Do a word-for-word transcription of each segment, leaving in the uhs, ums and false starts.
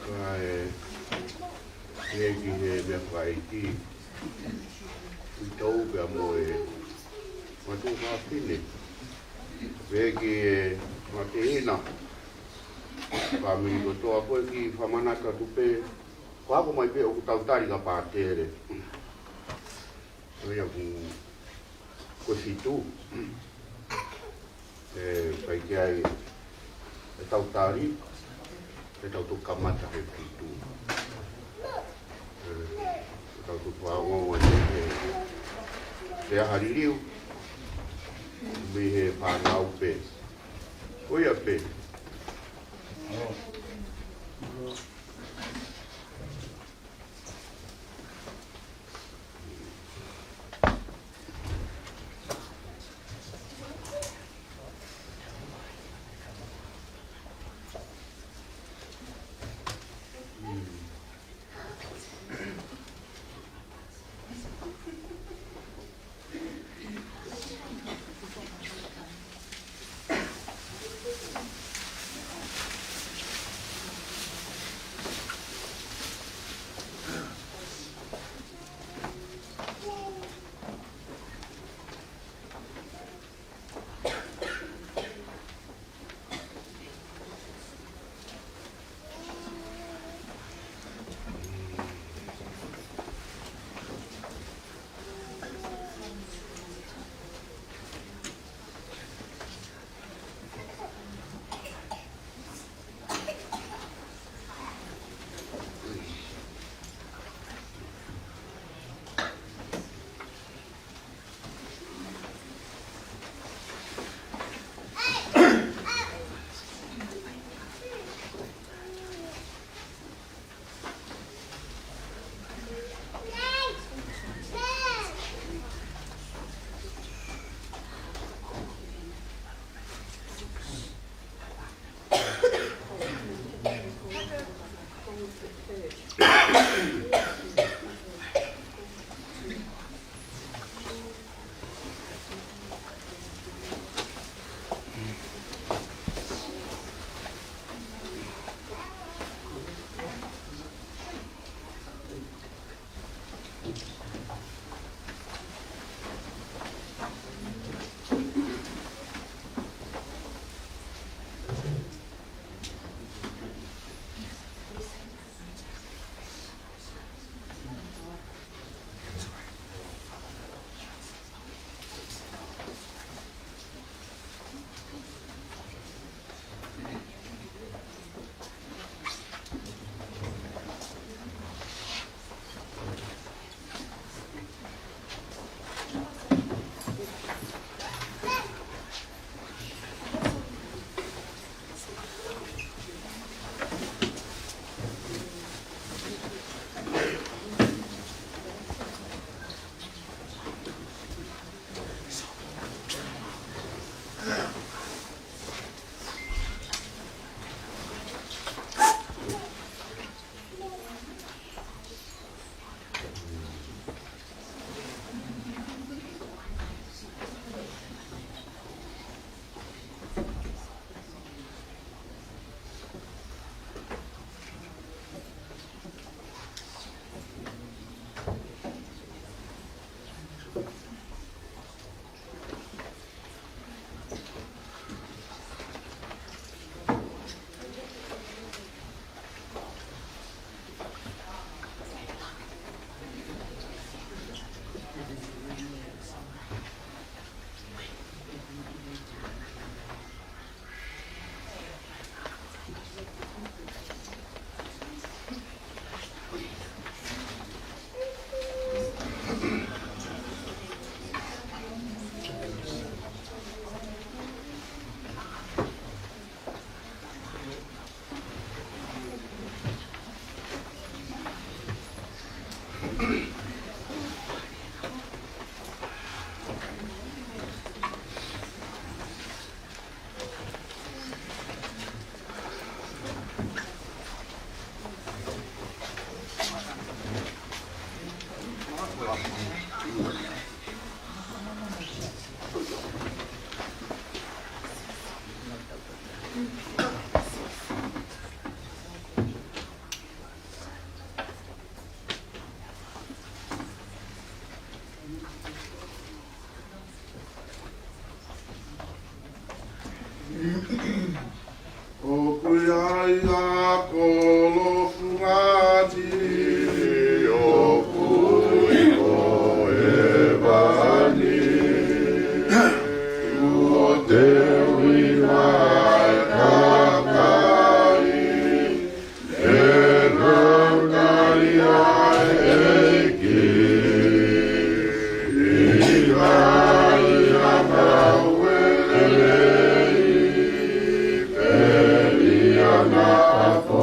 Kae pehē ki he meʻa fakaʻeiki, ʻi tau pea mo e matu fafine. Pehē ki he matehina, fāmili kotoa, ko e kiʻi fakamanatu atu pē, ko e hako mai pē ʻoku tau tali ka pātele. Ko ia ʻoku, ko e fitu. ʻE, ʻikai ke ʻi ai ʻetau tali, ʻetau toki kamata he fitu. ʻE, ʻetau toki fakaongoongo ʻi he, he, he ʻaho liliu, mei he fānau pē. Ko ia pē. Kolo fungani ʻoku ʻi hēvani, ʻoku teuʻi mai kakai ʻe he Laumālie ʻEiki, ʻi he ngaahi ʻaho lelei, pea ʻi he ʻaho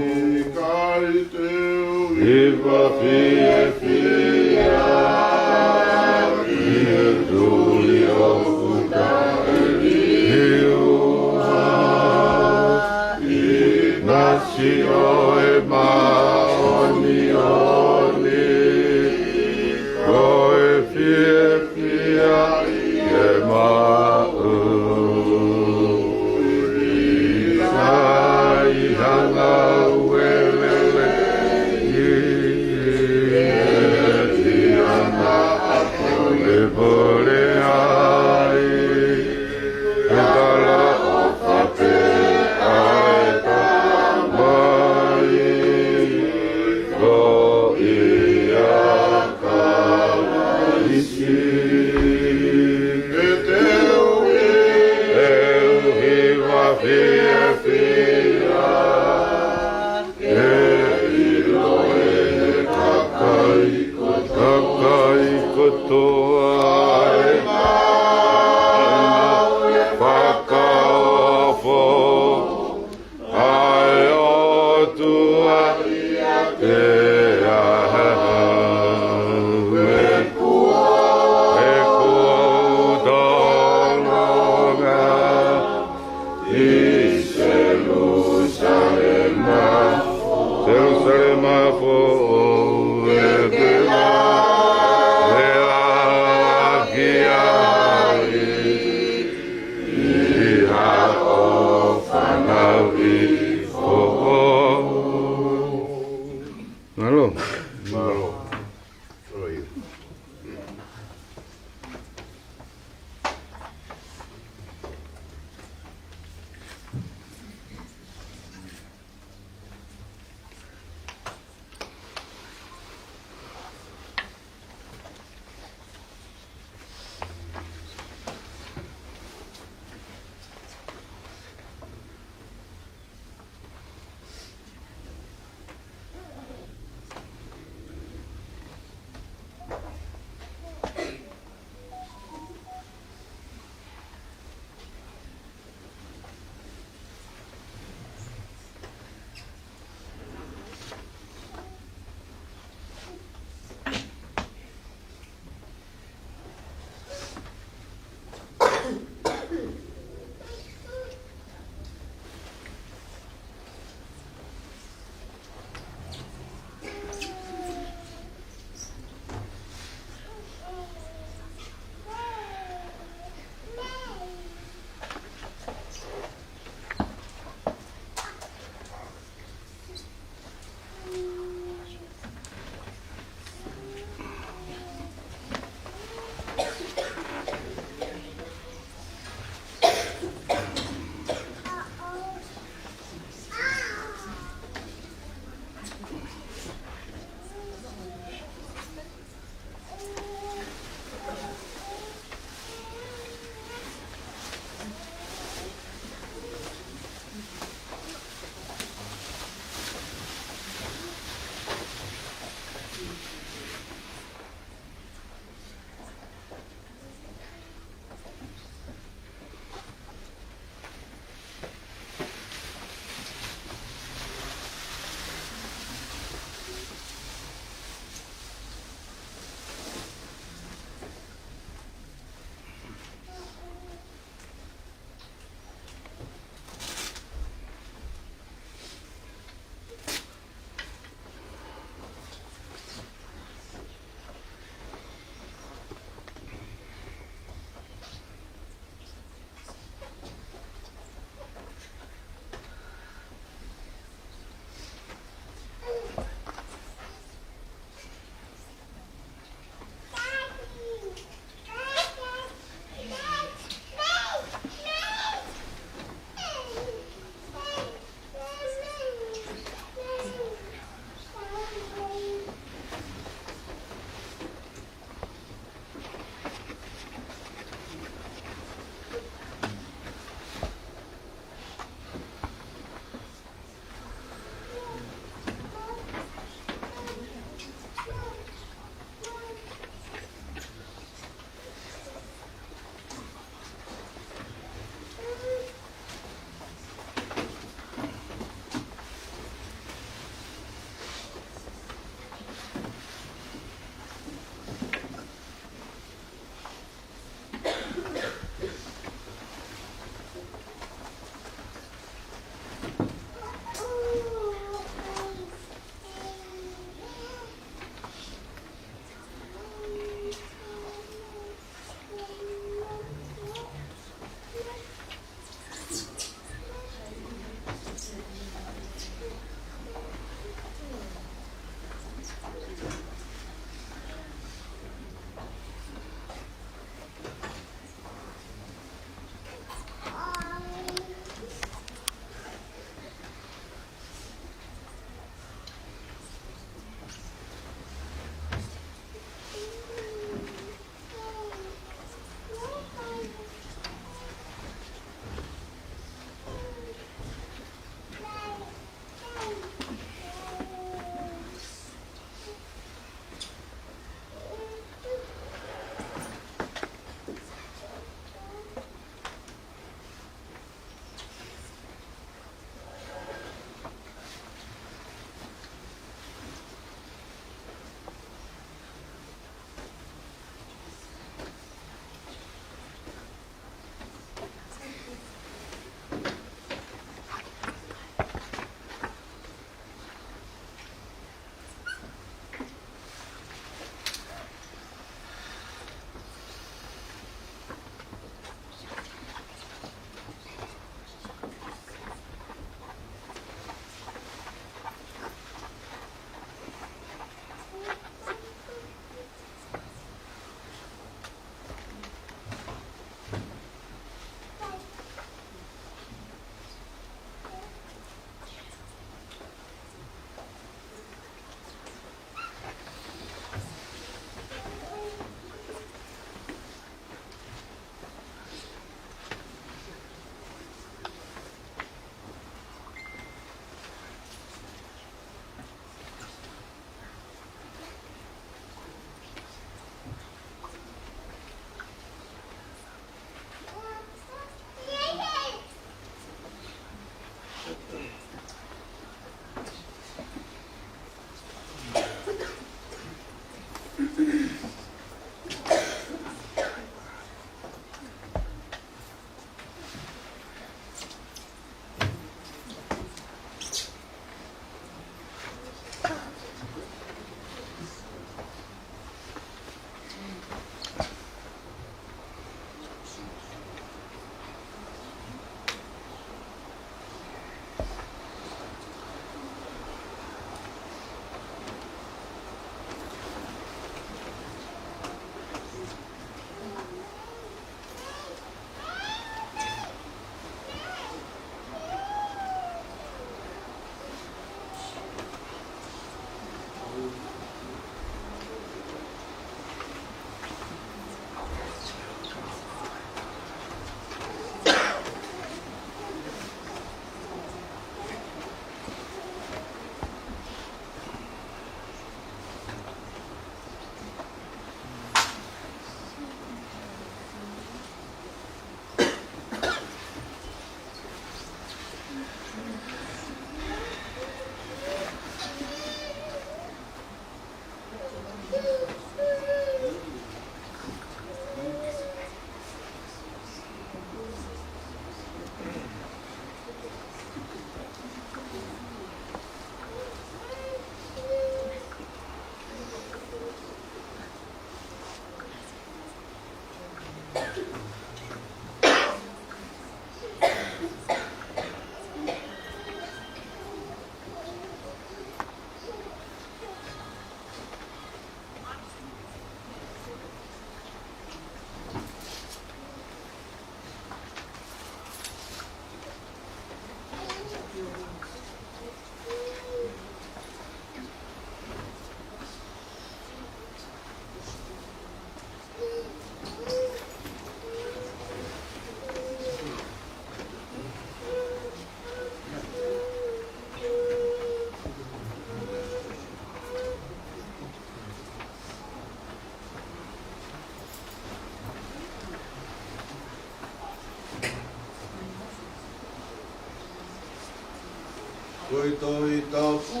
Ko e Tohi Tapu,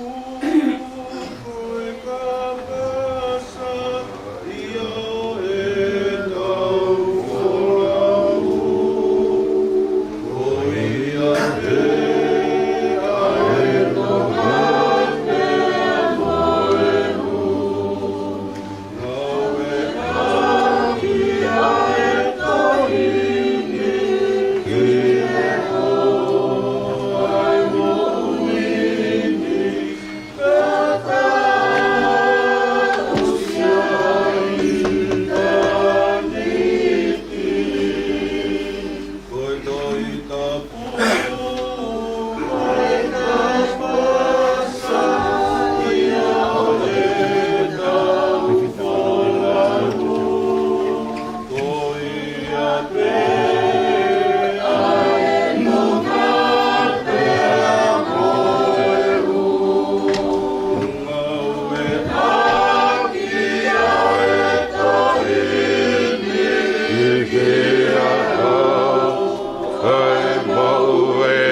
ko e kapasa ia ʻetau folau, ko ia pē ʻa e toʻa pea mo e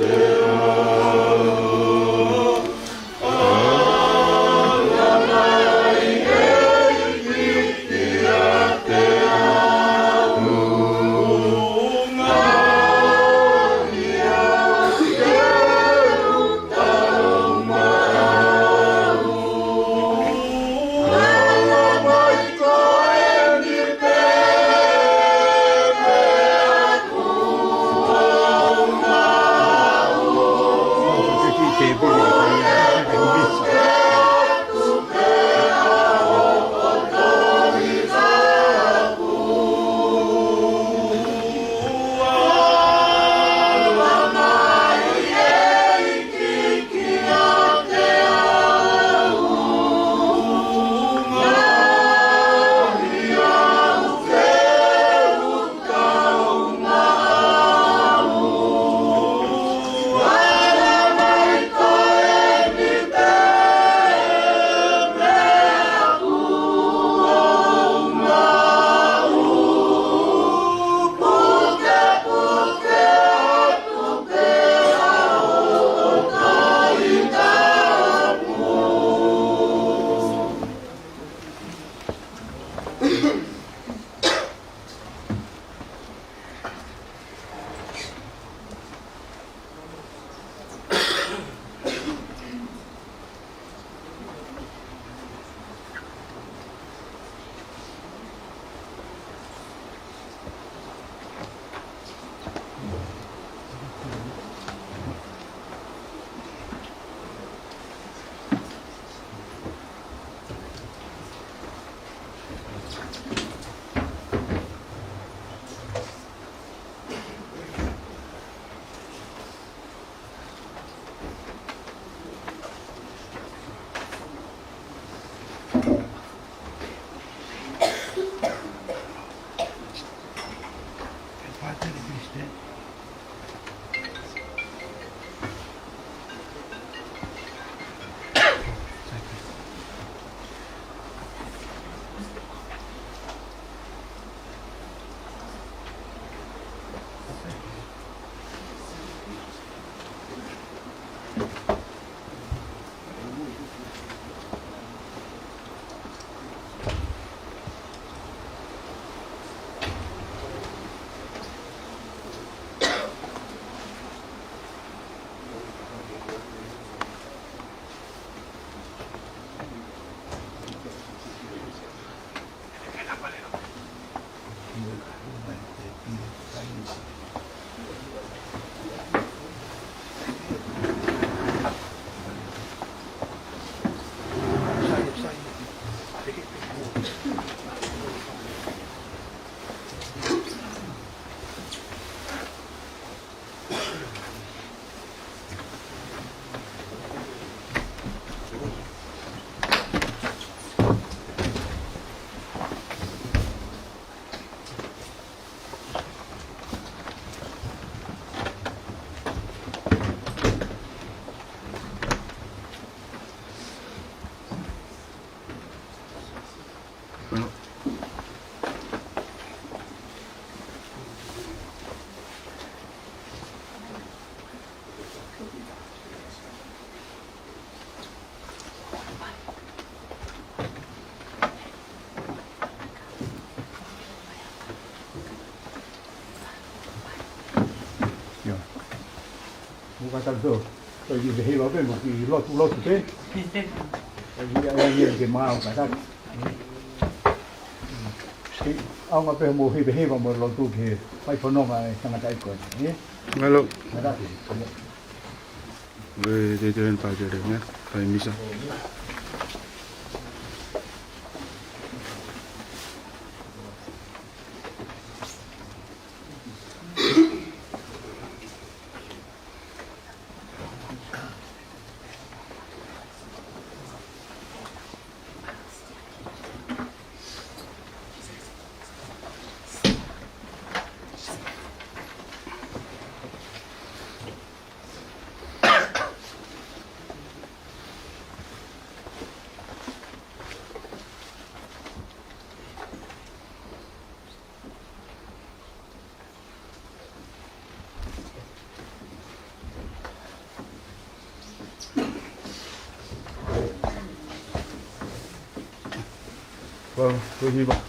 ʻū Mo ka tau tō, tō i vehiva pē mo ki lotu lotu pē. Ai, ai, ai, ke mau ka tau. Ski, ʻaonga pē mo he vehiva mo lotu ke fai fononga e tangata ʻi ko ē, ē? Ngalo. Ngata ke. Ue, te te ren pa te re, ē? Fai misa. Well, we're here.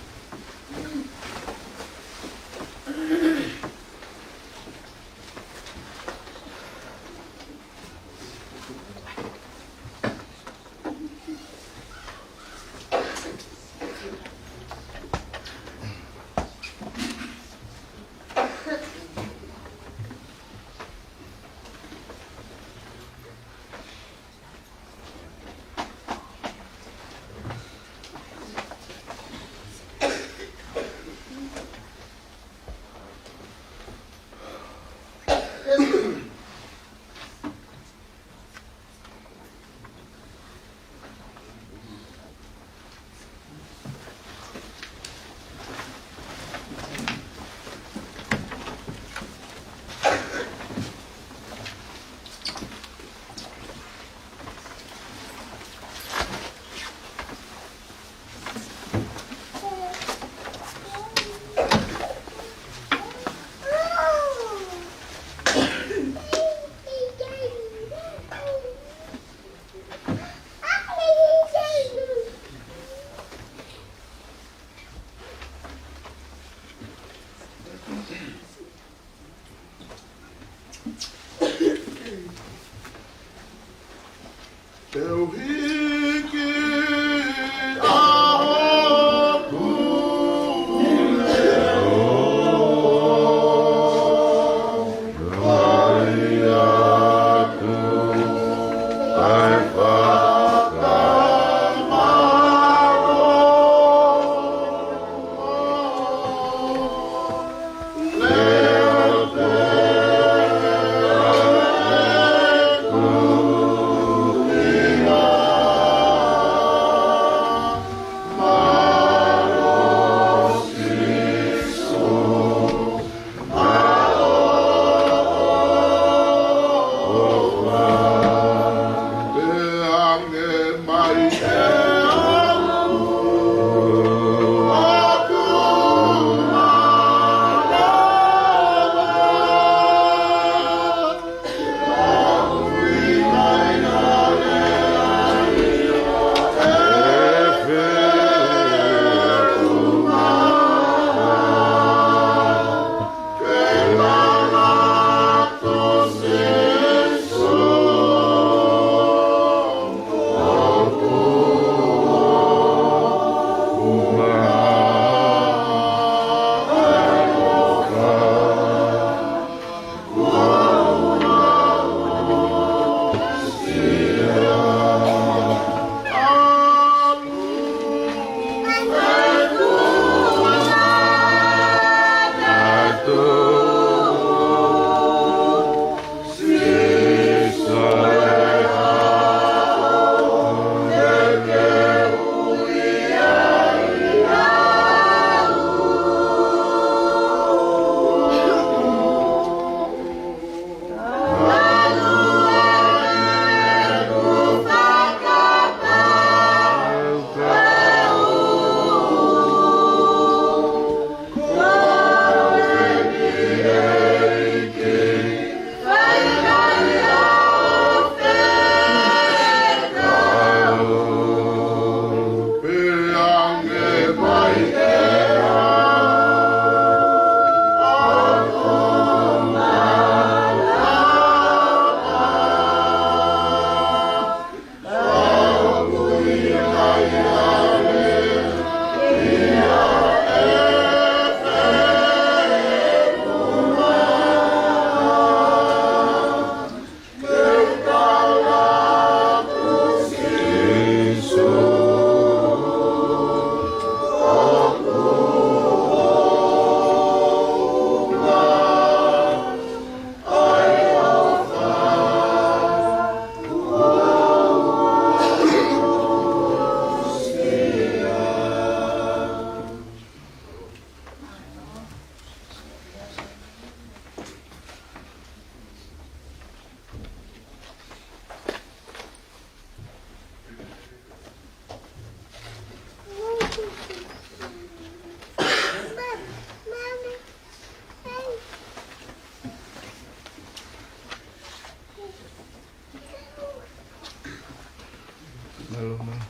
Mālō, mālō.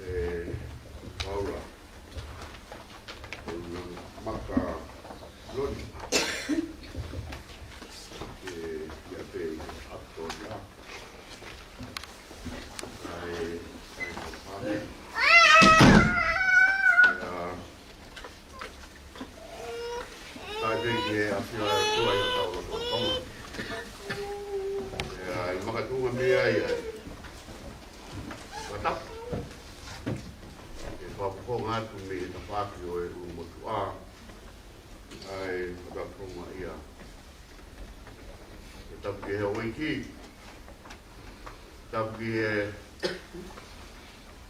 ʻE, Paula, ʻo na maka loni. ʻE, ia pē ʻi ʻApitonia. ʻAi, ʻai, ʻai. ʻIa, ʻai pē ki he ʻafio ʻa e ʻOtua ʻi hotau lotolotonga. ʻIa, ʻi makatuʻunga mei ai, ʻa e fakatapu. ʻE fakafofonga atu mei he tafaʻaki ʻo e ʻulumotuʻa. ʻAi, fakafofonga ia. ʻE tapu ki he houʻeiki. Tapu ki he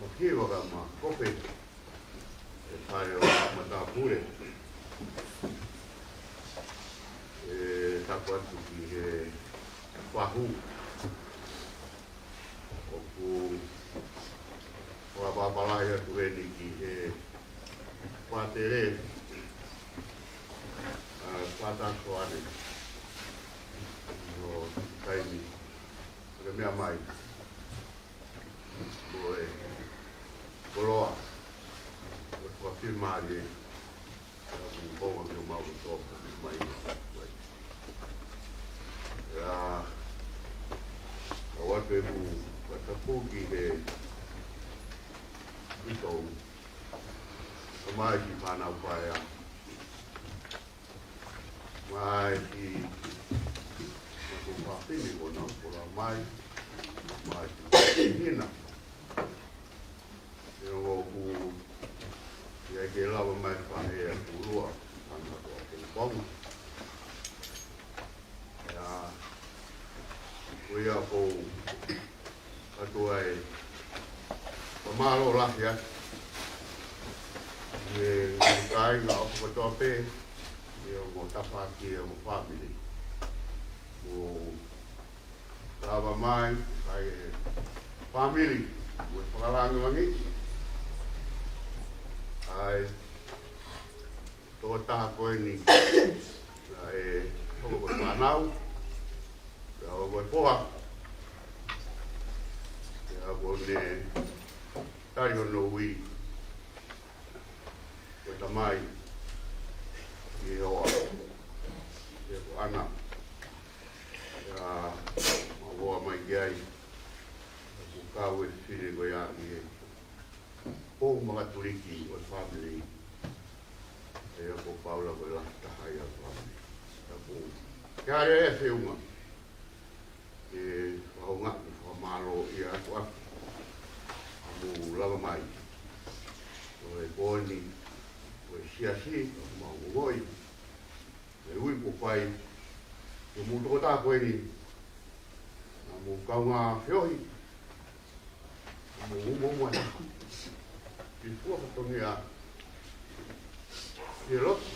Makiva ka ma kope. ʻE fai ʻo matāpule. ʻE tapu atu ki he fahu. ʻOku fakapapālangi atu eni ki he pātele, ʻa, Pātaka Soane. ʻO taimi, ʻo ke meʻa mai. Mo e koloa, mo e fakafiemālie, ʻa e kuponga ki homau loto, mai, mai. ʻIa, ʻoatu ʻeku fakatapu ki he ʻItau, ʻo mai ki Fānau Paea. Mai ki, mai ki Fafine ko na kola mai, mai ki Hina. ʻE ongo ku, ia ke lava mai fahe a kulua, ana ko a ke bong. ʻIa, ko ia ko ʻoatu ai fakamālō lahi atu. ʻI he kāinga ʻoku kotoa pē, ʻi he ongo tafaʻaki ʻo e ongo fāmili. Mo lava mai, ʻai e fāmili, mo e fakalangilangi. ʻAi, tokotaha ko eni, naʻe hoko ko e fānau, pea hoko ko e foha, pea hoko ne tali hono ui ko e tamai, ʻi he hoa, pea ko Ana, pea ma hoa mai ki ai, pea ko e kau e fefine ko ia ʻi he pou makatuliki ʻo e fāmili. ʻIa ko Paula ko e lahi taha ia ʻo e fāmili. ʻIa ko e hā e feʻunga ke fakahoungaʻi, fakamālō ia atu atu. ʻA mou lava mai. ʻO e pō ni, ʻo e siasi, ʻa mau ngoi. ʻE ui ko fai, ko mou tokotaha ko eni, ʻa mou kaungā feohi, ʻa mou umo umo ʻa taha. Ki fua fatongia, ki loto,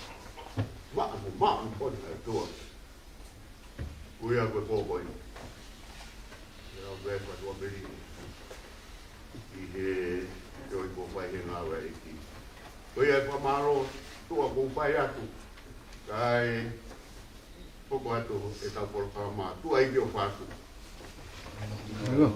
maʻa mo maʻa mo kona e toa. Ko ia ko e pō ko eni. ʻIa ko e fatua meli. ʻI he, ʻio ʻi ko fai he ngāue ʻEiki. Ko ia e fakamālō, tuʻa ko fai atu. Kae, hoko atu ʻetau polokalama, tuʻa ʻEiki ʻofa atu. ʻIo.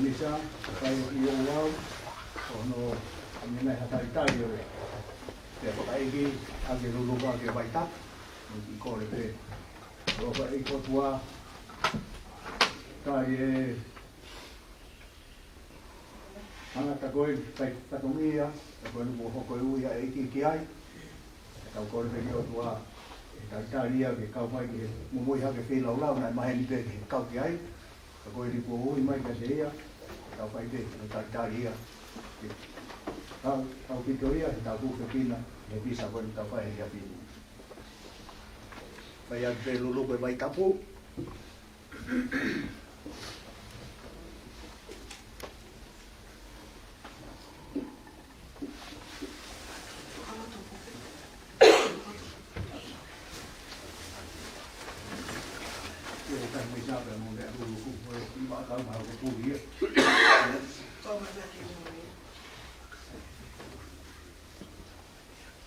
Misa, kakai ʻi o au, ʻo no, ʻi he ngaahi talitali ʻo e, ʻa e fakaʻeiki, ʻa e luluka, ʻa e Vaitapu, ʻoku ou kole pē. ʻOfa ʻa e ʻOtua, ka ʻi he tangata ko ē, kai fatongia, ka ko eni kuo hoko e ui ʻa e ʻEiki ki ai. Ka tau kole pē ki he ʻOtua, ʻe talitali ia ke kau mai ki he momoi hake feilaulau, naʻe maheni pē ke kau ki ai. Ka ko eni kuo ui mai kiate ia, tau fai pē, ʻe talitali ia. Ke tau, tau kito ia, ke tau kufekina, he visa ko eni tau fai he ʻaho ni. Fai atu pē luluka e Vaitapu.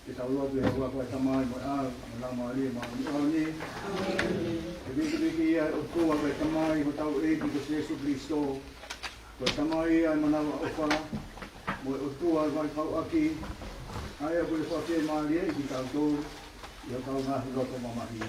Ke tau lotu. ʻE ʻOtua ko e Tamai mo e ʻAlo mo e Laumālie Māʻoniʻoni. ʻE vikiviki ia ʻa e ʻOtua ko e Tamai ʻo hotau ʻEiki ko Sēsū Kilisitō. Ko e Tamai ia ʻo e manavaʻofa, mo e ʻOtua ʻo e fakaʻauʻauhi, ʻa ia ʻoku ne fakafiemālieʻi kitautolu ʻi hotau ngaahi loto mamahi.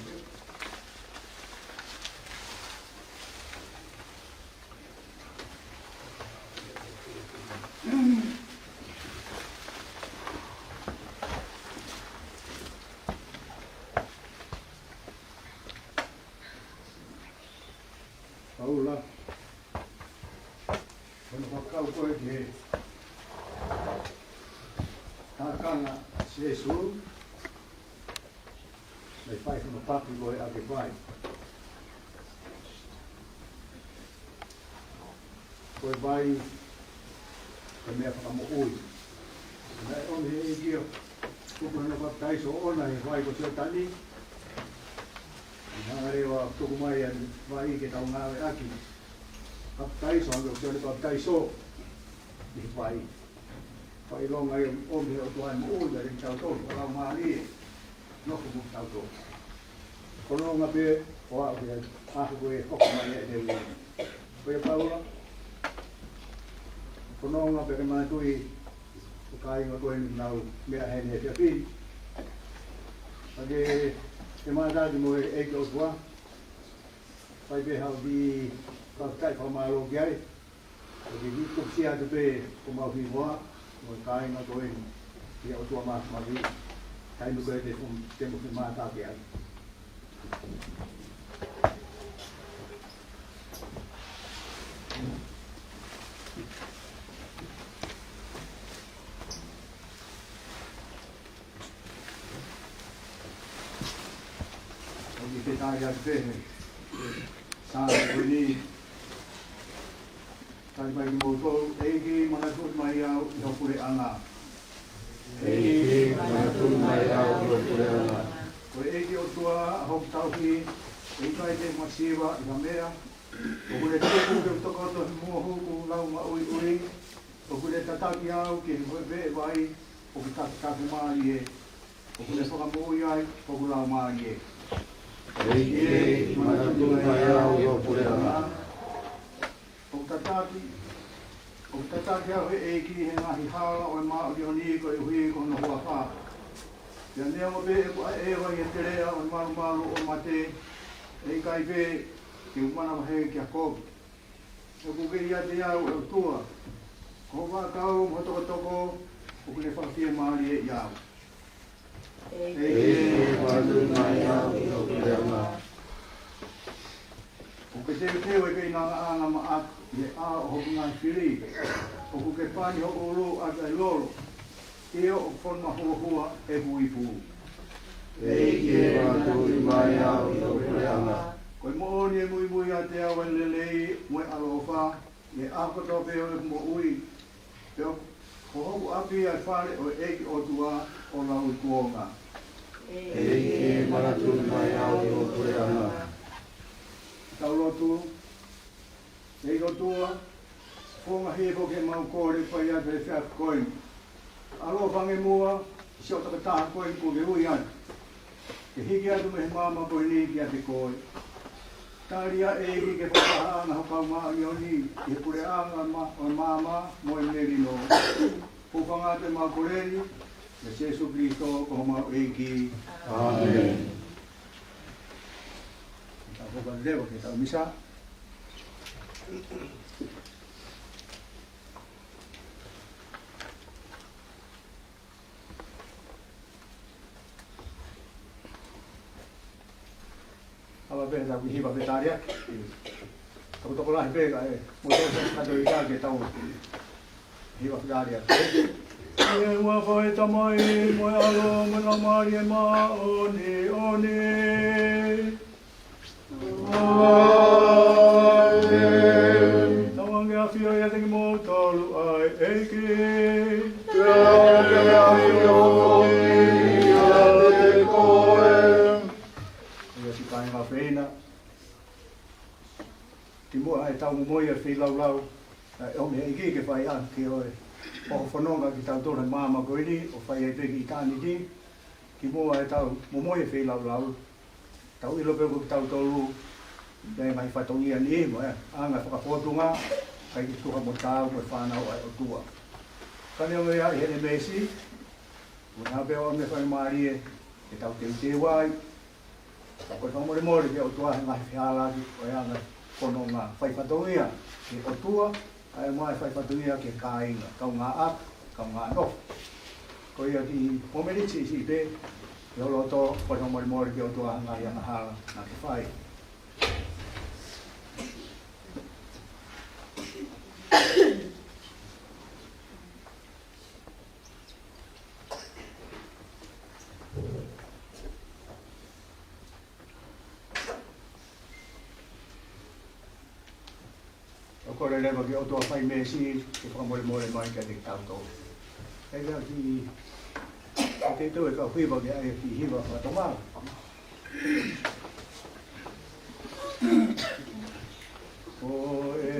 Paula, ko hono fakakau ko ē ki he tākanga ʻa Sēsū, naʻe fai hono papi ko ē ʻa e vai. Ko e vai, ko e meʻa fakamoʻui. Naʻe ʻomi ʻe he ʻEiki ʻo tuku hono papitaiso ʻoʻona he vai ko Sioatani. Naʻe lava ʻo tuku mai ʻa e vai ke tau ngāueʻaki. Papitaiso, hangē ko Sione Papitaiso, ʻi he vai. Fakaʻilonga ia ʻoku ʻomi ʻe he ʻOtua e moʻui kiate kitautolu, fakalaumālie, nofo mo kitautolu. Fononga pē ʻo aʻu ki he ʻaho ko ē ʻe hoko mai ai ʻene ui. Ko ia Paula, fononga pē ke manatuʻi ʻa e kāinga ko eni ʻoku nau meʻa heni he efiafi ni. Ka ke, ke mātā atu mo e ʻEiki ʻOtua, fai pē haʻo kiʻi fakafetaʻi fakamālō ki ai. Ko e kiʻi kupusia atu pē ko homau hiva, mo e kāinga ko eni, ki he ʻOtua Māfimafi, taimi ko ē te fom-, te mo femātaaki ai. ʻOku talitali atu pē he Saame ko eni. Tali mai kimoutolu, ʻEiki, manatuʻi mai au ʻi ho puleʻanga. ʻEiki, manatuʻi mai au ʻi ho puleʻanga. Ko e ʻEiki ʻOtua ʻa hoku tauhi, ʻe ʻikai te u masiva ʻi ha meʻa. ʻOku ne tuku ke u tokoto he mohuku lau maʻuiʻui. ʻOku ne tataki au ki he veʻe vai ʻoku takitaku mālie. ʻOku ne fakamoʻui ai hoku laumālie. ʻEiki, manatuʻi mai au ʻi ho puleʻanga. ʻOku tataki, ʻoku tataki au ʻe he ʻEiki he ngaahi hala ʻo e māʻoniʻoni koeʻuhi ko hono huafa. Pea neongo pē ʻeku ʻaʻeva ʻi he teleʻa ʻo e malumalu ʻo e mate, ʻe ʻikai pē ke u manavahē ki ha kovi. ʻOku kei ʻiate au ʻa e ʻOtua, ko ho vaʻakau mo ho tokotoko, ʻoku ne fakafiemālieʻi au. ʻEiki, manatuʻi mai au ʻi ho puleʻanga. ʻOku ke teuteu ʻa e keinangaʻanga maʻaku ʻi he ʻao ʻo hoku ngaahi fili. ʻOku ke pani ho ʻulu ʻaki ʻa e lolo. ʻIo, ʻoku fonu mahuohua ʻeku ipu. ʻEiki, manatuʻi mai au ʻi ho puleʻanga. Ko e moʻoni ʻe muimui ʻiate au ʻa e lelei mo e ʻaloʻofa, ʻi he ʻaho kotoa pē ʻo ʻeku moʻui. Pea ko hoku ʻapi ʻa e fale ʻo e ʻEiki ʻOtua ʻo lauikuonga. ʻEiki, manatuʻi mai au ʻi ho puleʻanga. Tau lotu. ʻEiki ʻOtua, founga hifo ke mau kole fai atu he efiafi ko eni. ʻAloʻofa ange muʻa ki siʻo tokotaha ko eni kuo ke ui atu ke hiki atu mei he maama ko eni kiate koe. Tali ʻa e ʻEiki ke fakahā ʻa hoʻo kau māʻoniʻoni ʻi he puleʻanga ma-, ʻo e maama mo e melino. Hūfanga atu ʻemau kole ni, ʻia Sēsū Kalaisi ko homau ʻEiki. ʻĀmeni. Tau hoko atu leva ki heʻetau misa. Ala pē ʻetau kiʻi hiva fetaliʻaki. Tau tokolahi pē kae mo tau sa kato i ka ke tau hiva fetaliʻaki. ʻI he huafa ʻo e Tamai, mo e ʻAlo, mo e Laumālie Māʻoniʻoni. ʻĀmeni. Tauange ʻafio ʻiate kimoutolu ʻa e ʻEiki. Tauange ʻafio ʻiate koe. ʻIo siʻi kāinga ʻofeina. Kimuʻa ʻetau momoi ʻa e feilaulau, ʻe ʻomi ʻe he ʻEiki ke fai ʻaki ʻo e ʻohofononga kitautolu he maama ko eni, ʻo fai ai pē ki ʻitāniti. Kimuʻa ʻetau momoi ʻa e feilaulau, tau ʻilo pē ko kitautolu, ʻi he ngaahi fatongia ni, mo e anga fakapōtunga, ʻikai ke tuha mo taau mo e fānau ʻa e ʻOtua. Ka neongo ia ʻi heʻene mēsi, ʻoku na pē ʻo ne fai mālie, ke tau teuteu ai, ka ko e fakamolemole ki he ʻOtua he ngaahi fehālaaki, ʻo e anga fononga fai fatongia ki he ʻOtua, kae ʻumaʻā e fai fatongia ki he kāinga, kaungāʻapi, kaungānofo. Ko ia kiʻi momeniti siʻisiʻi pē, ki ho loto, ko e fakamolemole ki he ʻOtua he ngaahi angahala naʻa ke fai. ʻOku kole leva ki he ʻOtua fai mēsi ke fakamolemole mai kiate kitautolu. ʻE ia ki, ʻa e teu e kau hiva ke ʻai e kiʻi hiva fakatomala. Ko e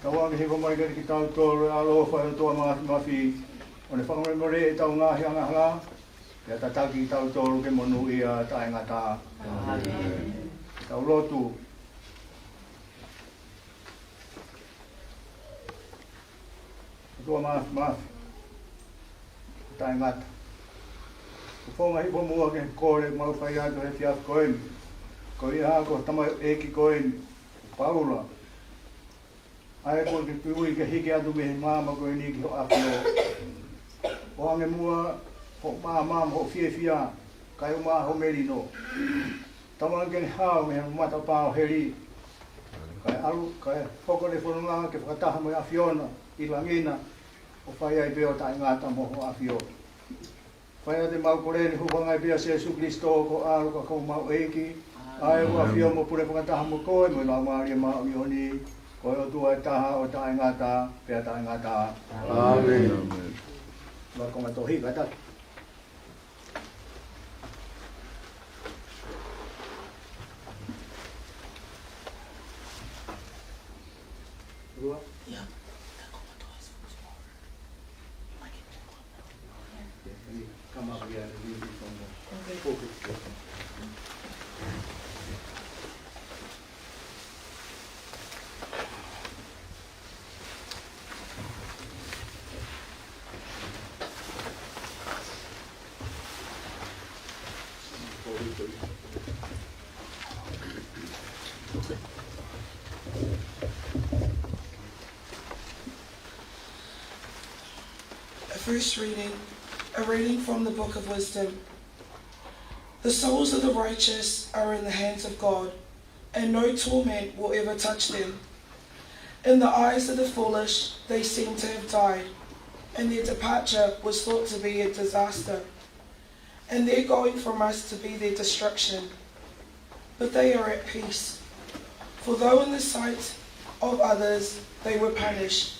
Tauange hiva mai kiate kitautolu ʻa e ʻaloʻofa ʻa e ʻOtua Māfimafi, ʻo ne fakamolemoleʻi ʻetau ngaahi angahala, pea tataki kitautolu ke monūʻia taʻengata. ʻĀmeni. Tau lotu. ʻOtua Māfimafi, taʻengata. ʻOku ou fakaʻamu muʻa ke kole ʻemau fai atu he efiafi ko eni. Ko ia ko e tamaioʻeiki ko eni, Paula. ʻA ia kuo ke ui ke hiki atu mei he maama ko eni ki hoʻo ʻafio. ʻOange muʻa hoʻo maama mo hoʻo fiefia, kae ʻumaʻā hoʻo melino. Tauange ke ne hao mei he matapā ʻo heli. Kae ʻalu, kae hoko ʻene fononga ke fakataha mo e ʻAfiona ʻi langi na, ʻo fai ai pē ʻo taʻengata mo hoʻo ʻAfio. Fai atu ʻemau kole ni hūfanga ai pē ʻia Sēsū Kalaisi ko ho ʻAlo ka ko homau ʻEiki. ʻA ia ʻoku ʻafio mo pule fakataha mo koe mo e Laumālie Māʻoniʻoni, ko e ʻOtua ʻe taha ʻo taʻengata pea taʻengata. ʻĀmeni. Lako ngā tohi kātaki. Rua. First reading, a reading from the Book of Wisdom. The souls of the righteous are in the hands of God, and no torment will ever touch them. In the eyes of the foolish, they seem to have died, and their departure was thought to be a disaster, and their going from us to be their destruction. But they are at peace. For though in the sight of others they were punished,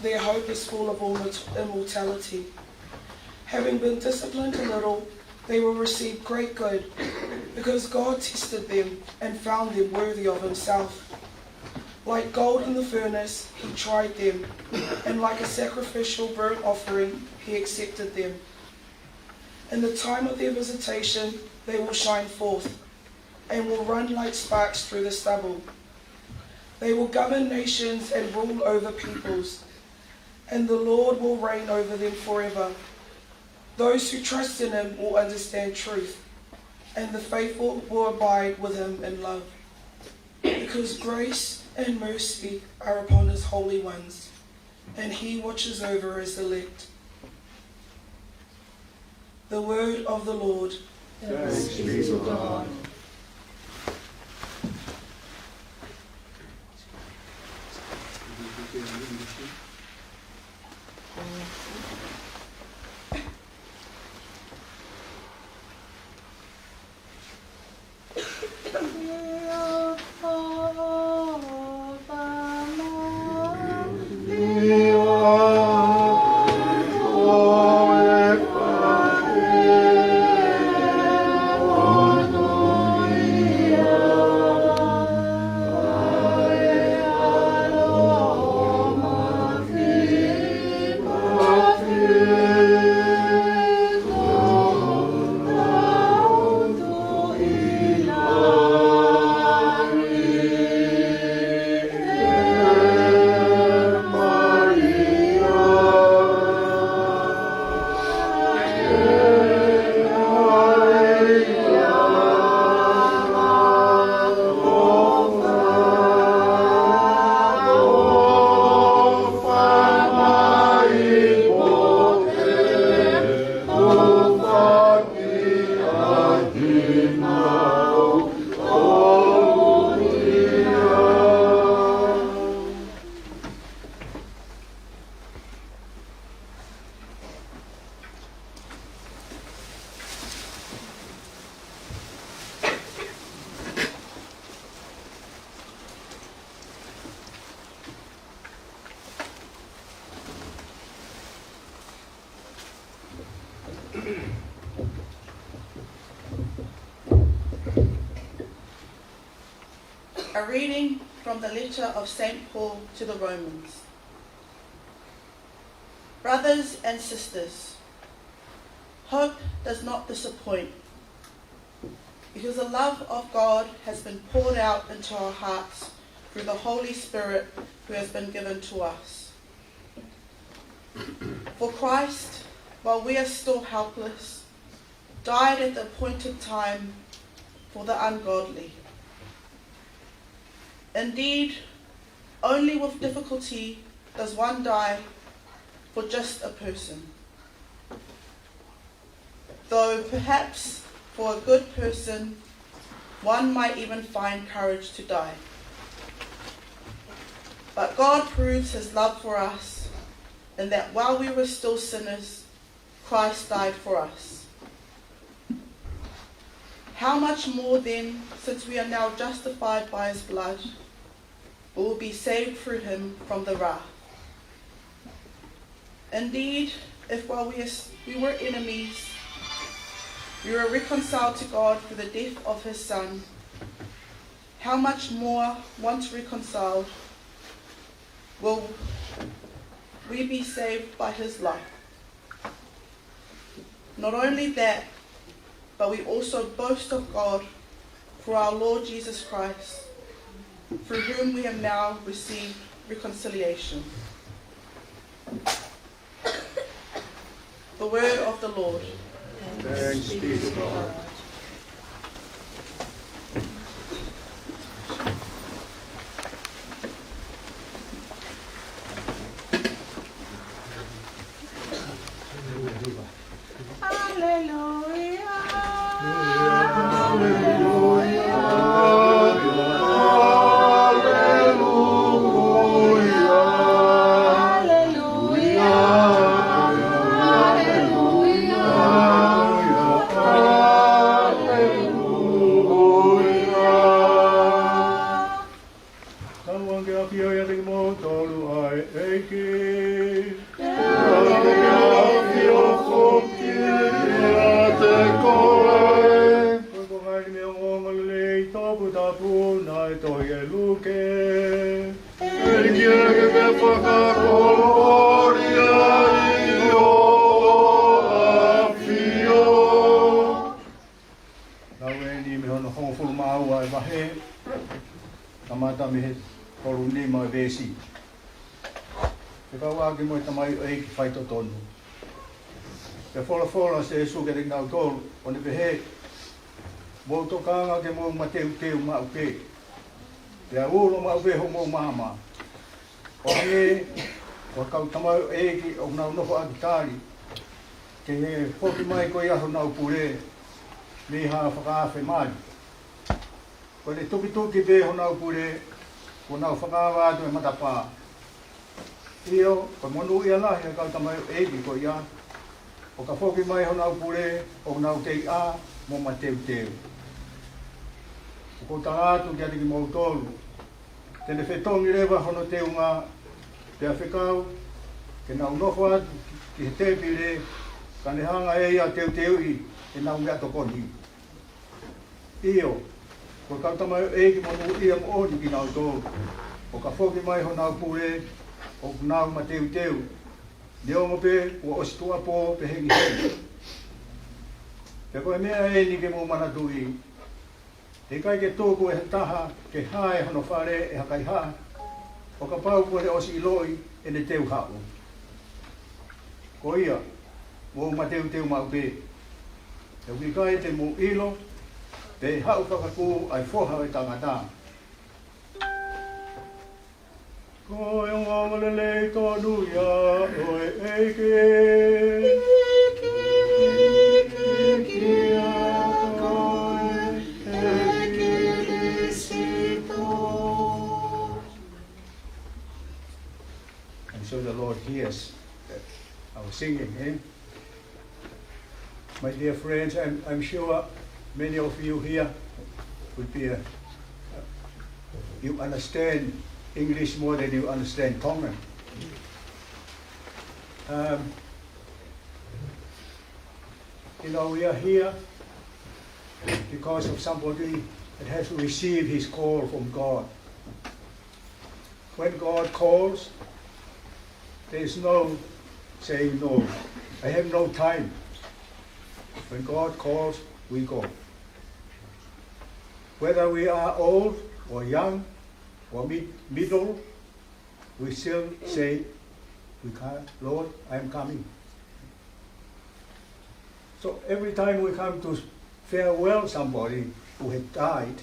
their hope is full of immort-, immortality. Having been disciplined a little, they will receive great good, because God tested them and found them worthy of himself. Like gold in the furnace, he tried them, and like a sacrificial burnt offering, he accepted them. In the time of their visitation, they will shine forth and will run like sparks through the stubble. They will govern nations and rule over peoples, and the Lord will reign over them forever. Those who trust in him will understand truth, and the faithful will abide with him in love. Because grace and mercy are upon his holy ones, and he watches over his elect. The word of the Lord. Thanks be to God. A reading from the letter of Saint Paul to the Romans. Brothers and sisters, hope does not disappoint, because the love of God has been poured out into our hearts through the Holy Spirit who has been given to us. For Christ, while we are still helpless, died at the appointed time for the ungodly. Indeed, only with difficulty does one die for just a person, though perhaps for a good person one might even find courage to die. But God proves his love for us in that while we were still sinners, Christ died for us. How much more then, since we are now justified by his blood, we will be saved through him from the wrath? Indeed, if while we, we were enemies, we were reconciled to God through the death of his Son, how much more, once reconciled, will we be saved by his life? Not only that, but we also boast of God through our Lord Jesus Christ, through whom we have now received reconciliation. The word of the Lord. Thanks be to God. ʻAfio ʻiate kimoutolu ʻa e ʻEiki. Pea ke ʻafio foki ʻiate koe. Ko e konga ʻeni mei he ongoongolelei toputapu naʻe tohi ʻe Luke. ʻEiki, ke ke fakakoloa ʻi ho ʻAfio. Lau ʻeni mei hono hongofulu mā ua ʻo e vahe, kamata mei he tolu nima ʻo e veesi. Fekauʻaki mo e tamaioʻeiki faitotonu. Pea folofola ʻa Sīsū kiate kinautolu, ʻo ne pehē, Mou tokanga ke mou mateuteu maʻu pē, pea ulo maʻu pē homou maama. ʻO hangē ko e kau tamaioʻeiki ʻoku nau nofo ʻaki tali, ke ne foki mai ko ia honau pule mei ha fakaafe mali. Ko ʻene tukituki pē honau pule, kuo nau fakaava atu e matapā. ʻIo, ko e monūʻia lahi ʻa e kau tamaioʻeiki ko ia, ʻo ka foki mai honau pule, ʻoku nau kei ʻā mo mateuteu. ʻOku ou tala atu kiate kimoutolu, te ne fetongi leva hono teunga, pea fekau ke nau nofo atu ki he tēpile, ka ne hanga ʻe ia ʻo teuteuʻi ʻenau meʻatokoni. ʻIo, ko e kau tamaioʻeiki monūʻia moʻoni kinautolu, ʻo ka foki mai honau pule, ʻoku nau mateuteu, neongo pē kuo ʻosi tuʻuapō pe hengihengi. Pea ko e meʻa ʻeni ke mou manatuʻi, heʻikai ke tuku ʻe ha taha ke hae hono fale ʻe ha kaihaʻa, ʻo kapau kuo ne ʻosi ʻiloʻi ʻene teu haʻu. Ko ia, mou mateuteu maʻu pē. He ʻoku ʻikai te mou ʻilo pe haʻu fakakū ʻa e Foha ʻo e Tangata. Ko e ongoongolelei tonu ia ʻo e ʻEiki. ʻEiki, ʻEiki, ʻEiki, ʻa koe, ʻEiki Kalaisi. I'm sure the Lord hears our singing, eh? My dear friends, I'm, I'm sure many of you here will be, uh, you understand English more than you understand Tongan. Um, you know, we are here because of somebody that has received his call from God. When God calls, there is no saying no. I have no time. When God calls, we go. Whether we are old or young or mid-, middle, we still say, "We come, Lord, I am coming." So every time we come to farewell somebody who had died,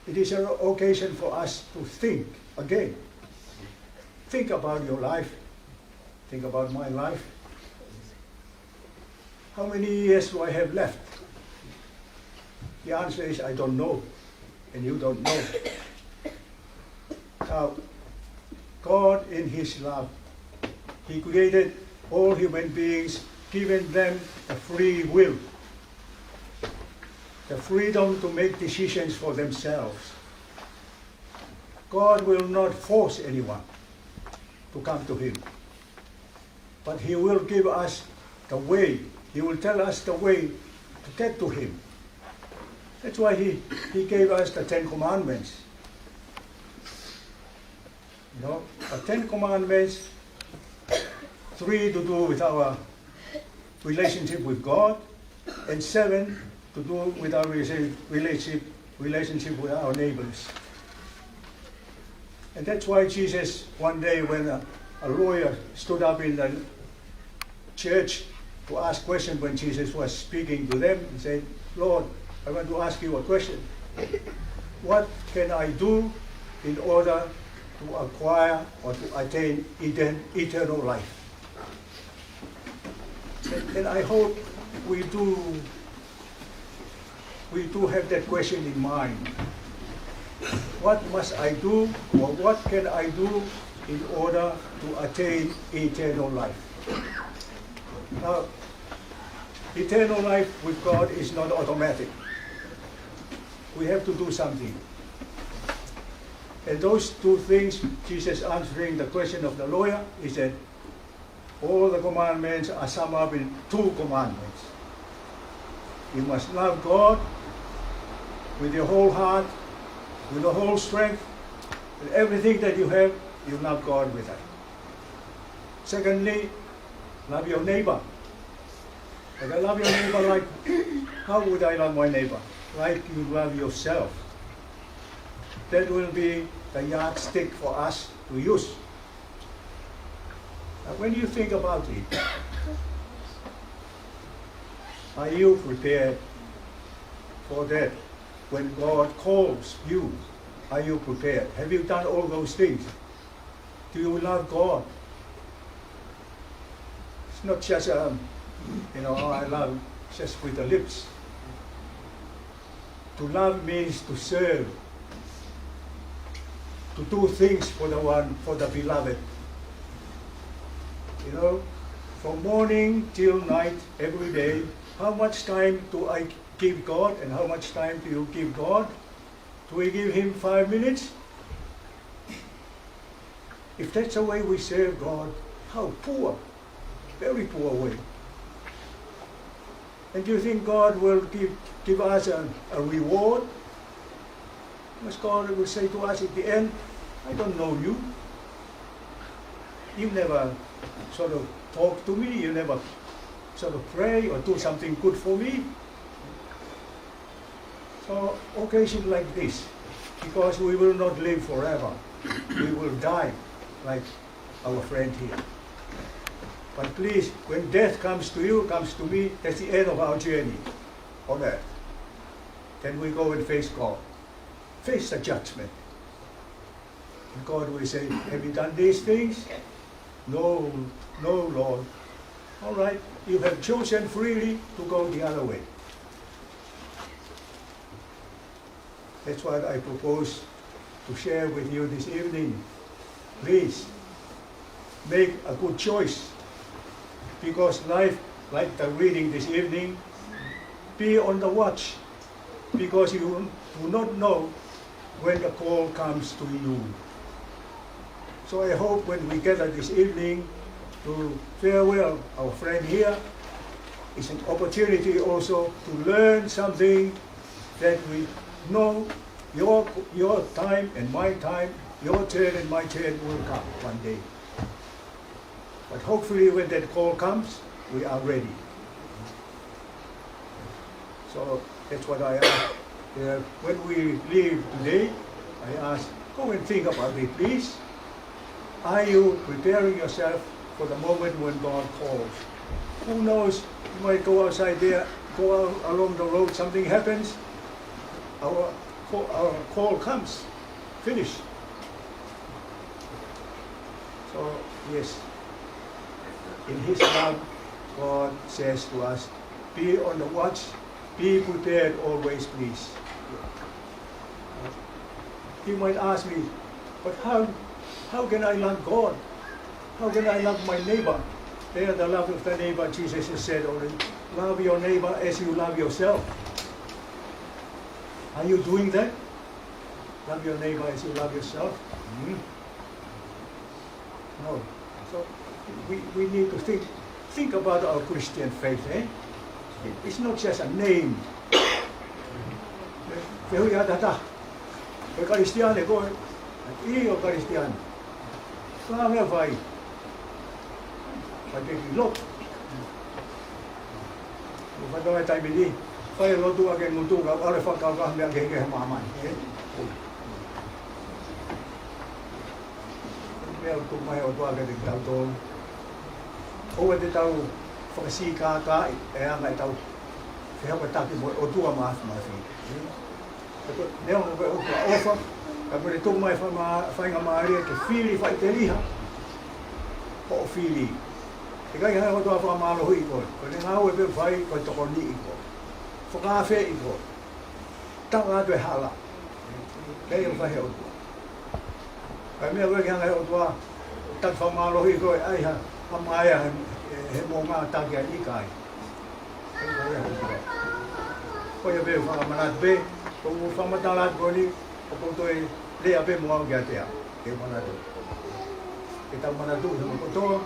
it is an occasion for us to think again. Think about your life. Think about my life. How many years do I have left? The answer is, I don't know, and you don't know. Now, God in His love, He created all human beings, given them a free will, the freedom to make decisions for themselves. God will not force anyone to come to Him. But He will give us the way. He will tell us the way to get to Him. That's why He, He gave us the Ten Commandments. You know, the Ten Commandments, three to do with our relationship with God, and seven to do with our rela-, relationship, relationship with our neighbors. And that's why Jesus, one day when a, a lawyer stood up in the church to ask question when Jesus was speaking to them, he said, "Lord, I want to ask you a question. What can I do in order to acquire or to attain eten-, eternal life?" And, and I hope we do, we do have that question in mind. What must I do, or what can I do in order to attain eternal life? Now, eternal life with God is not automatic. We have to do something. And those two things, Jesus answering the question of the lawyer, he said, "All the commandments are summed up in two commandments. You must love God with your whole heart, with your whole strength, with everything that you have, you love God with that. Secondly, love your neighbor." Like, I love your neighbor like, how would I love my neighbor? Like you love yourself. That will be the yardstick for us to use. Now, when you think about it, are you prepared for that? When God calls you, are you prepared? Have you done all those things? Do you love God? It's not just, um, you know, "Oh, I love," just with the lips. To love means to serve, to do things for the one, for the beloved. You know, from morning till night, every day, how much time do I give God and how much time do you give God? Do we give him five minutes? If that's the way we serve God, how poor, very poor way. And do you think God will give, give us a, a reward? Because God will say to us at the end, "I don't know you. You never sort of talk to me, you never sort of pray or do something good for me." So occasion like this, because we will not live forever. We will die like our friend here. But please, when death comes to you, comes to me, that's the end of our journey on earth. Then we go and face God, face the judgment. And God will say, "Have you done these things?" "No, no, Lord." "All right, you have chosen freely to go the other way." That's what I propose to share with you this evening. Please, make a good choice, because life, like the reading this evening, be on the watch, because you do not know when the call comes to you. So I hope when we gather this evening to farewell our friend here, it's an opportunity also to learn something that we know your, your time and my time, your turn and my turn will come one day. But hopefully when that call comes, we are ready. So that's what I ask. Uh, when we leave today, I ask, go and think about it, please. Are you preparing yourself for the moment when God calls? Who knows? You might go outside there, go out along the road, something happens, our call, our call comes. Finish. So, yes. In His love, God says to us, "Be on the watch, be prepared always, please." You might ask me, "But how, how can I love God? How can I love my neighbor?" There, the love of the neighbor, Jesus has said already, "Love your neighbor as you love yourself." Are you doing that? Love your neighbor as you love yourself? Hmm? No. So we, we need to think, think about our Christian faith, eh? It, it's not just a name. Fehuʻi ʻe ha taha, "Ko e Kalisitiane koe?" "ʻIo, Kalisitiane." "Ko e hā e meʻa ʻoku fai?" "Fai pē kiʻi lotu." Ko e fai pē taimi ni, fai e lotu ʻaki e ngutu, kae ʻalu ʻo fakakaukau he meʻa kehekehe ʻo māmani, eh? Meʻa ʻoku tuku mai ʻe he ʻOtua kiate kitautolu. ʻOua te tau fakasīkākāʻi e anga ʻetau fehokotakimuʻa mo e ʻOtua Māfimafi. Neongo ko e ʻOtua ʻofa, ka mole tuku mai e faingamālie ke fili faʻiteliha hoʻo fili. ʻIkai ha ʻOtua fakamālohiʻi koe. Ko ʻene ngāue pē ʻoku fai ko e tokoniʻi koe, fakaafeʻi koe, tala atu e hala. Pea ʻoku fai ʻe he ʻOtua. Ka ko e meʻa ʻoku ʻikai ke hanga ʻe he ʻOtua ʻo taki fakamālohiʻi koe, ʻai ha, ha maea he, he moʻunga taki ai, ʻikai. Ko ia pē fakamanatu pē, ko u fakamatala atu ko eni, ʻoku ou toe Lea pē mo au kiate au, ke manatu. Ke tau manatu he mo kotoa,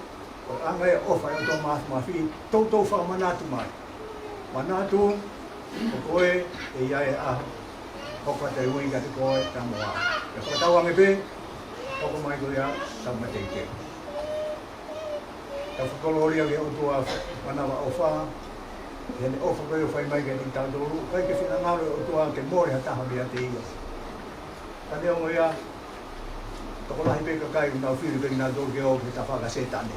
ʻo anga e ʻofa ʻa e ʻOtua Māfimafi, toutou fakamanatu mai. Manatu, ko koe, ʻe ʻi ai e ʻaho, hoko atu e ui kiate koe, pea mo au. Pea fakatauange pē, hoko mai ko ia, tau mateuteu. Tau fakakolōlia ki he ʻOtua manavaʻofa, ʻi heʻene ʻofa ko ē ʻoku fai mai kiate kitautolu, ʻikai ke finangalo e ʻOtua ke mole ha taha meiate ia. Ka neongo ia, tokolahi pē kakai ʻoku nau fili pē kinautolu ke ō ki he tafaʻaki ʻa Sētane.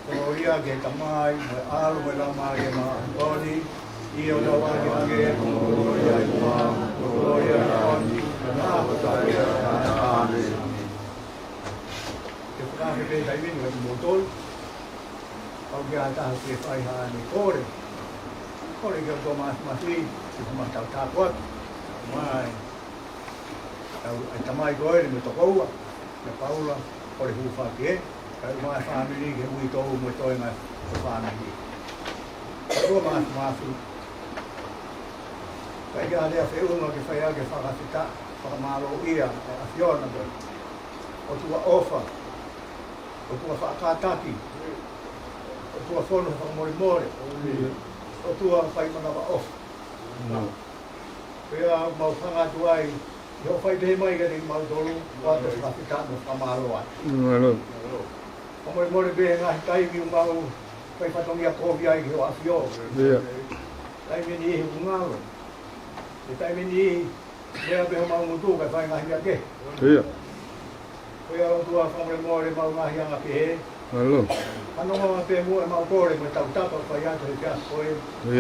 Kolōlia ki he Tamai, mo e ʻAlo, mo e Laumālie Māʻoniʻoni, ʻio, ʻo taau ange, kolōlia ʻi muʻa, kolōlia ʻi he ʻaho ni, ʻo taau ange. ʻĀmeni. Ke fakaafe pē taimi ni kiate kimoutolu. Kapau ʻoku ʻi ai ha taha ʻoku fie fai haʻane kole, kole ki he ʻOtua Māfimafi, ke ma tau tāpuaki. Mai. Tau, ʻa e tamai ko ē, mo e tokoua, mo Paula, kole hūfaki ē. Kae ʻumaʻā e fāmili, ke uitou mo e toenga ʻo e fāmili. ʻOtua Māfimafi. ʻIkai ke ʻi ai ha lea feʻunga ke fai ʻaki e fakafetaʻi, fakamālōʻia, ʻa e ʻAfiona ko e ʻOtua ʻofa, ʻOtua faʻa kātaki, ʻOtua fonu he fakamolemole, ʻOtua fai manavaʻofa. Ko ia ʻoku mau hanga atu ai, ʻi hoʻo fai pehē mai kiate kimautolu, ʻoatu e fakafetaʻi mo e fakamālō ai. Fakamolemole pē he ngaahi taimi ʻoku mau fai fatongia kovi ai ki hoʻo ʻAfio. Taimi ʻe niʻihi ʻoku ngalo. He taimi ʻe niʻihi, lea pē homau ngutu kae fai ngaahi meʻa kehe. Ko ia ʻOtua fakamolemole ʻemau ngaahi anga pehē. Fanongo mai pē muʻa ʻemau kole mo e tautapa ʻoku fai atu he efiafi ko ē. Ko e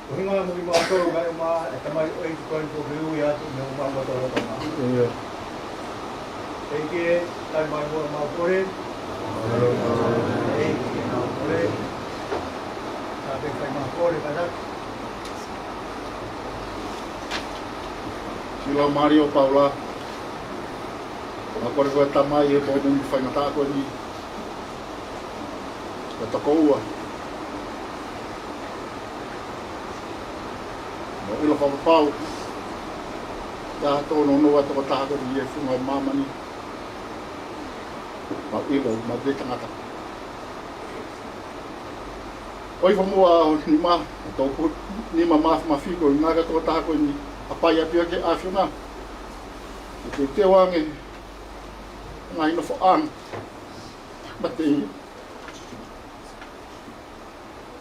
ʻuhinga mo kimautolu kae ʻumaʻā e tamaioʻeiki ko eni kuo ke ui atu mei homau lotolotonga. ʻEiki, tali mai muʻa ʻemau kole. ʻEiki, ʻemau kole. Ka te fai mai kole kātaki. Sila Mario Paula. Ko e kole ko e tamai he pō ni faingataʻa ko eni. Ko e tokoua. Mau ʻilo fakapapau. ʻI he tōnounou ʻa e tokotaha ko eni he funga māmani. Mau ʻilo, mau kei tangata. ʻOi fakamua ʻo nima, tō put, nima Māfimafi ko e ngaahi tokotaha ko eni. ʻApai ʻaupito ki he ʻAfiona. Ke teuteu ange, ngaahi nofoʻanga. Mate ia.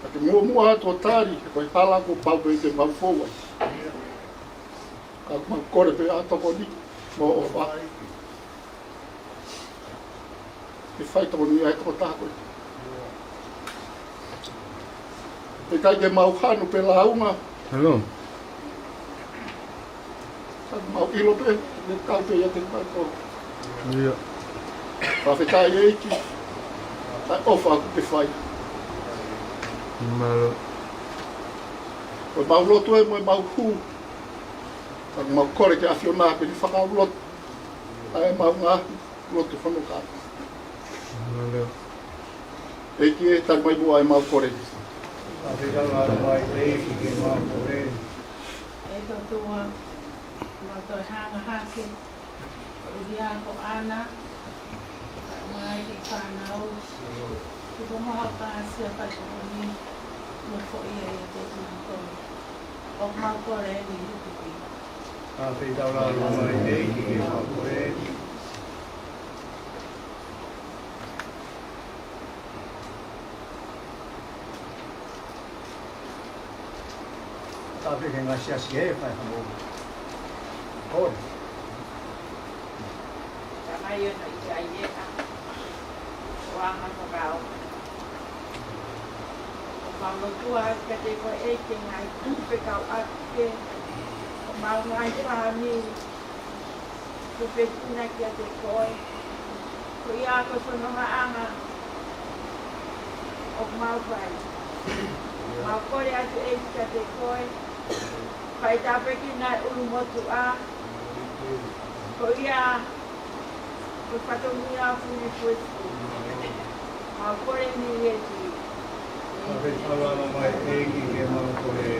Ka ke muʻomuʻa atu ʻo tali, ko e hala kuo pau pē ke mau fou ai. Ka mau kole pē ʻa e tokoni, mo e ʻofa. Ke fai tokoni ai tokotaha ko ē. ʻIkai ke mau hanu pe lāunga. Ka mau ʻilo pē, ke kau pē ʻiate kimautolu. Fakafetaʻi ʻEiki, ʻa e ʻofa ʻoku ke fai. Ko ʻemau lotu ē mo ʻemau hū. Ka mau kole ki he ʻAfiona ke ne fakalotu ʻa ʻemau ngaahi lotu hono ka. ʻEiki ē, tali mai muʻa ʻemau kole. ʻE ʻOtua, mau toe hanga hake, ko ia ko ʻAna, mai ki he fānau, ki he moha pasia pa ko ni, mo foʻi ʻiate kimautolu. ʻOku mau kole eni ʻi he huafa. Ka fetaulaki mai ʻEiki ke mau kole. Ka fekau ngaahi siasi ē, fai hamo. Kole. Tamai ʻoku ʻikai ʻi ai ha ʻoanga fakaʻofa. ʻOku mau lotua kiate koe ʻEiki ngaahi tupe kau ake. ʻOku mau ngaahi fāmili. Ke fekina kiate koe. Ko ia ko e fonongaʻanga ʻoku mau fai. Mau kole atu ʻEiki kiate koe. Fai tāpuekina e ʻulumotuʻa. Ko ia ko e fatongia fulifuefu. Mau kole ni ʻEiki. Ka fetaulaki mai ʻEiki ke mau kole.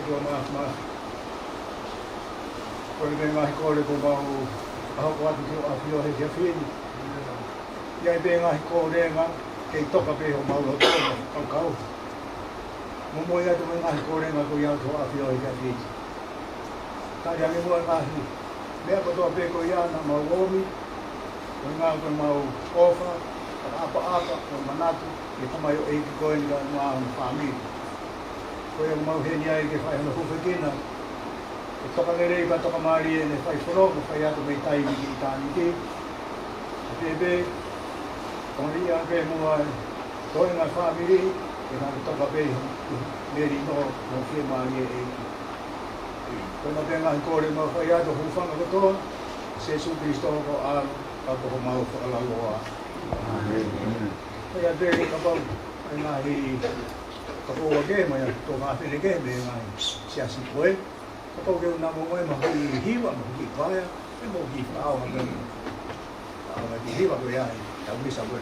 Māfimafi. Ko e meʻa ngaahi kole kuo mau hoko atu ki hoʻo ʻAfio he efiafi ni. ʻI ai pē ngaahi kolenga kei toka pē homau loto mo fakakaukau. Momoi atu mo e ngaahi kolenga ko ia ki hoʻo ʻAfio he efiafi ni. Tali ange muʻa e ngaahi meʻa kotoa pē ko ia naʻa mau ʻomi, ko e ʻuhinga ko ʻemau ʻofa, fakaʻapaʻapa, mo e manatu ki he tamaioʻeiki ko eni kae ʻumaʻā hono fāmili. Ko ia ʻoku mau ʻi heni ai ke fai hono hūfekina, ke tokanelei pea tokamālie ʻene fai fononga, fai atu mei taimi ki ʻitāniti. Pea pehē pē, kamaliʻi ange pē muʻa e toenga fāmili, ke nau toka pē ʻi he melino mo e fiemālie ʻo e ʻEiki. Ko ena pē ngaahi kole mau fai atu, hūfanga kotoa, Sīsū Kalaisi ko e ʻAlo, ka ko homau Fakalauloa. ʻĒmeni. Pea pehē kapau ʻe ngaahi kapoua kehe mai, ʻa e tō ngaahi fefine kehe mei he ngaahi siasi ko ē. Kapau ke u na mo mai ma hoki hiva, ma hoki paea, e mo hoki fakaʻaonga pē. Fakaʻaonga ki he hiva ko ia ʻi he tau misa ko ē.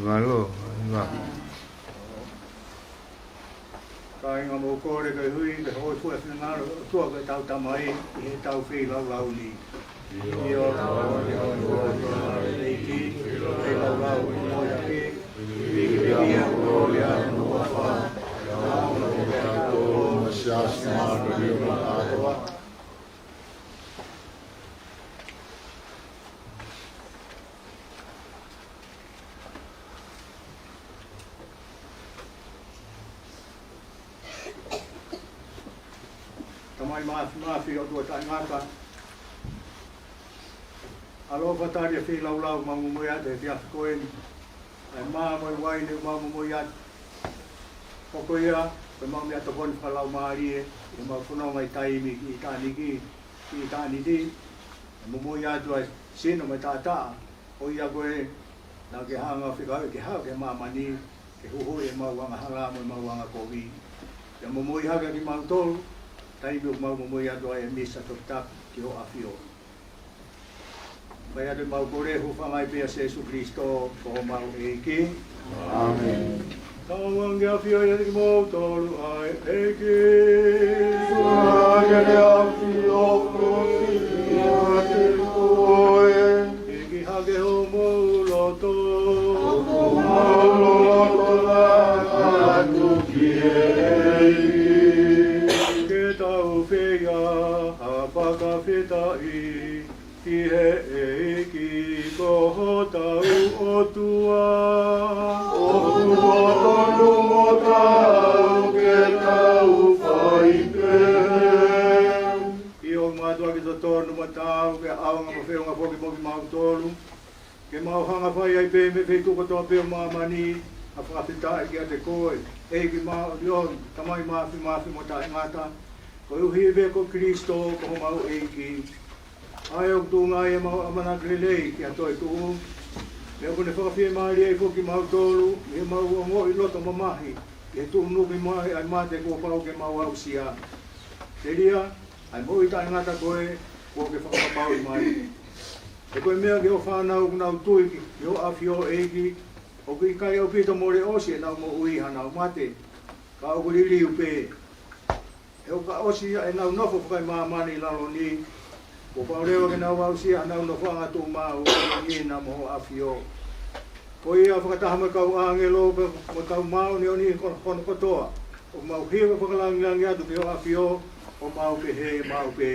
Mālō, mālō. Kāinga, mou kole ke hui, ke hōifua he finangalo ʻo e ʻOtua ko ʻetau Tamai, ʻi heʻetau feilaulau ni. ʻIo, ʻEiki, feilaulau mo ia ke, ʻi he ʻofa, Tamai māfimafi, ʻOtua taʻengata. ʻAlofa, tali ʻa e feilaulau ʻoku mau momoi atu he efiafi ko eni. ʻA e mā mo e uaine ʻoku mau momoi atu. Ko ia, ko ʻemau meʻatokoni fakalaumālie, ʻi heʻemau fononga ʻi taimi ki ʻitāniti, ki ʻitāniti. ʻE momoi atu ʻa e sino mo e taʻataʻa ʻo ia ko ē naʻa ke hanga ʻo fekauʻi ke haʻu ki māmani, ke huhuʻi ʻemau angahala mo ʻemau angakovi. Pea momoi hake ʻa kimautolu, taimi ʻoku mau momoi atu ai e misa toputapu ki hoʻo ʻAfio. Fai atu ʻemau kole, hūfanga ai pē ʻia Sēsū Kilisitō, ko homau ʻEiki. ʻĀmeni. Tauange ʻafio ʻiate kimoutolu ʻa e ʻEiki. Tauange ʻafio ʻiate koe. ʻEiki hake homou loto. ʻOku mau loto lahi atu ki he ʻEiki. Ke tau fai ha fakafetaʻi ki he ʻEiki ko hotau ʻOtua. ʻOku totonu mo taau ke tau fai pehē. ʻIo, ʻoku mātuʻaki totonu mo taau ke ʻaonga mo feʻunga foki mo kimautolu, ke mau hanga fai ai pē mei he feituʻu kotoa pē ʻo māmani ha fakafetaʻi kiate koe, ʻEiki māʻoniʻoni, Tamai māfimafi mo taʻengata, koeʻuhi pē ko Kilisitō ko homau ʻEiki. ʻA ia ʻoku tuʻunga ai ʻemau ʻamanaki lelei ki ha toetuʻu, pea ʻoku ne fakafiemālie ai foki kimautolu ʻi heʻemau ongoʻi loto mamahi ʻi he tuʻunuku mai ʻa e mate kuo pau ke mau aʻusia. Telia ʻa e moʻui taʻengata ko ē kuo ke fakapapauʻi mai. He ko e meʻa ki hoʻo fānau ʻoku nau tui ki hoʻo ʻAfio, ʻEiki, ʻoku ʻikai ʻaupito mole ʻosi ʻenau moʻui ʻi haʻanau mate, ka ʻoku liliu pē. He ʻoka ʻosi ia ʻenau nofo fakaemāmani ʻi lalo ni, kuo pau leva ke nau aʻusia haʻanau nofoʻanga tuʻumaʻu ʻi he ʻAfio. Ko ia, fakataha mo e kau ʻāngelo, mo e kau māʻoniʻoni ko-, hono kotoa, ʻoku mau hiva fakalangilangi atu ki hoʻo ʻAfio, ʻo mau pehē maʻu pē: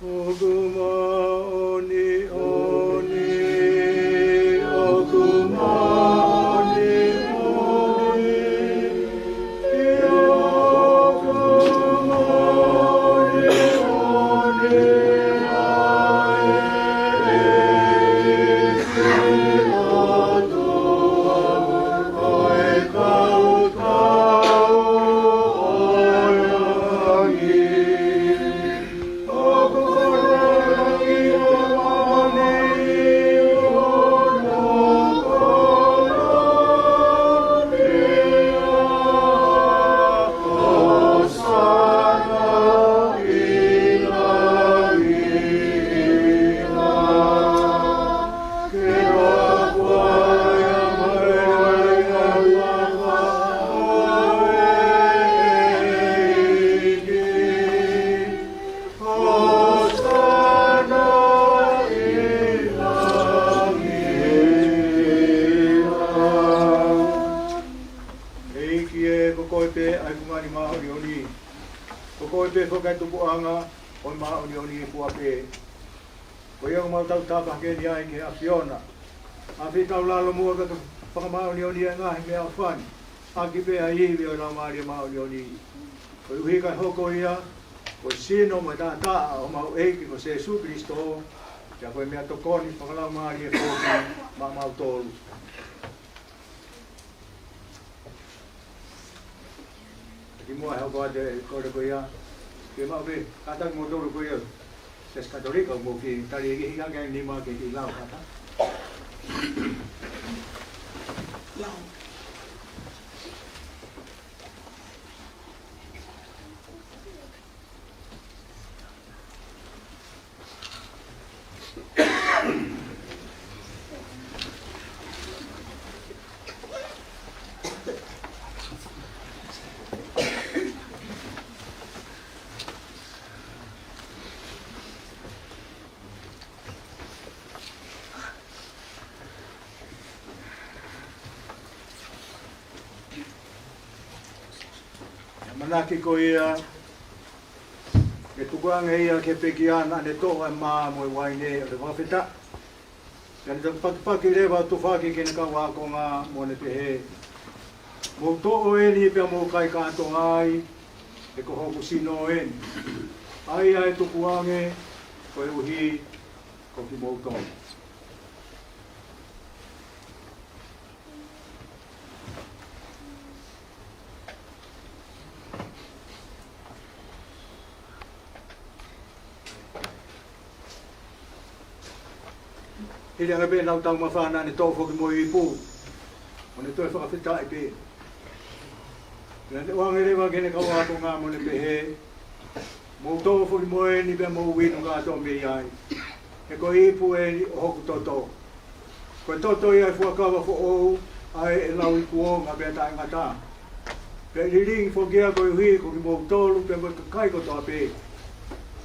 ʻOku māʻoniʻoni, ʻoku māʻoniʻoni, ʻoku māʻoniʻoni ʻa e ʻEiki ʻo e kau ʻEiki ē, ko koe pē ʻa e fungani māʻoniʻoni. Ko koe pē foki ʻa e tupuʻanga ʻo e māʻoniʻoni ʻi he fua pē. Ko ia ʻoku mau tautapa hake ni ai ki he ʻAfiona. ʻAfio ʻi taulalo muʻa kae fakamāʻoniʻoniʻi ʻa e ngaahi meʻaʻofa ni ʻaki pē ʻa e ivi ʻo e Laumālie Māʻoniʻoni. Koeʻuhi kae hoko ia ko e sino mo e taʻataʻa ʻo homau ʻEiki ko Sēsū Kilisitō, pea ko e meʻatokoni fakalaumālie foki maʻamautolu. Kimuʻa he hoko atu e kole ko ia, ke mau pē kātaki kimoutolu ko ia, Siasi Katolika, ʻoku mou kiʻi tali ʻi he hiki hake ʻa e nima ke kiʻi lau kātaki. Lau. ʻAmanaki ko ia ke tukuange ia ki he pekia naʻa ne toʻo ʻa e mā mo e uaine ʻo e fakafetaʻi. Pea ne pakipaki leva ʻo tufaki ki heʻene kau ākonga mo ne pehē: Mou toʻo eni pea mou kai kātoa ai, he ko hoku sino eni, ʻa ia ʻe tukuange koeʻuhi ko kimoutolu. Hili ange pē ʻenau taumafa naʻa ne toʻo foki mo e ipu, ʻo ne toe fakafetaʻi pē. Naʻa ne ʻoange leva ki heʻene kau ākonga mo ne pehē, Mou toʻo foki mo eni pea mou inu kātoa mei ai. He ko e ipu eni ʻo hoku toto. Ko e toto ia ʻo e fuakava foʻou, ʻa ē ʻe lauikuonga pea taʻengata. Pea ʻe lilingi foki ia koeʻuhi ko kimoutolu pea mo e kakai kotoa pē,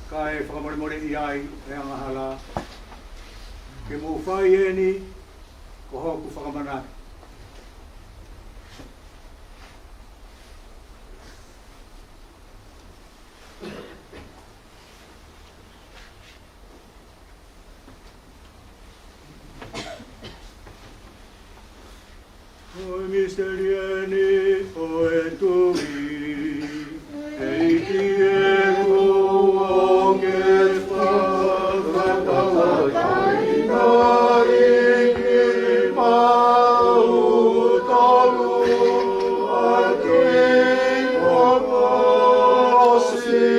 kae fakamolemoleʻi ai ʻa e angahala. Ke mou fai eni ko hoku fakamanatu. Ko e misiteli eni ʻo e tui. ʻEiki ē, kuo ke fakatauʻatāinaʻi kimautolu ʻaki ho kolosi.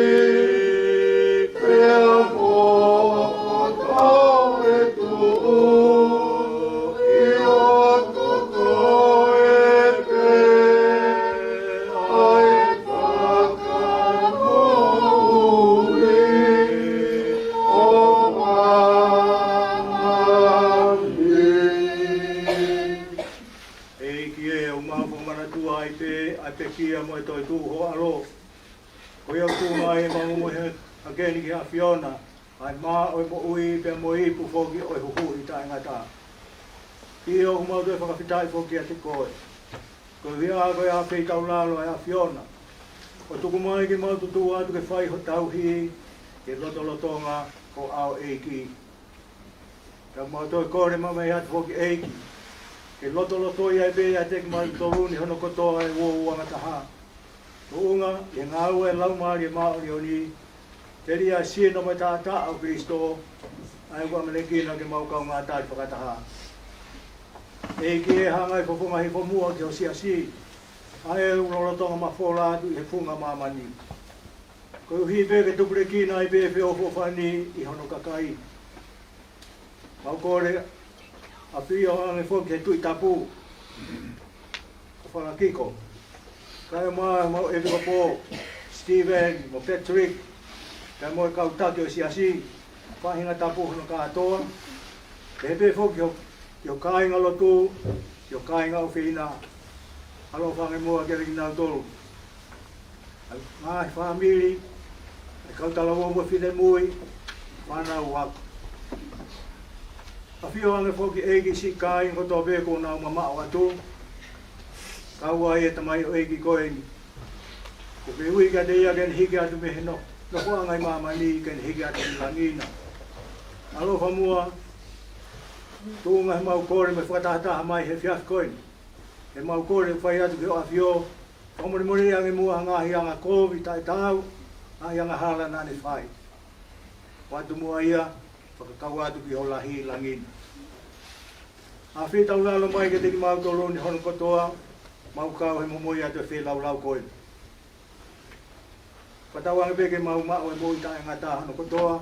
Pea mo hotau ʻEiki, ʻio ko koe pē ʻa e fakamoʻui ʻo māmani. ʻEiki ē, ʻoku mau fakamanatua ai pē ʻa e pekia mo e toetuʻu ho ʻAlo. Ko ia ʻoku tuʻu mai ʻi he maunga mo e hē, ʻa eni ki he ʻAfiona, ʻa e mā ʻo e moʻui pea mo e ipu foki ʻo e huhuʻi taʻengata. ʻIo, ʻoku mau toe fakafetaʻi foki kiate koe. Koeʻuhi ko e ʻafeitaulalo ʻa e ʻAfiona, ʻo tuku mai ke mau tuʻu atu ke fai ho tauhi ki he lotolotonga ʻo e ʻEiki. Pea mau toe kole mai atu foki ʻEiki, ke lotolotoi ai pē ʻiate kimautolu ni hono kotoa ʻa e uouangataha. Tuʻunga ʻi he ngāue ʻa e Laumālie Māʻoniʻoni, telia ʻa e sino mo e taʻataʻa ʻo Kalaisi, ʻa ia ʻoku ʻamanekina ke mau kaungā tali fakataha. ʻEiki ē, hanga ʻe he fofonga hifo muʻa ki ho siasi, ʻa ē ʻoku lolotonga mafola atu ʻi he funga māmani. Koeʻuhi pē ke tupulekina ai pē ʻa e feʻofoʻofani ʻi hono kakai. Mau kole ʻafio ange foki ki he Tuʻi Tapu, ko Falakiko. Kae ʻumaʻā homau ʻEpikopō, Stephen mo Patrick, pea mo e kau taki ʻo e siasi, faʻahinga tapu hono kātoa. Pehē pē foki ki ho, ki ho kāinga lotu, ki ho kāinga ʻofeina. ʻAloʻofa ange muʻa kiate kinautolu. ʻA e ngaahi fāmili, ʻa e kau talavou mo e finemui, fānau ako. ʻAfio ange foki ʻEiki siʻi kāinga kotoa pē kuo nau mamaʻo atu. Kau ai e tamaioʻeiki ko eni. Ko e ui kiate ia ke ne hiki atu mei he no, nofoʻanga ʻi māmani ke ne hiki atu ki langi na. ʻAloʻofa muʻa, tuʻunga he mau kole mo e fakatahataha mai he efiafi ko eni. He mau kole fai atu ki ho ʻAfio, fakamolemoleʻi ange muʻa ʻa e ngaahi angakovi taʻetaau, ngaahi angahala naʻa ne fai. ʻOatu muʻa ia, fakakau atu ki ho lahi ʻi langi na. ʻAfeitaulalo mai kiate kimautolu ni hono kotoa, mau kau he momoi atu e feilaulau ko eni. Fakatauange pē ke mau maʻu e moʻui taʻengata hono kotoa,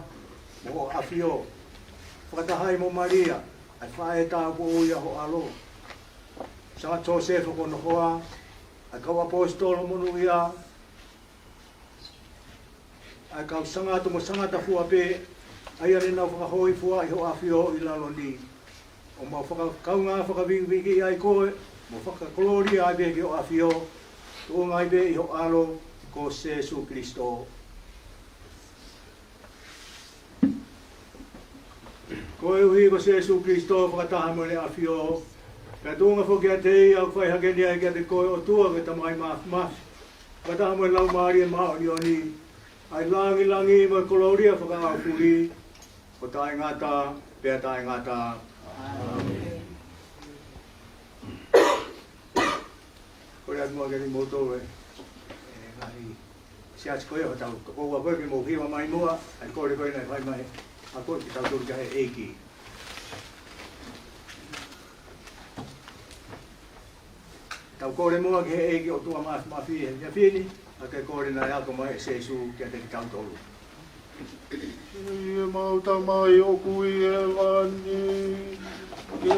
mo ho ʻAfio. Fakataha ai mo Malia, ʻa e faʻē tāupoʻou ʻa ho ʻAlo. Sangata Siosefa ko hono hoa, ʻa e kau ʻaposetolo monūʻia, ʻa e kau sangato mo sangata fua pē, ʻa ia ne nau fakahōifuaʻi ho ʻAfio ʻi lalo ni. ʻO mau fakakaungā fakavikivikiʻi ai koe, mo fakakolōlia ai pē ki ho ʻAfio, tuʻunga ai pē ʻi ho ʻAlo ko Sēsū Kalaisi. Koeʻuhi ko Sēsū Kalaisi fakataha mo ʻene ʻAfio, pea tuʻunga foki kiate ia ʻoku fai hake ni ai kiate koe ʻOtua ko e Tamai Māfimafi, fakataha mo e Laumālie Māʻoniʻoni, ʻa e langilangi mo e kolōlia fakaʻaufuli, ʻo taʻengata pea taʻengata. ʻĀmeni. Kole atu muʻa kiate kimoutolu e, e ngaahi siasi ko ia ʻo hotau tokoua ko ē ke mou hiva mai muʻa, ʻa e kole ko ē naʻe fai mai, ʻa ko ē ke tau tolu ki he ʻEiki. Tau kole muʻa ki he ʻEiki ʻOtua Māfimafi he efiafi ni, ʻa e kole naʻe ako mai ʻe Sēsū kiate kitautolu. ʻI heʻemau Tamai ʻoku ʻi hēvani, ke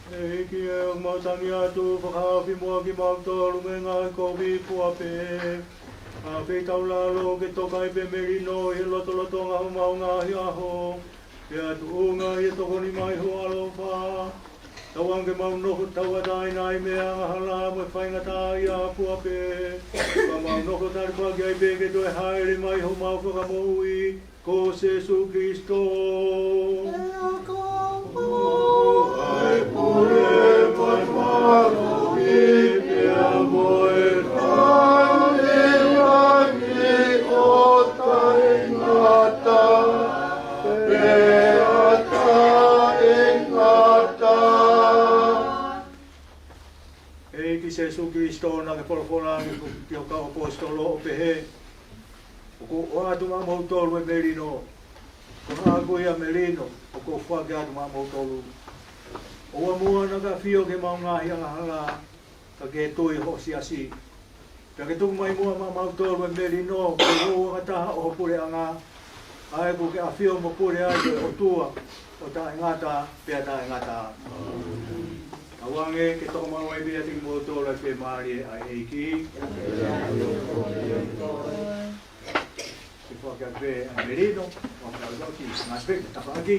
ʻEiki ē, ʻoku mau tangi atu, fakahaofi muʻa kimautolu mei he ngaahi kovi fua pē. ʻAfeitaulalo ke toka ai pē melino ʻi he lotolotonga ʻo homau ngaahi ʻaho. Pea tuʻunga ʻi he tokoni mai ho ʻaloʻofa, tauange ke mau nofo tauʻatāina ai mei he angahala mo e faingataʻaʻia fua pē, ka mau nofo talifaki ai pē ki he toe hāʻele mai homau Fakamoʻui, ko Sīsū Kalaisi. ʻEiki Sīsū Kalaisi, naʻa ke folofola ange ki ho kau ʻaposetolo ʻo pehē, ʻoku ou ʻoatu maʻamoutolu e melino, ko haʻaku ia melino ʻoku ou foaki atu maʻamoutolu. ʻOua muʻa naʻa ke ʻafio ki heʻemau ngaahi angahala, ka ki he tui hoʻo siasi. Pea ke tuku mai muʻa maʻamoutolu e melino, ko e uouangataha ʻo ho puleʻanga, ʻa ia ʻoku ke ʻafio mo pule ai ko e ʻOtua ʻo taʻengata pea taʻengata. Tauange ke toka maʻu ai pē ʻiate kimoutolu ʻa e fiemālie ʻa e ʻEiki. Ke foaki atu pē ʻa e melino, ʻo ka ʻosi, ngā pē, tafaʻaki.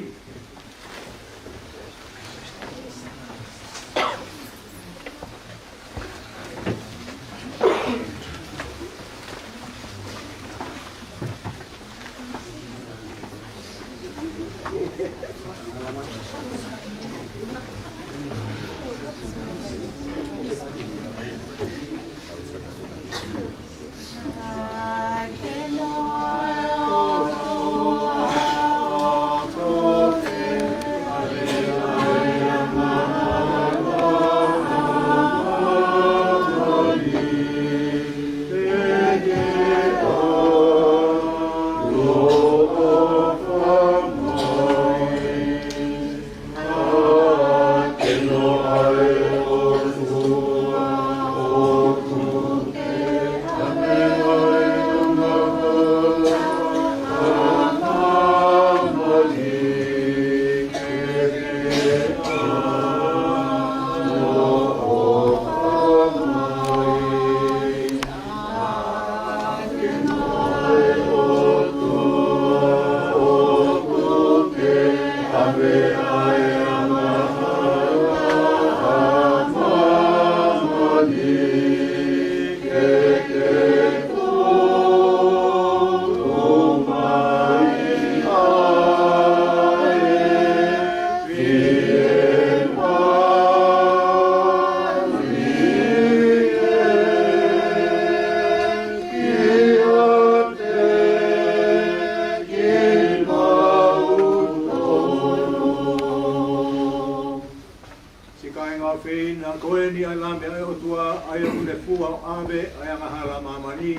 Siʻi kāinga ʻofeina, ko eni ʻa e Lami ʻa e ʻOtua, ʻa ia ʻoku ne fua ʻo ʻave ʻa e angahala ʻa māmani.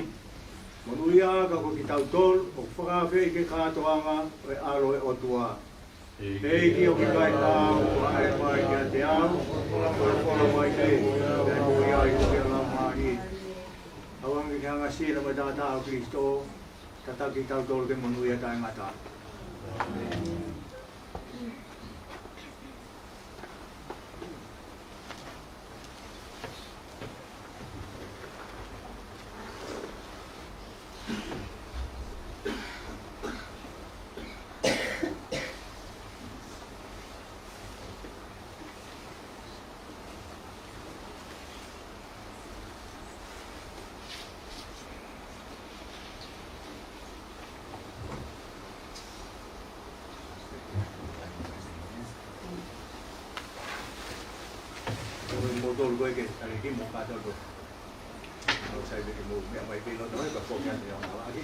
Monūʻia ā ka ko kitautolu ʻoku fakaafeʻi ki he kātoanga ʻo e ʻAlo ʻo e ʻOtua. ʻEiki, ʻoku ʻikai haʻo kuo haʻele mai kiate au, folofola mai pē, pea ʻe moʻui ai hoku ʻia Laumālie. Tauange ke hanga ʻe he sila mo e taʻataʻa ʻo Kalaisi ʻo tataki kitautolu ki he monūʻia taʻengata. ʻĒmeni. Tolu ko ē ke tali ki mo ka tolu. Au sai pē ke mo meʻa mai pē loto mai ka ko kia te au na aki.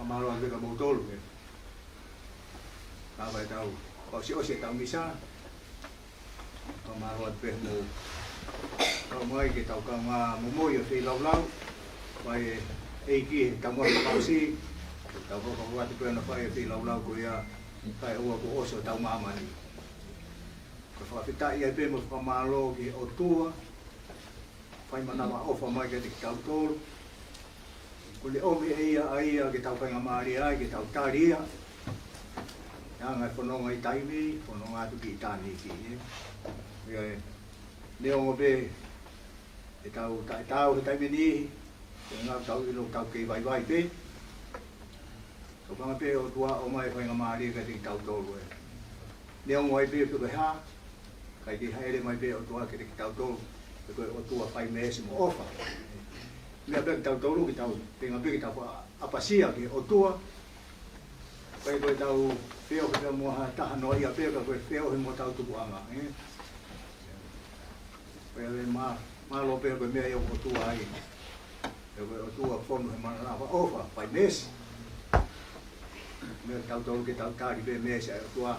Mālō atu pē kia moutolu, ē. Ka ʻi ai ʻetau, ʻosi, ʻosi ʻetau misa. Ka mālō atu pē mou kau mai ke tau kaungā momoi ʻo feilaulau. Fai ʻe he ʻEiki ʻetau ngaahi fakaʻosi. Tau hoko atu pē ʻo fai e feilaulau ko ia, kae ʻoua kuo ʻosi hotau māmani. Ko e fakafetaʻi ai pē mo e fakamālō ki he ʻOtua, fai manavaʻofa mai kiate kitautolu. Kuo ne ʻomi ʻe ia ʻa ia ke tau faingamālie ai, ke tau tali ia. He anga e fononga ʻi taimi, fononga atu ki ʻitāniti, ē. ʻIo, ē. Neongo pē ʻetau taʻetaau he taimi ni, ʻe ngata ʻetau ʻilo ʻoku tau kei vaivai pē. Ka ʻoku hanga pē ʻe he ʻOtua ʻo ʻomai e faingamālie kiate kitautolu, ē. Neongo ai pē pe ko e hā, kae kei hāʻele mai pē ʻOtua kiate kitautolu, he ko e ʻOtua fai meesi mo ʻofa. Meʻa pē kitautolu, ke tau, feinga pē ke tau ʻapasia ki he ʻOtua, kae ʻikai ko ʻetau feohi pē mo ha taha noa ia pē, ka ko e feohi mo hotau tupuʻanga, ē. Ko ia ʻe mā-, mālō pē ko e meʻa ia ʻoku ʻOtua ai. He ko e ʻOtua fonu he manavaʻofa, fai meesi. Meʻa kitautolu ke tau tali pē meesi ʻa e ʻOtua.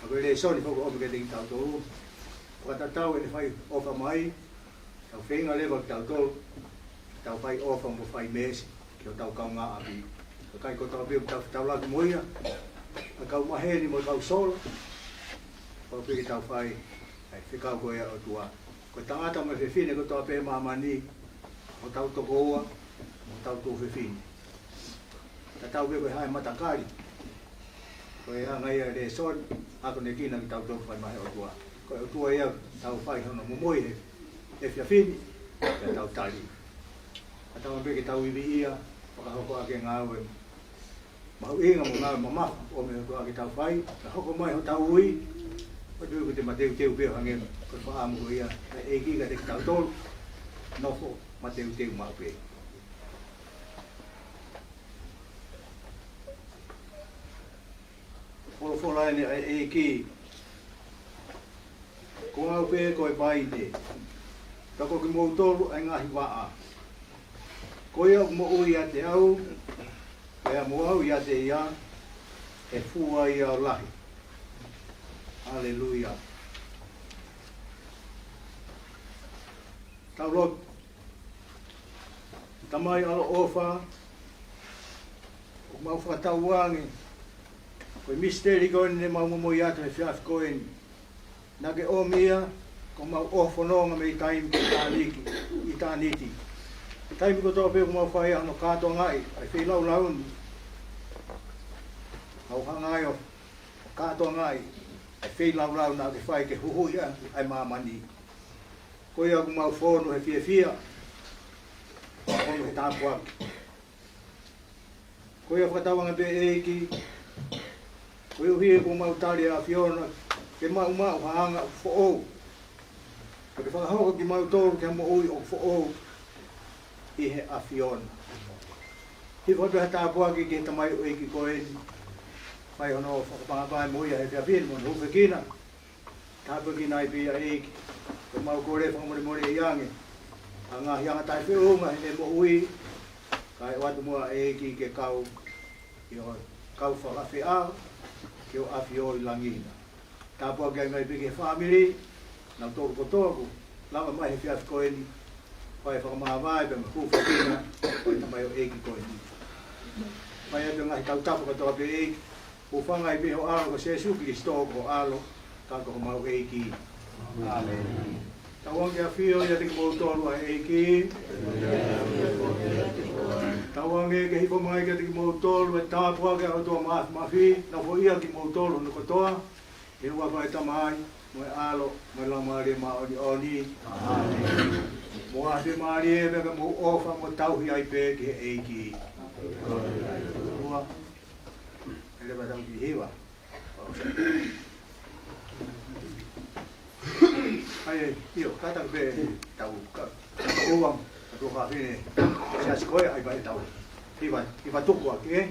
Ka ko e lēsoni foki ʻoku ʻomi kiate kitautolu. Fakatatau ʻene fai ʻofa mai, tau feinga leva kitautolu, tau fai ʻofa mo fai meesi ki hotau kaungāʻapi. Kakai kotoa pē ʻoku tau fetaulaki mo ia, ʻa e kau maheni mo e kau sola, pau pē ke tau fai ʻa e fekau ko ia ʻa e ʻOtua. Ko e tangata mo e fefine kotoa pē ʻi māmani, hotau tokoua, hotau tuofefine. Tatau pē ko e hā e matakali, ko e anga ia e lēsoni, akonekina kitautolu fai mai ʻe he ʻOtua. Ko e ʻOtua ia ʻoku tau fai hono momoi he efiafi ni, ke tau tali. Tatau pē ke tau ivi ia, fakahoko ʻaki e ngāue mahuʻinga mo e ngāue mamafa ʻoku ʻomi ʻe he ʻOtua ke tau fai, ka hoko mai hotau ui, ʻoku ou tui ʻoku te mateuteu pē ʻo hangē ko e fakaʻamu ko ia ʻa e ʻEiki kiate kitautolu, nofo mateuteu maʻu pē. Folofola eni ʻa e ʻEiki. Ko au pē ko e vaine, ka ko kimoutolu ʻa e ngaahi vaʻa. Ko ia ʻoku moʻui ʻiate au, pea mo au ʻiate ia, ʻe fua ia ʻo lahi. Haleluia. Tau lotu. Tamai ʻaloʻofa, ʻoku mau fakatauange ko e misiteli ko eni ne mau momoi atu he efiafi ko eni, naʻa ke ʻomi ia, ko ʻemau ʻohofononga mei taimi ki ʻitāniti, ʻitāniti. Taimi kotoa pē ʻoku mau fai ai hono kātoangaʻi ʻa e feilaulau ni, mau hanga ai ʻo kātoangaʻi ʻa e feilaulau naʻa ke fai ke huhuʻi ʻa, ʻa e māmani. Ko ia ʻoku mau fonu he fiefia, fonu he tāpuaki. Ko ia fakatauange pē ʻEiki, koeʻuhi ʻoku mau tali ʻa e ʻAfiona, ke maʻumaʻu ha anga foʻou. Pea ke fakahoko kimautolu ki ha moʻui ʻoku foʻou ʻi he ʻAfiona. Hifo atu ha tāpuaki ki he tamaioʻeiki ko eni, fai hono fakapapauʻi mo ia he efiafi ni mo hono hūfekina. Tāpuekina ai pē ia ʻEiki, ʻoku mau kole fakamolemoleʻi ange ʻa e ngaahi anga taʻefeʻunga heʻene moʻui, kae ʻoatu muʻa ʻEiki ke kau ʻi hoʻo kau fakafeʻao ki ho ʻAfio ʻi langi na. Tāpuakiʻi mai pē ki he fāmili, nautolu kotoa ʻoku lava mai he efiafi ko eni, fai fakamāvae pea mo e hūfekina ʻo e tamaioʻeiki ko eni. Fai atu e ngaahi tautapa kotoa pē ʻEiki, hūfanga ai pē ho ʻAlo ko Sēsū Kilisitō ko ho ʻAlo, ka ko homau ʻEiki. ʻĀmeni. Tauange ke ʻafio ʻiate kimoutolu ʻa e ʻEiki. Tauange ke hifo mai kiate kimoutolu e tāpuaki ʻa e ʻOtua Māfimafi, nofoʻia kimoutolu hono kotoa, ʻi he huafa ʻo e Tamai, mo e ʻAlo, mo e Laumālie Māʻoniʻoni. ʻĀmeni. Mou fiemālie pea ke mou ʻofa mo tauhi ai pē ki he ʻEiki. Ua. ʻE leva tau ki hiva. ʻAi, ʻio, kātaki pē tau ka, ka ua, ka tuʻa fafine, siasi ko ē, ʻai pē tau. Hiva, hiva tuku ʻaki, ē?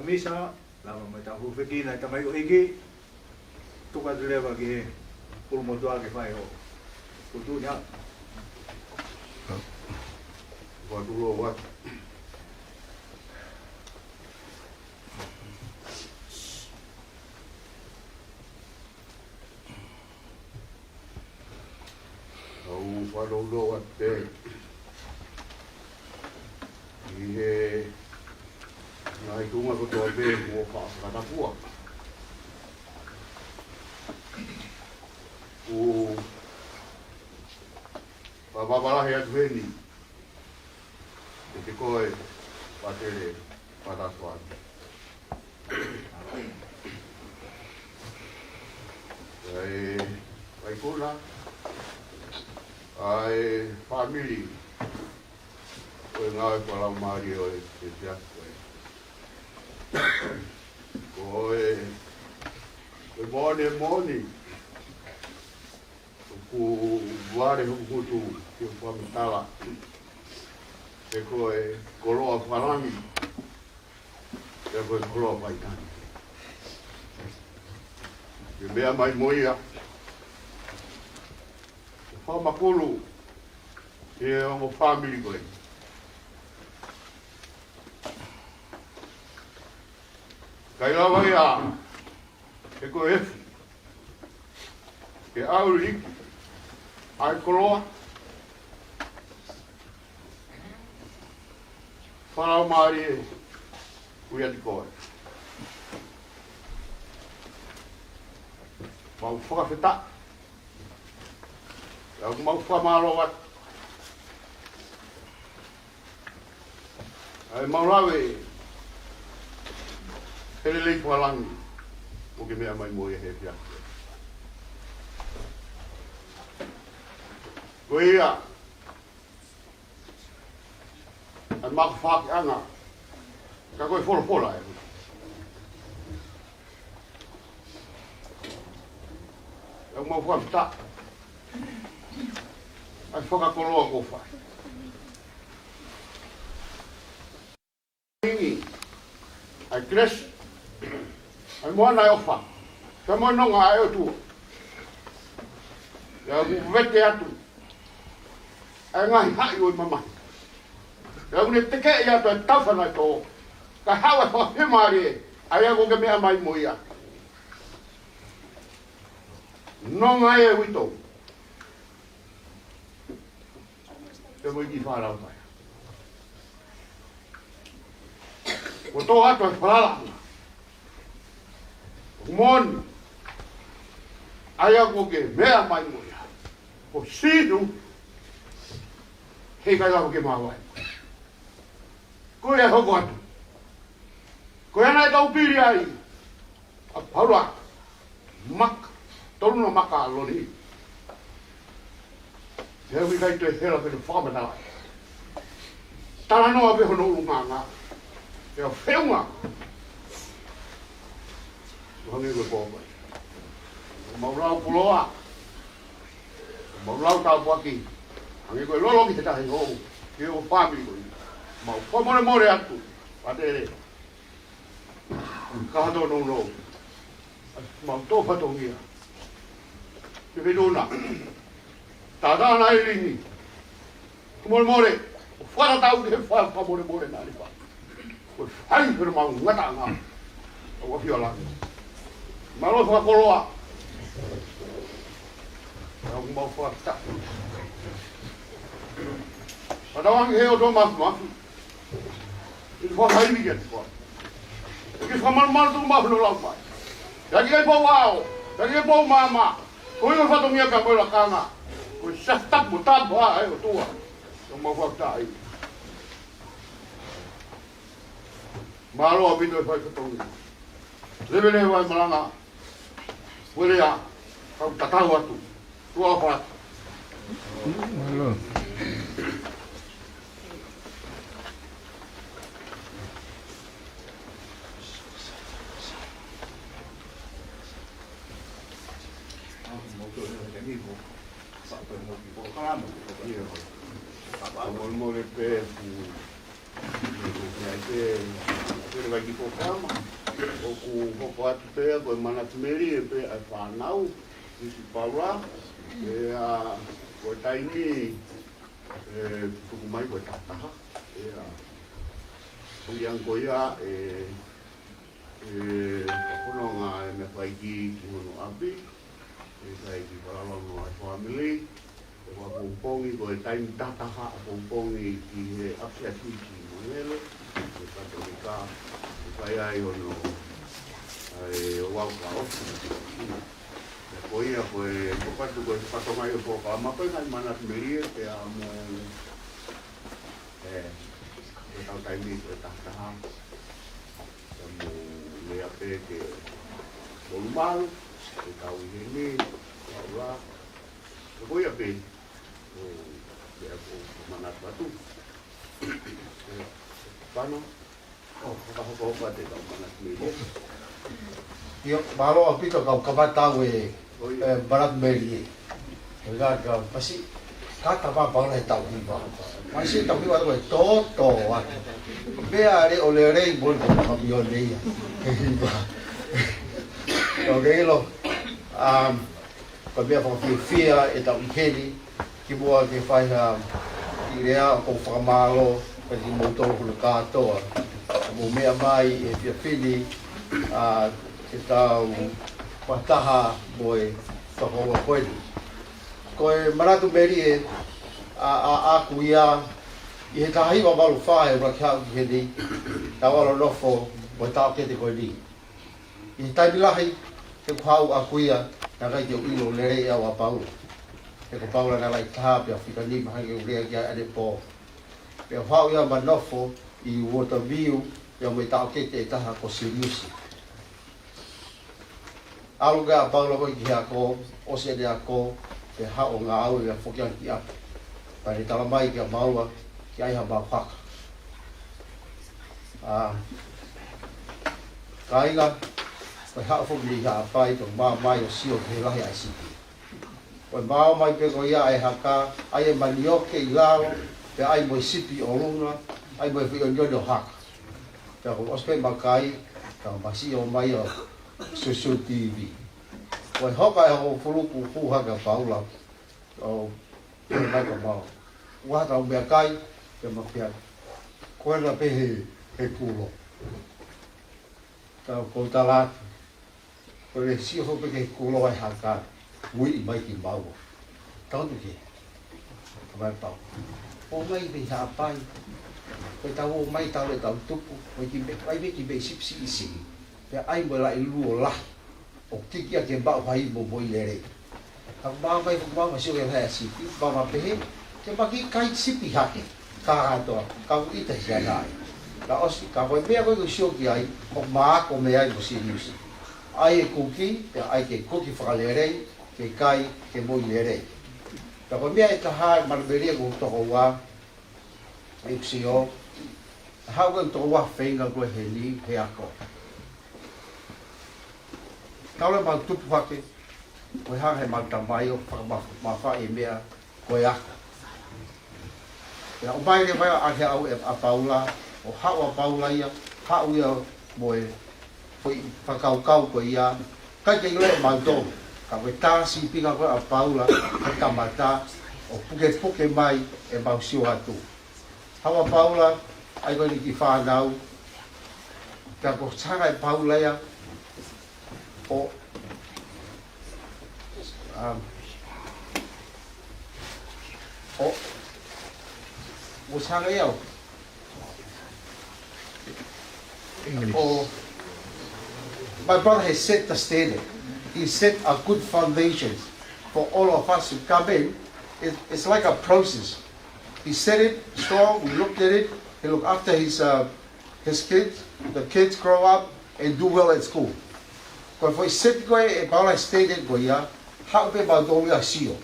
Misa, lava mai tau hufekina e tamai ʻo hiki, tuku atu leva ki he pulu motuʻa ke fai ho kutuʻi ʻa. Ua tulo ua. ʻOku ou fakalōloa atu pē ʻi he ngaahi tuʻunga kotoa pē kuo fakatapua. ʻOku ou fakamālō lahi atu heni kiate koe, Pātele Patatuan. ʻA e, ʻa e kula, ʻa e fāmili, ko e ngāue fakalaumālie ʻo e, e tiakono. Ko e, ko e moʻoni, moʻoni, ʻoku vale hoku ngutu ki hoʻo fakamatala. He ko e koloa fakalangi, pea ko e koloa fakaʻitāniti. Ke meʻa mai mo ia, ke fakamakulu ki he ongo fāmili ko ē. ʻIkai lava ia, he ko e efu ke ʻauliliki ʻa e koloa fakalaumālie ʻoku ʻiate koe. Mau fakafetaʻi. Pea ʻoku mau fakamālō atu. ʻA e mau lave he lelei fakalangi ʻoku ke meʻa mai mo ia he efiafi. Ko ia, ʻa e maʻu fakaʻanga, ka ko e folofola ē. ʻOku mau fakafetaʻi ʻa e fakakoloa kuo fai. Ingi, ʻa e kelesi, ʻa e moana ʻo e ʻofa, pea mo e nonga ʻa e ʻOtua. Pea ʻoku vete atu ʻa e ngaahi haʻi ʻo e mamahi. Pea ʻoku ne tekeʻi atu ʻa e taufa naʻe tō, kae haʻu ʻa e fakafiemālie, ʻa ia ʻoku ke meʻa mai mo ia. Nonga ʻa e uitou. Pea mo e kiʻi fānau mai. Kuo tō atu ʻa e falalaʻanga. ʻOku moʻoni, ʻa ia ʻoku ke meʻa mai mo ia. Ko Sīsū, heʻikai lava ke māvae. Ko ia ʻe hoko atu. Ko ia naʻe tau pili ai ʻa Paula, maka, tolunga maka ʻa Loni. He ʻoku ʻikai toe hela pē ʻene fakamatala. Talanoa pē hono ʻulungaanga. Pea feʻunga. Hangē ko e pō mai. Mau lau koloa. Mau lau tāpuaki. Hangē ko e lolo ki he tahi hou. Ki he ʻo fāmili ko ia. Mau fakamolemole atu. Pātele. Ka ha tōnounou. Mau tō fatongia. Ke fenuna. Tātā na e lini. Fakamolemole. ʻO fakatatau ki he fa-, fakamolemole naʻa ne fai. Ko e fai pē ʻo mau ngataʻanga. ʻOku ʻafio ʻa langi. Mālō fakakoloa. Mau mau fakata. Pea tauange he ʻOtua Māfimafi. ʻI he fakahā mai kiate koe. ʻEiki, fakamalumalu tuku maʻu hono lau mai. ʻIkai ke pau ʻao, ʻikai ke pau maama. Ko e fatongia ka ko e lakanga. Ko e sefta mo tapa ʻa e ʻOtua. ʻOku mau fakafetaʻi. Mālō ʻaupito e fai fatongia. Leveleva e malanga. Uele ā, kau tatau atu. Tuʻa ʻofa atu. Mālō. Molemole pē, ʻoku ʻi ai pē Pea ki polokalama, ʻoku hoko atu pē ko e manatu melie pē ʻa e fānau, Misi Paula, ʻa ia ko e taimi ʻe tuku mai ko e taha taha, ʻa ia ko ia ʻe, ʻe, ka pono ngā e meʻa fai ki, ki hono ʻapi, ʻe fai ki palalono ʻa e fāmili, ʻe ua pongipongi ko e taimi taha taha ʻapongipongi ki he ʻapiako ki Manele, ko e Katolika, ʻe fai ai hono, ʻa e ʻoku ka ofi. Ko ia ko e, ko patu ko e fatongia ʻo e polokalama ko e ngaahi manatu melie pea mo e, ko e tau taimi ko e taha taha. Ka mo lea pē ke molumalu, ke tau ʻi heni, Paula. Ka ko ia pē, ʻo, ia ko, ko manatu atu. Ē, pana, ʻo, ka hoko hoko atu e tau manatu melie. ʻIo, mālō ʻaupito kau kamata au e, ʻo ia, e manatu melie. Ka, ka, masi, ka ka pāpā he tau hiva. Masi tau hiva ko e tōtō atu. Meʻa leʻo lelei mo e tau kamione ia. Hiva. ʻOku ke ʻilo. Um, ko e meʻa fakafiefia e tau ʻi heni. Kimuʻa ke fai ha kiʻi lea ʻoku ou fakamālō, pea kimoutolu hono kātoa. Ka mou meʻa mai he efiafi ni, ʻa, ke tau fakataha mo e tokoua ko eni. Ko e manatu melie ʻa, ʻa, ʻaku ia, ʻi he taha hiva valu fā ʻe ʻuluaki haʻu ki heni, tau ʻalu ʻo nofo mo e taʻokete ko eni. ʻI he taimi lahi, he kuo haʻu ʻaku ia, naʻe ʻikai ke u ʻilo lelei ʻe au ʻa Paula. He ko Paula naʻe lahi taha pea fika nima hangē ko e lea ki ai ʻanepō. Pea u haʻu ia mo nofo ʻi Waterview, ia mo e taʻokete ʻe taha ko Siliusi. ʻAlu ko ē ʻa Paula ko ē ki he ako, ʻosi ʻene ako, pea haʻu ʻo ngāue ia foki ange ki ʻapi. Pea ne talamai kia maua, ke ʻai ha mau haka. ʻA, kāinga, ko e haʻu foki mei Haʻapai, ko e maʻu mai ʻo sio ki he lahi ʻa e sipi. Ko e maʻu mai pē ko ia ʻa e haka, ʻai e manioke ʻi lalo, pea ʻai mo e sipi ʻi ʻolunga, ʻai mo e foʻi ʻoniʻoni ʻo haka. Pea ko e ʻosi pē makai, ka masi ʻo mai ʻo susu T V. Ko e hoka e hoko fuluku hū hake ʻa Paula, ʻo pehē mai kia maua. ʻOua te tau meʻakai, pea ma pehē, ko ena pē he, he kulo. Ka ko u tala atu, ko e sio hoʻo pehē ki he kulo ʻa e haka, uiʻi mai ki maua. Tau tuke. Ka mai pau. ʻOmai pē Haʻapai. Ko e tau ō mai tau e tau tupu. Ko e kiʻi meʻa, ʻai pē kiʻi meʻa siʻisiʻi. Pea ʻai mo e laʻi luo lahi. ʻO kiki ʻa ke maʻu ha ʻimo mo e lelei. Ka maʻu mai, maʻu mai sio ki he lahi ʻa e sipi, maʻu mai pehē, ke ma kiʻi kai sipi hake, ka kātoa, ka u ʻita sia nai. Ka ʻosi, ka ko e meʻa ko ē ʻoku sio ki ai, ʻoku ma ako mei ai mo Siliusi. ʻAi e kuki, pea ʻai ke kuki fakalelei, ke kai, ke moʻui lelei. Ka ko e meʻa ʻe taha, manatu melie ko e tokoua, ʻEku sio, haʻu ko e tokoua feinga ko ē heni he ako. Talu ʻemau tupu hake, ko e hanga he mau tamai ʻo fakamaf-, mamafaʻi e meʻa ko e ako. Pea ʻomai leva ia ʻaki ʻe au ʻa Paula, ʻo haʻu ʻa Paula ia, haʻu ia mo e foʻi fakakaukau ko ia, ʻikai ke ʻilo ʻe mautolu. Ka ko e tā sīpinga ko ē ʻa Paula, he kamata, ʻo pukepuke mai ʻemau sio atu. Haʻu ʻa Paula, ʻai ko eni kiʻi fānau, ka ko e hanga ʻe Paula ia, ʻo, um, ʻo, ʻo hanga ia ʻo, English. Oh, my brother has set the standard. He set a good foundation for all of us to come in. It, it's like a process. He set it strong. We looked at it. He looked after his, uh, his kids. The kids grow up and do well at school. Ko e foʻi set ko ē ʻa Paula standard ko ia, haʻu pē mautolu ia ʻo sio.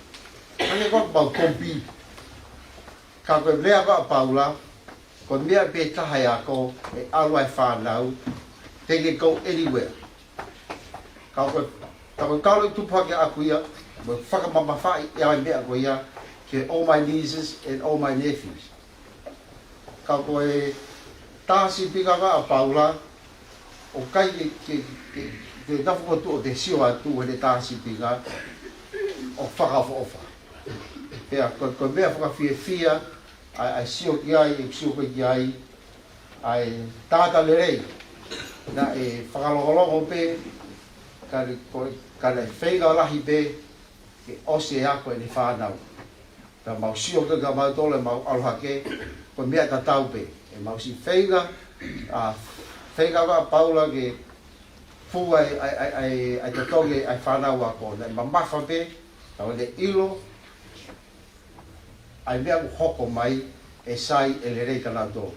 Hangē ko ʻemau compete. Ka ko e lea ko ē ʻa Paula, ko e meʻa pē taha ʻe ako, ʻe ʻalu ai e fānau, they can go anywhere. Ka ko e, ka ko e kalo e tupu hake ʻaku ia, mo fakamamafaʻi ʻa e meʻa ko ia, ki all my nieces and all my nephews. Ka ko e, Tā sīpinga ʻa Paula, ʻoku ʻikai ke, ke, ke, ke tafokotu ʻo te sio atu he tā sīpinga ʻo fakaʻofoʻofa. Pea ko, ko e meʻa fakafiefia, ʻa, ʻa e sio ki ai, ʻe sio ko ē ki ai, ʻa e tangata lelei, naʻe fakalongolongo pē, ka ne, ko, ka ne feinga lahi pē, ke ʻosi e ako ʻene fānau. Pea mau sio ki ai ka mau tole mau ʻalu hake, ko e meʻa tatau pē. ʻE mau siʻi feinga, ʻa, feinga ʻa Paula ke fua e, ʻa, ʻa, ʻa, ʻa e totongi ʻa e fānau ako. Naʻe mamafa pē, ka ʻoku ne ʻilo, ʻa e meʻa ʻoku hoko mai ʻe sai ʻe lelei kia nautolu.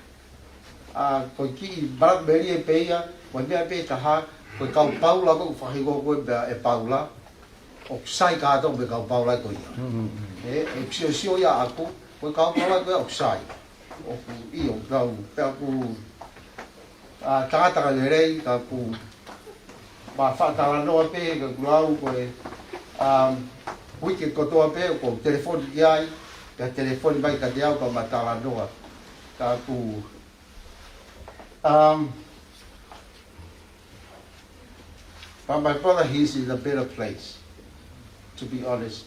ʻA, ko e kiʻi malak melie pē ia, ko e meʻa pē taha, ko e kau Paula ko ʻeku fakahingoa ko ē pea ʻe Paula, ʻoku sai kātoa mo e kau Paula ko ia. Mm, mm, mm. ʻE, ʻe sio sio ia ʻaku, ko e kau Paula ko ia ʻoku sai. ʻOku ʻi ʻo kau, pea ʻoku ʻa, tangata lelei, ka ʻoku ma faʻa talanoa pē, ka ʻoku lau ko e, um, uike kotoa pē, ʻoku ou telefoni ki ai, pea telefoni mai kiate au ka ma talanoa. Ka ʻoku, um, but my brother, he's in a better place, to be honest.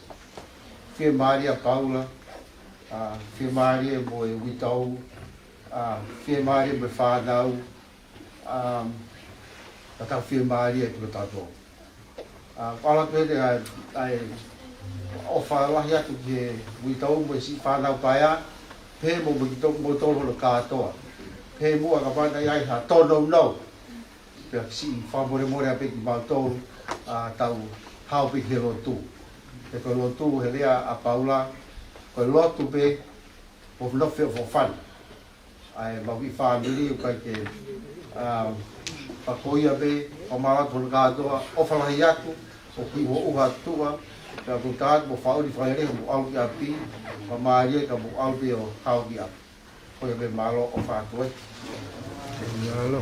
Fiemālie ʻa Paula, ʻa, fiemālie mo e uitou, ʻa, fiemālie mo e fānau, um, ka tau fiemālie pē ko tautolu. ʻA, ʻoku ala pē ʻa e, ʻa e ʻofa lahi atu ki he uitou mo e siʻi fānau paea, pehē mo, mo kitautolu hono kātoa. Pehē muʻa kapau naʻe ʻi ai ha tōnounou. Pea siʻi fakamolemole ʻa pē kimautolu, ʻa, tau hao pē ki he lotu. He ko e lotu he lea ʻa Paula, ko e lotu pē, ʻo nofo ʻo fofana. ʻA e mau kiʻi fāmili, ʻoku ʻikai ke, um, pea ko ia pē, ʻo mālō atu hono kātoa, ʻofa lahi atu, ʻoku ʻuha ʻuha atu ʻa, pea ʻoku ou tala atu mo faʻu ni fakalele mo ʻalu ki ʻapi, pea mālie ka mo ʻalu pē ʻo hao ki ʻapi. Ko ia pē mālō ʻofa atu ē. Mālō.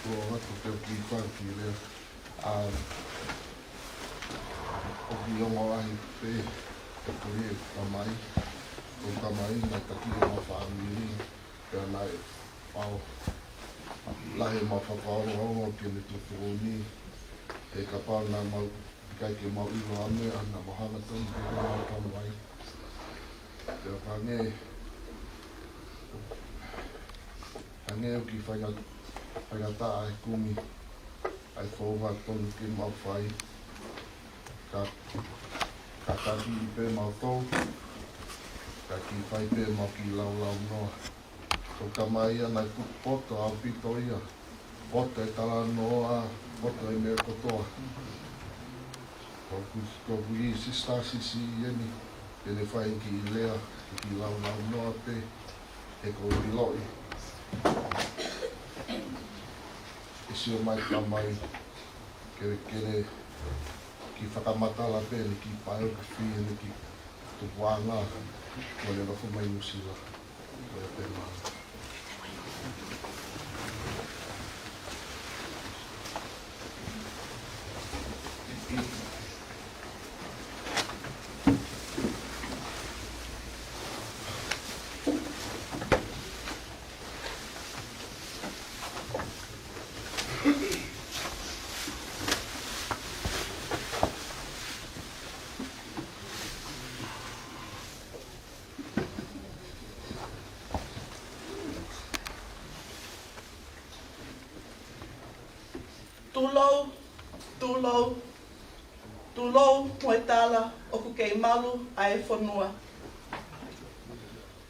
Kuo atu ke u kiʻi fanga kiʻi lea. ʻA, ʻoku ou ongoʻi pē, ʻoku ou tamai, ʻoku ou tamai, naʻe taki ʻema fāmili, pea naʻe pau lahi ʻema fakaongoongo ke ne tuʻutuʻuni, he kapau naʻa mau ʻikai ke mau ʻilo ʻa e meʻa naʻa mau hanga tonu ke mau tamai. Pea hangē, hangē ʻoku kiʻi fainga-, faingataʻa e kumi ʻa e founga tonu ke mau fai. Ka, ka taki pē mau tō, ka kiʻi fai pē mau kiʻi laulau noa. Ko e tamai ia naʻe tuku poto ʻaupito ia. Poto e talanoa, poto e meʻa kotoa. Ko ʻeku, ko ʻeku siʻi sisitā siʻisiʻi eni, ʻene fai kiʻi lea, kiʻi laulau noa pē, he ʻoku ou ʻiloʻi. ʻE sio mai tamai, ke, ke ne kiʻi fakamatala pē, ʻene kiʻi pae ʻo ke fie, ʻene kiʻi tupuʻanga, mo ʻene nofo mai Nuʻusila. Tulou, tulou, tulou mo e tala ʻoku kei malu ʻa e fonua.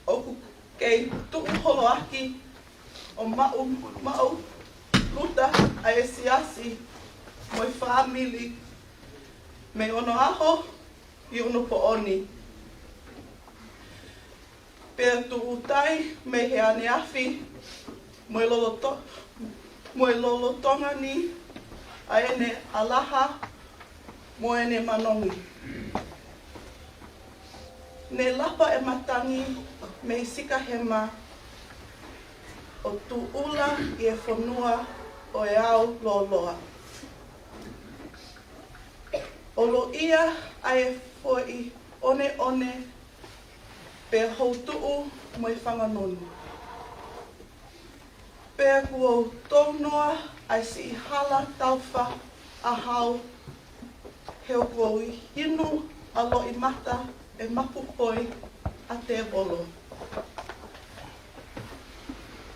ʻOku kei tuʻu holoʻaki ʻo maʻu, maʻu luta ʻa e siasi mo e fāmili mei onoʻaho ʻi onopooni. Pea tuʻu tai mei he ʻaneafi mo e loloto-, mo e lolotonga ni ʻa ʻene ʻalaha mo ʻene manongi. Ne lapa e matangi mei Sikahema ʻo tuʻula ʻi he fonua ʻo e ao lōloa. ʻO loʻia ʻa e foʻi ʻoneʻone pea houtuʻu mo e fanga nonu. Pea kuo u tounoa ʻa e siʻi hala taufa ʻa hau he ʻoku ou inu ʻa loʻimata e mapu hoi ʻa tēvolo.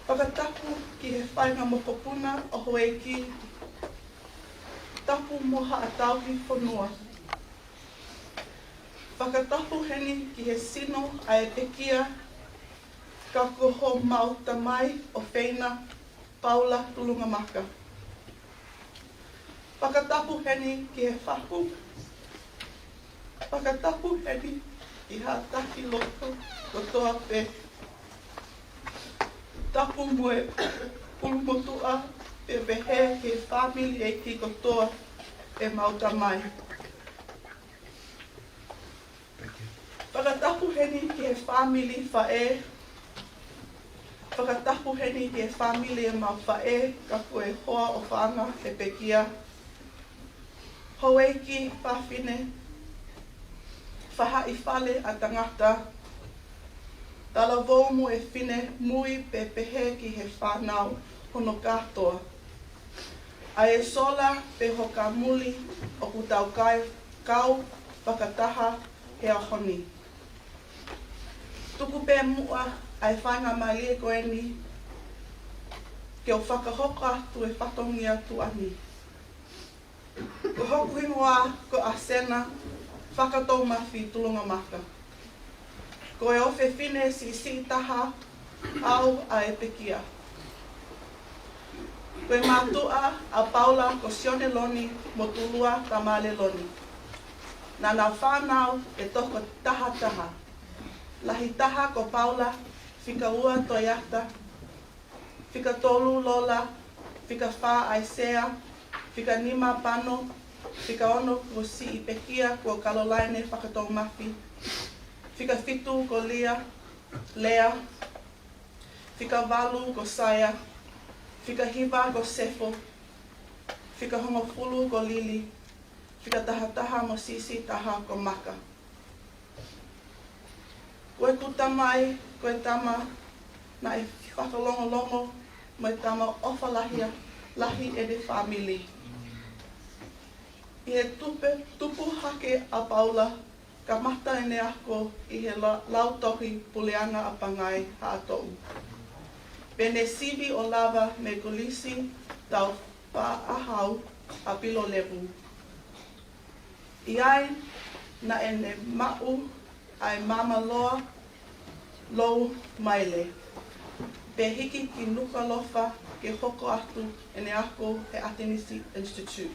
Fakatapu ki he faʻahinga mokopuna ʻo houʻeiki, tapu mo haʻa tauhi fonua. Fakatapu heni ki he sino ʻa e pekia, ka ko homau tamai ʻofeina Paula Tulungamaka. Fakatapu heni ki he faku. Fakatapu heni ki haʻa taki lotu kotoa pē. Tapu mo e ʻulumotuʻa pea pehē ki he fāmili ʻeiki kotoa ʻemau tamai. Fakatapu heni ki he fāmili faʻē. Fakatapu heni ki he fāmili ʻemau faʻē, ka ko e hoa ʻofaʻanga e pekia. Houʻeiki fafine, faʻahi fale ʻa tangata, talavou mo e finemui pea pehē ki he fānau hono kātoa. ʻA e sola pea hoka muli ʻoku tau kai kau fakataha he ʻaho ni. Tuku pē muʻa ʻa e faingamālie ko eni ke u fakahoko atu e fatongia tuʻa ni. Ko hoku hingoa ko ʻAsena Fakatoumafi Tulungamaka. Ko e ʻofefine siʻisiʻi taha au ʻa e pekia. Ko e mātuʻa ʻa Paula ko Sione Loni mo Tulua Tamale Loni. Naʻa nau fānau ʻe toko taha taha. Lahi taha ko Paula, fika ua Toiata, fika tolu Lola, fika fā ʻAisea, fika nima Pano, fika ono ko siʻi pekia ko Kalolaine Fakatoumafi, fika fitu ko Lia, Lea, fika valu ko Saia, fika hiva ko Sefo, fika hongofulu ko Lili, fika taha taha mo siʻisiʻi taha ko Maka. Ko ʻeku tamai, ko e tama naʻe fakalongolongo mo e tama ʻofa lahi, lahi ʻene fāmili. ʻI he tupe, tupu hake ʻa Paula, kamata ʻene ako ʻi he la-, Lautohi Puleʻanga ʻa Pangai Haʻatoʻu. Pea ne sivi ʻo lava mei he Kolisi Taufaʻāhau ʻa Pilolevu. ʻI ai naʻa ne maʻu ʻa e maama loa Lou Maile, pea hiki ki Nukuʻalofa ke hoko atu ʻene ako he ʻAtenisi Institute.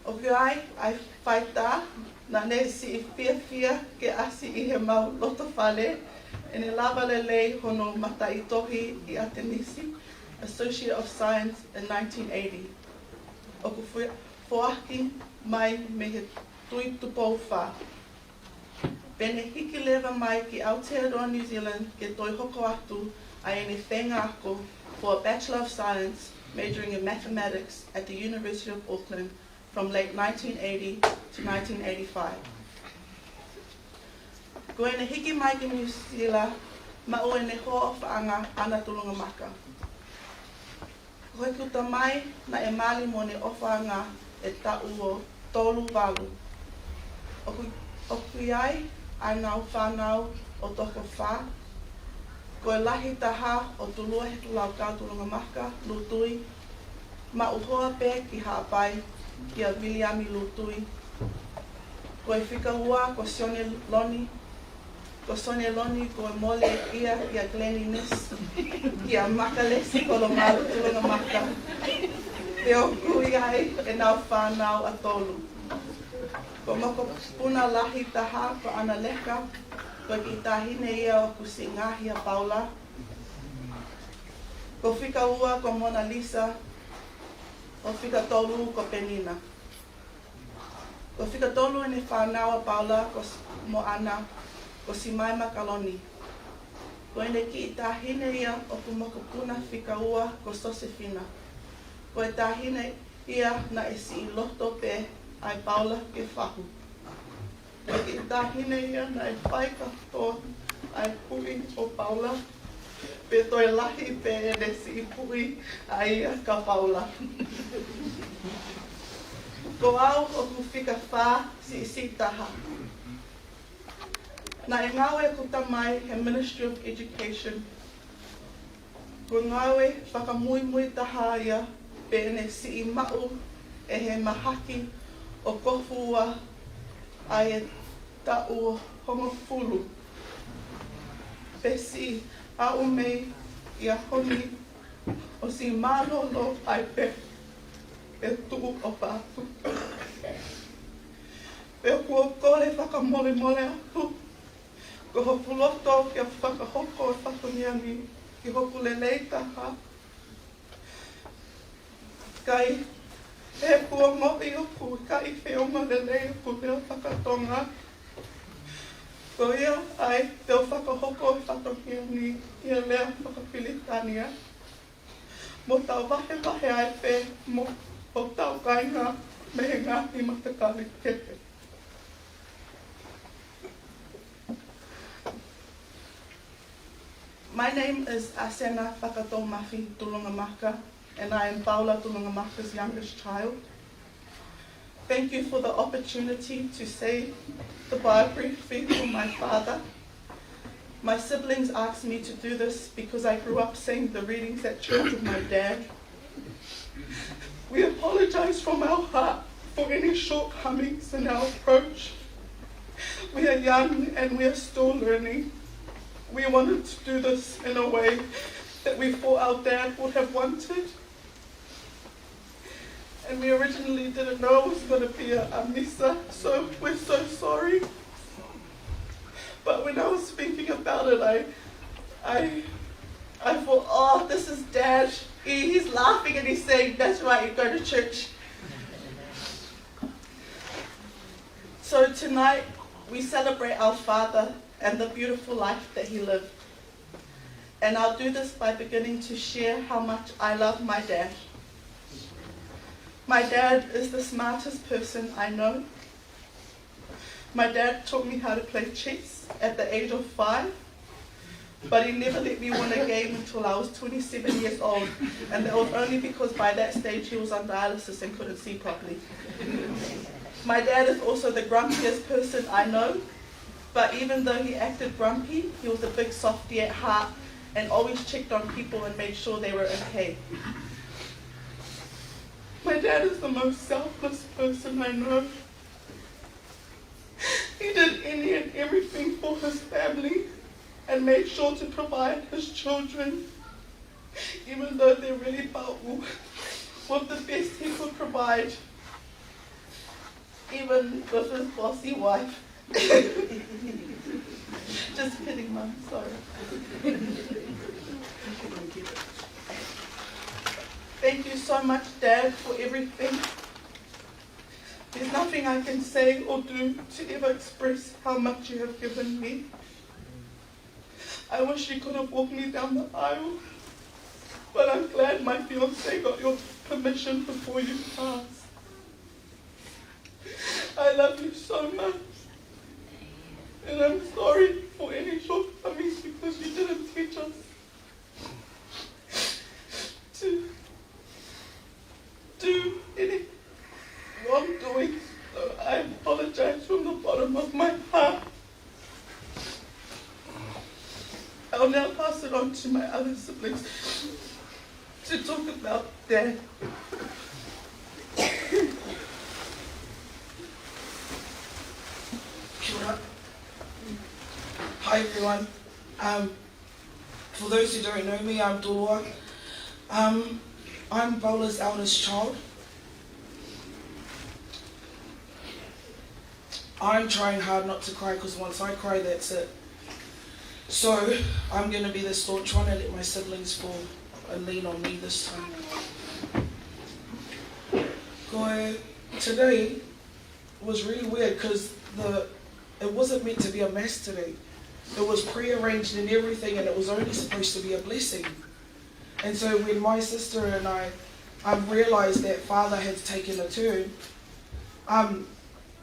ʻOku ʻi ai ʻa e faitā naʻa ne siʻi fiefia ke ʻasi ʻi heʻemau loto fale, ʻene lava lelei hono mataʻitohi ʻi ʻAtenisi, Associate of Science in nineteen eighty. ʻOku fo-, foaki mai mei he Tuʻi Tupou Fā. Pea ne hiki leva mai ki Aotearoa, New Zealand, ke toe hoko atu ʻa ʻene feinga ako for a Bachelor of Science, majoring in Mathematics at the University of Auckland from late nineteen eighty to nineteen eighty-five. Ko ʻene hiki mai ki Nuʻu Sila, maʻu ʻene hoa ʻofaʻanga ʻa ʻAna Tulungamaka. Ko ʻeku tamai naʻe mali mo ʻene ʻofaʻanga ʻi he taʻu ʻo tolu valu. ʻOku, ʻoku ʻi ai ʻenau fānau ʻo toko fā. Ko e lahi taha ʻo Tuluahetulaukau Tulungamaka, Lutui, Maʻu hoa pē ki Haʻapai, kia Viliami Lutui. Ko e fika ua ko Sione Loni, ko Sione Loni ko e mole ia kia Glenny Ness, kia Makalesi Kolomalu Tuʻungamaka. Pea ʻoku ʻi ai ʻenau fānau ʻe tolu. Ko mokopuna lahi taha ko ʻAna Leka, ko e kiʻi taʻahine ia ʻoku siʻi ngaahi ʻa Paula. Ko fika ua ko Mona Lisa, ko fika tolu ko Penina. Ko fika tolu ʻene fānau ʻa Paula ko s-, mo ʻAna, ko Simaima Kaloni. Ko ʻene kiʻi taʻahine ia ʻoku mokopuna fika ua ko Sosefina. Ko e taʻahine ia naʻe siʻi loto pē ʻa Paula ke fahu. Ko e kiʻi taʻahine ia naʻe fai kātoa ʻa e puʻi ʻo Paula, pea toe lahi pē ʻene siʻi puʻi ʻa ia kia Paula. Ko au ʻoku fika fā, siʻisiʻi taha. Naʻe ngāue ʻeku tamai he Ministry of Education. Ko e ngāue fakamuimui taha ia, pea ne siʻi maʻu ʻe he mahaki ʻo Kofu Ua ʻa e taʻu hongofulu. Pea siʻi aʻu mei he ʻaho ni ʻo siʻi mālōlō ai pē ʻe tuʻu ʻo pātu. Pea ʻoku ou kole fakamolemole atu, ko hoku loto ke fakahoko e fatongia ni ki hoku lelei taha. Ka ʻi heʻeku ongoʻi ʻoku ʻikai feʻunga lelei ʻeku lea faka-Tonga, ko ia ai te u fakahoko e fatongia ni ʻi he lea faka-Pilitānia, mo tau vahevahe ai pē mo hotau kāinga mei he ngaahi matakali kehe. My name is Asena Fakatoumafi Tuʻungamaka, and I am Paula Tuʻungamaka's youngest child. Thank you for the opportunity to say the Bible briefly for my father. My siblings asked me to do this because I grew up saying the readings at church with my dad. We apologize from our heart for any shortcomings in our approach. We are young and we are still learning. We wanted to do this in a way that we thought our dad would have wanted. And we originally didn't know it was gonna be a, a misa, so we're so sorry. But when I was thinking about it, I, I, I thought, "Oh, this is Dad. He, he's laughing and he's saying, 'That's right, you go to church.'" So tonight, we celebrate our father and the beautiful life that he lived. And I'll do this by beginning to share how much I love my dad. My dad is the smartest person I know. My dad taught me how to play chess at the age of five, but he never let me win a game until I was twenty-seven years old, and that was only because by that stage he was on dialysis and couldn't see properly. My dad is also the grumpiest person I know. But even though he acted grumpy, he was a big softie at heart and always checked on people and made sure they were okay. My dad is the most selfless person I know. He did any and everything for his family and made sure to provide his children, even though they're really poor, with the best he could provide, even with his bossy wife. Just kidding, Mum. Sorry. Thank you so much, Dad, for everything. There's nothing I can say or do to ever express how much you have given me. I wish you could have walked me down the aisle, but I'm glad my fiancé got your permission before you passed. I love you so much, and I'm sorry for any shortcomings because you didn't teach us to do any wrongdoing. So I apologize from the bottom of my heart. I'll now pass it on to my other siblings. to talk about that. Kia ora. Hi everyone. Um, for those who don't know me, I'm Toloa. Um, I'm Bola's eldest child. I'm trying hard not to cry because once I cry, that's it. So I'm going to be the staunch one and let my siblings fall and lean on me this time. Ko e, today was really weird because the it wasn't meant to be a mass today. It was prearranged and everything, and it was only supposed to be a blessing. And so when my sister and I um, realized that Father had taken a turn, um,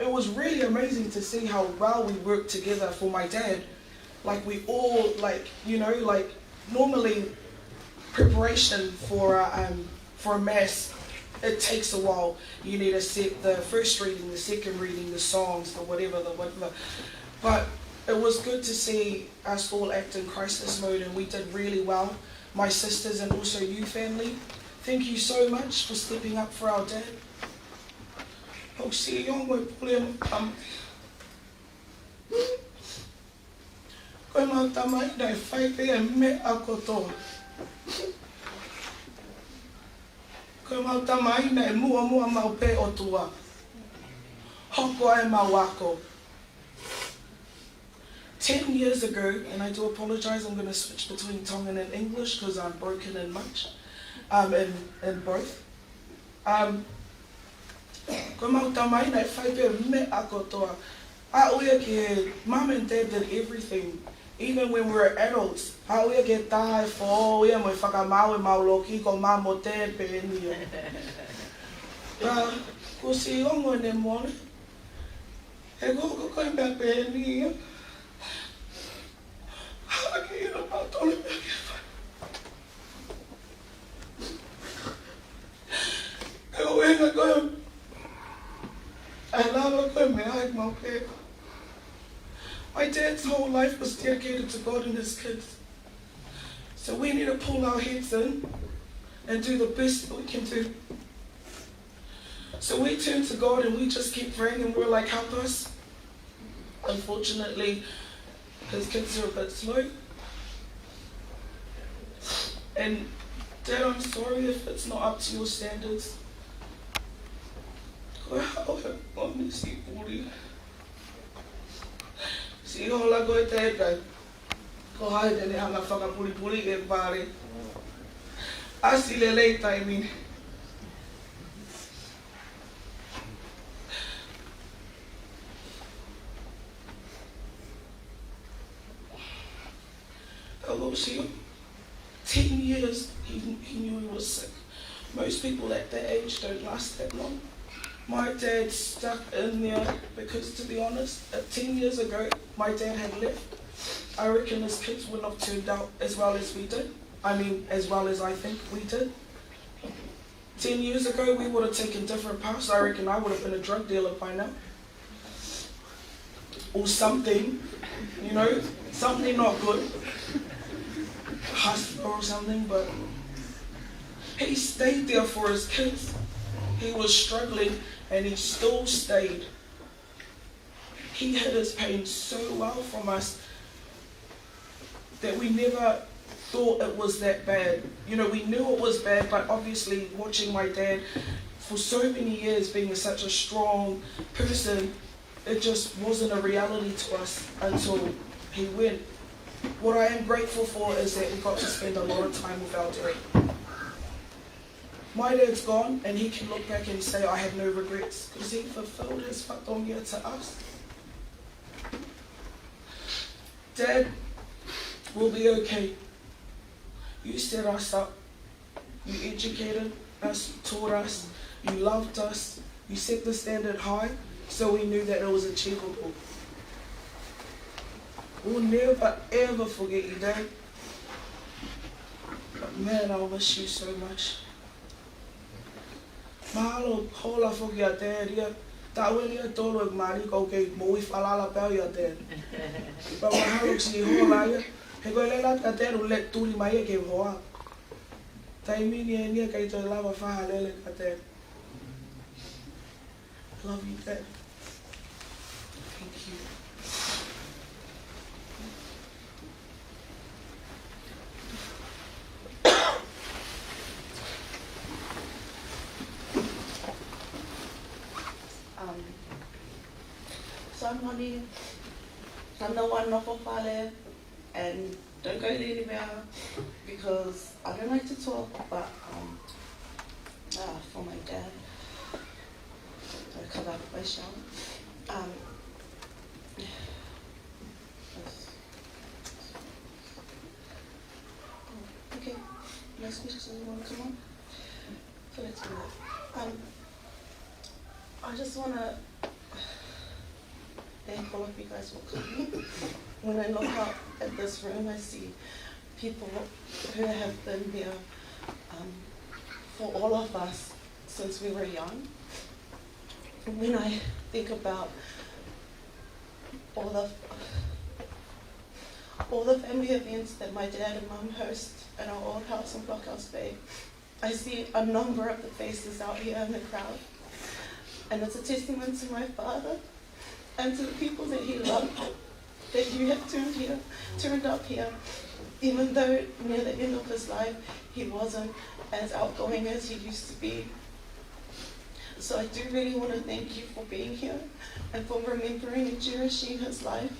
it was really amazing to see how well we worked together for my dad. Like we all, like, you know, like normally preparation for a, um, for a mass, it takes a while. You need to set the first reading, the second reading, the songs, the whatever, the whatever. But it was good to see us all act in crisis mode, and we did really well. My sisters and also you, family, thank you so much for stepping up for our dad. Hosi ongo e pule, um, Ko ʻemau tamai naʻe fai pē ʻa e meʻa kotoa. Ko ʻemau tamai naʻe muʻomuʻa maʻu pē ʻOtua. Hoko ai ʻemau ako. Ten years ago, and I do apologize, I'm gonna switch between Tongan and English 'cause I'm broken in much, um, in, in both. Um, ko ʻemau tamai naʻe fai pē meʻa kotoa. Aʻu ia ki he, Mum and Dad did everything. Even when we were adults, aʻu ia ki he taha e foʻou ia mo e fakamaau ʻemau loki ko Mum mo Dad pē eni ia. Ka, kuo ʻosi ongo ʻene mole. He ko, ko, ko e meʻa pē eni ia. Hala ke ʻilo mautolu e meʻa ke fai. Ko e ʻuhinga ko e, ʻa e lava ko e meʻa ʻi mau pē. My dad's whole life was dedicated to God and his kids. So we need to pull our heads in and do the best that we can do. So we turned to God and we just kept praying and we were like, "Help us." Unfortunately, his kids are a bit slow. And Dad, I'm sorry if it's not up to your standards. Ko e hā ʻoku ou ʻosi puli. Siʻi hola ko e tētai. Ko hai te ne hanga fakapulipuli e pale. ʻAsi lelei taimi ni. Ka ʻoku ou sio, ten years he, he knew he was sick. Most people at that age don't last that long. My dad stuck in there because, to be honest, uh, ten years ago, my dad had left. I reckon his kids wouldn't have turned out as well as we did. I mean, as well as I think we did. Ten years ago, we would have taken different paths. I reckon I would have been a drug dealer by now. Or something, you know, something not good. Hospital or something, but he stayed there for his kids. He was struggling and he still stayed. He hid his pain so well from us that we never thought it was that bad. You know, we knew it was bad, but obviously watching my dad for so many years being such a strong person, it just wasn't a reality to us until he went. What I am grateful for is that we got to spend a lot of time with our dad. My dad's gone, and he can look back and say, "I have no regrets," 'cause he fulfilled his fatongia to us. Dad, we'll be okay. You set us up. You educated us, you taught us, you loved us, you set the standard high, so we knew that it was achievable. We'll never, ever forget you, Dad. But man, I'll miss you so much. Mahalo hola foki ʻa Dad ia. Taʻu eni ʻe tolu ʻeku mali ʻoku ou kei moʻui falala pē au ʻia Dad. Pea mahalo siʻi hola ia. He ko e lēlata ʻa Dad ʻo lele tuli mai ia ke hoa. Taimi ni ʻeni ʻikai toe lava fai ha lele kiate au. Love you, Dad. Thank you. Um, so I'm Lonnie. I'm the one nofo fale, and don't go anywhere because I don't like to talk, but, um, ah, for my dad, I cover up my shower. Um, okay, next question, you wanna come on? So let's do that. Um, I just wanna thank all of you guys for coming. When I look out at this room, I see people who have been there, um, for all of us since we were young. When I think about all the, all the family events that my dad and mum host at our old house in Blockhouse Bay, I see a number of the faces out here in the crowd, and it's a testament to my father and to the people that he loved that you have turned here, turned up here, even though near the end of his life he wasn't as outgoing as he used to be. So I do really want to thank you for being here and for remembering and cherishing his life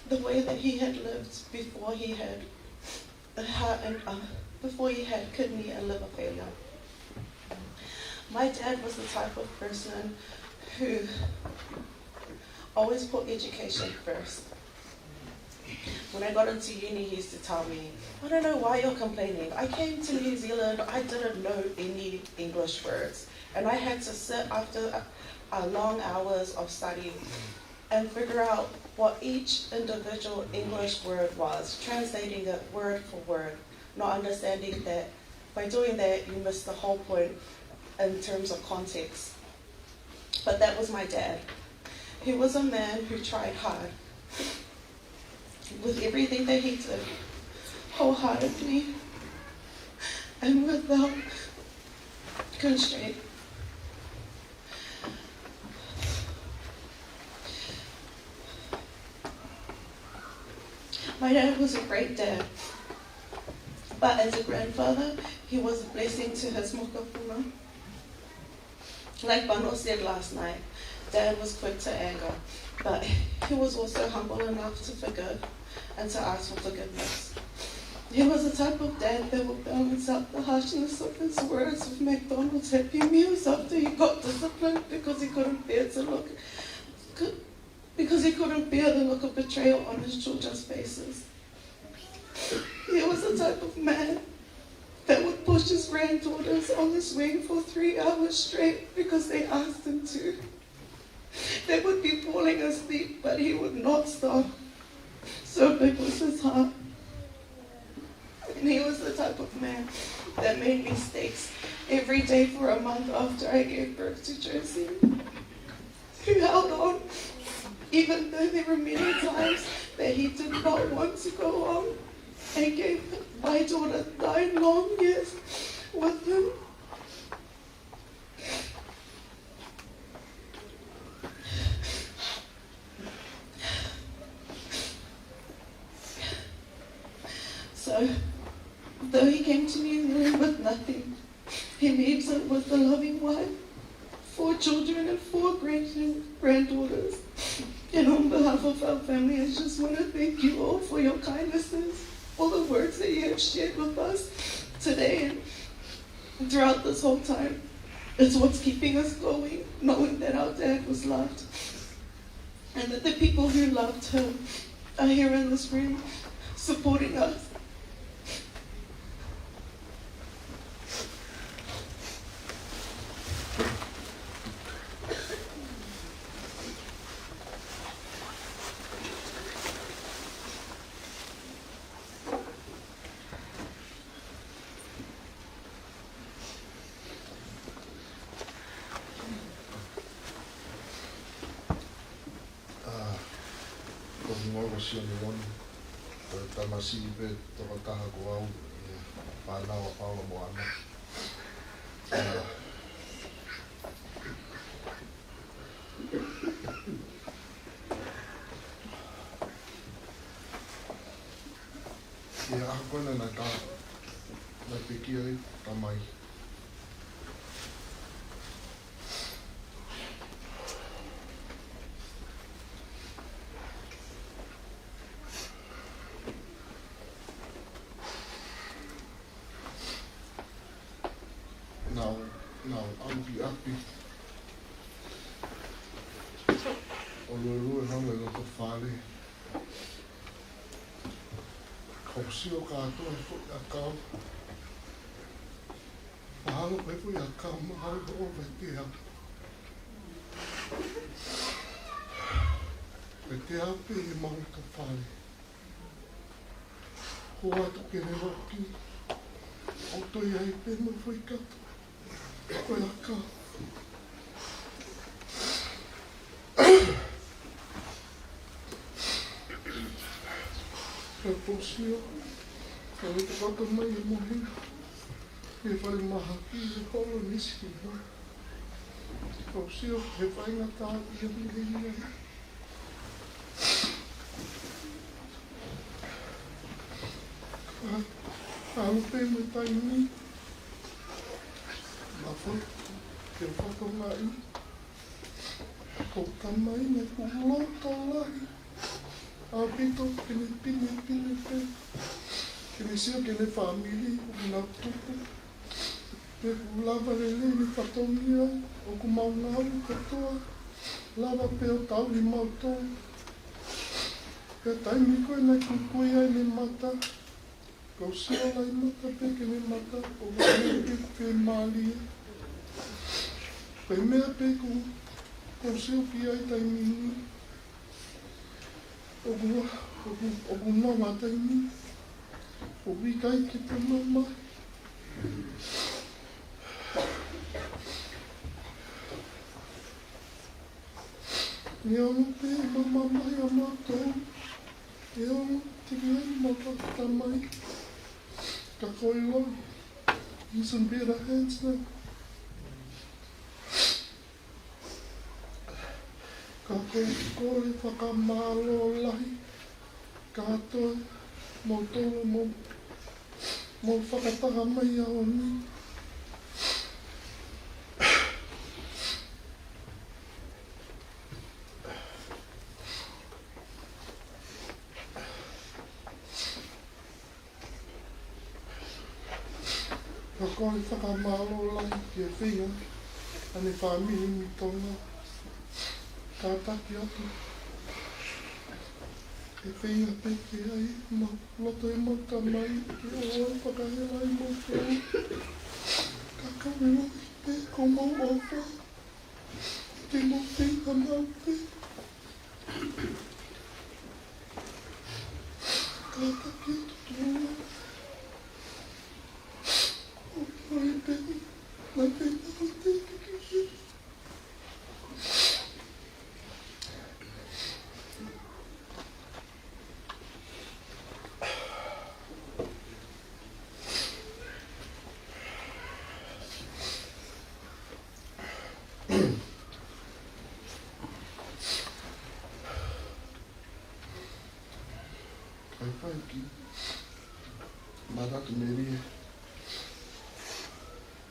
the way that he had lived before he had heart and, uh, before he had kidney and liver failure. My dad was the type of person who always put education first. When I got into uni, he used to tell me, "I don't know why you're complaining. I came to New Zealand, I didn't know any English words. And I had to sit after, uh, uh, long hours of study and figure out what each individual English word was, translating it word for word, not understanding that by doing that, you miss the whole point in terms of context." But that was my dad. He was a man who tried hard with everything that he did, wholeheartedly and without constraint. My dad was a great dad, but as a grandfather, he was a blessing to his mokopuna. Like Bano said last night, Dad was quick to anger, but he was also humble enough to forgive and to ask for forgiveness. He was the type of dad that would balance out the harshness of his words with McDonald's Happy Meals after he got disciplined because he couldn't bear to look, because he couldn't bear the look of betrayal on his children's faces. He was the type of man that would push his granddaughters on the swing for three hours straight because they asked him to. They would be falling asleep, but he would not stop. So big was his heart. And he was the type of man that made mistakes every day for a month after I gave birth to Josie. He held on, even though there were many times that he did not want to go on, and gave my daughter nine long years with him. So, though he came to New Zealand with nothing, he leaves it with a loving wife, four children, and four grand-, granddaughters. And on behalf of our family, I just want to thank you all for your kindnesses, all the words that you have shared with us today and throughout this whole time. It's what's keeping us going, knowing that our dad was loved and that the people who loved him are here in this room supporting us. ʻA, ko hoku hingoa ko Sione Loni, ko e tamasiʻi pē tokotaha ko au ʻi he fānau ʻa Paula mo Ana. ʻI he ʻaho ko ena naʻe tā, naʻe pekia ai Tamai. Naʻa ku, naʻa ku ʻalu ki ʻapi ʻo luelue holo ʻi loto fale. Ka u sio kātoa he foʻi ʻakau. Mahalo ko e foʻi ʻakau, mahalo ko e ʻova e teau. Ko e teau pē ʻi he loto fale. Hū atu ke ne loki, ʻo toe ʻai pē mo e foʻi kato. Ko e ʻakau. Ka u sio, ka u fakatoka mai e mohe, ʻi he falemahaki, ʻi he holo nisi ki hā. Ka u sio he faingataʻa ia mei heni. Ka, ka ʻalu pē mo e taimi, ma fo-, ke u fakatokangaʻi, ko e tamai naʻe fuʻu loto lahi ʻaupito ke ne pinepine pē, ke ne sio ki heʻene fāmili ʻoku nau tupu. Pea ʻoku lava lelei ʻene fatongia, ʻoku mau ngāue kotoa, lava pē ʻo tauhi mautolu. Pea taimi ko ē naʻe kuikui ai ʻene mata, ka u sio lahi mata pē ki heʻene mata, ʻoku ʻikai ke fiemālie. Ko e meʻa pē ʻoku, ʻoku ou sio ki ai taimi ni, ʻoku, ʻoku, ʻoku nonga taimi, ʻoku ʻikai ke te mamahi. Neongo pē ʻemau mamahi ʻamautolu, neongo te ke ai mau fakatamai, ka ko e loi, he's in better hands now. Ka ko e kole fakamālō lahi kātoa moutolu mo, mo fakataha mai ʻaho ni. Ka ko e fakamālō lahi ki he feinga ʻa ʻene fāmili mei Tonga. Kātaki atu. He feinga pē ke ʻai ʻemau loto ʻemau tamai ke ʻoua ʻe fakahela ai moutolu. Ka ko e loi pē ko homau ʻofa. Ke mau feinga maʻu pē. Kātaki atu Tonga. ʻOku ʻi ai pē, naʻe pē naʻe te kiki. Kae fai ki Matatu Melie.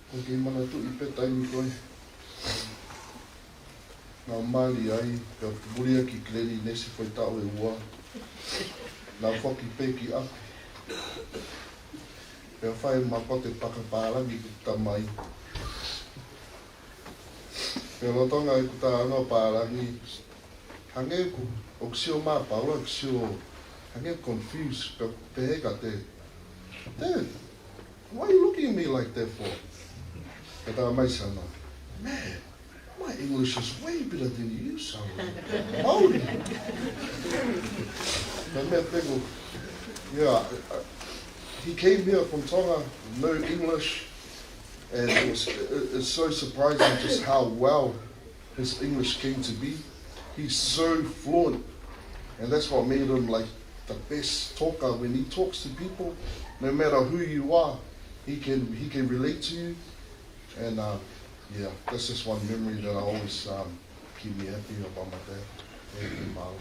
ʻOku ou kei manatuʻi pē taimi ko ē naʻa ku mali ai, pea u muli ai ki Glen Innes he foʻi taʻu ʻe ua. Naʻa ku foki pē ki ʻapi. Pea fai makote paka pālangi ki he tamai. Pea lolotonga ʻeku talanoa pālangi, hangē ʻoku, ʻoku sio mai Paula, ʻoku sio, hangē confused, pea pehē kiate, "Dad, why are you looking at me like that for?" Pea talamai ʻe Sana, "Man, my English is way better than you, Sana." Māori. Pea meʻa pē ʻoku, yeah, I, I, he came here from Tonga, no English, and it was, it, it's so surprising just how well his English came to be. He's so fluent, and that's what made him, like, the best talker. When he talks to people, no matter who you are, he can, he can relate to you. And, uh, yeah, that's just one memory that I always, um, keep me happy about my dad. Thank you, Mom.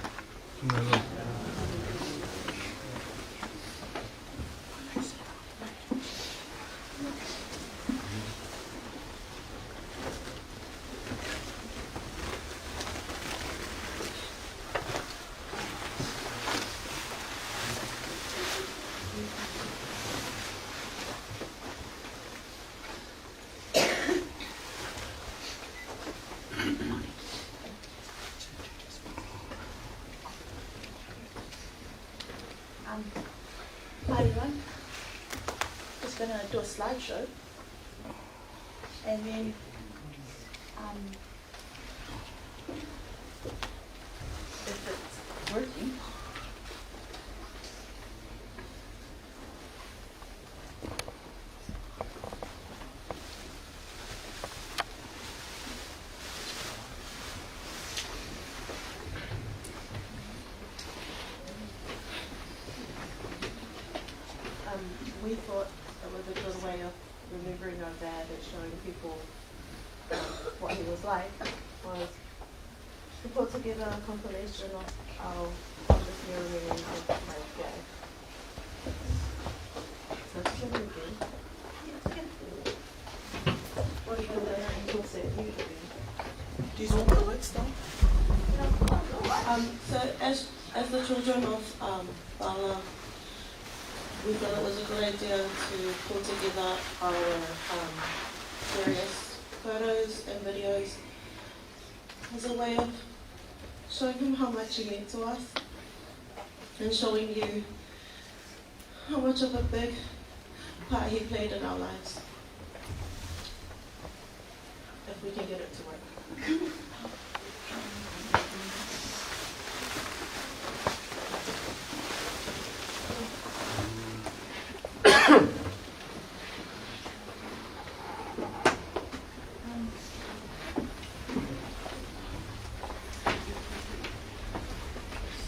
Um, hi everyone. Just gonna do a slideshow. And then, um, if it's working. Um, we thought it was a good way of remembering our dad and showing people, um, what he was like was to put together a compilation of our fondest memories of my dad. So it's really good. What are you gonna do? These all the words though? Um, so as, as the children of, um, Bala, we thought it was a good idea to pull together our, um, various photos and videos as a way of showing him how much he meant to us and showing you how much of a big part he played in our lives. If we can get it to work.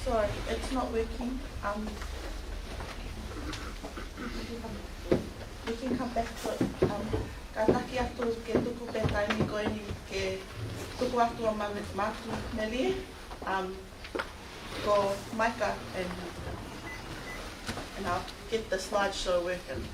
Sorry, it's not working. Um, we can come back to it. Um, kātaki atu ke tuku pē taimi ko eni ke tuku atu ʻa Mama Matu Melie. Um, Go Micah and, and I'll get the slideshow working.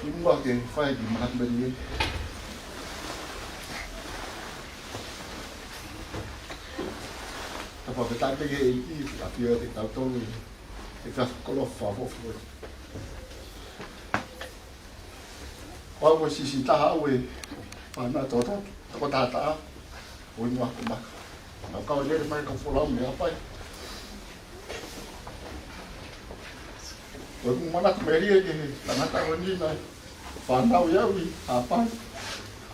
Kimuʻa ke fai ki Mama Melie. Tau fakafetaʻi ki he ʻEiki, ʻa ia ʻoku tau tonu ʻi he fakakoloa fakaʻofoʻofa. Ko au ko e siʻisiʻi taha ʻo e fānau toko taha, toko taha taha ʻo e Nuakomaka. Naʻa ku kau lele mai ka folau mei Haʻapai. Ko ʻeku manatu melie ki he tangata ko eni naʻe fānau ia ʻi Haʻapai.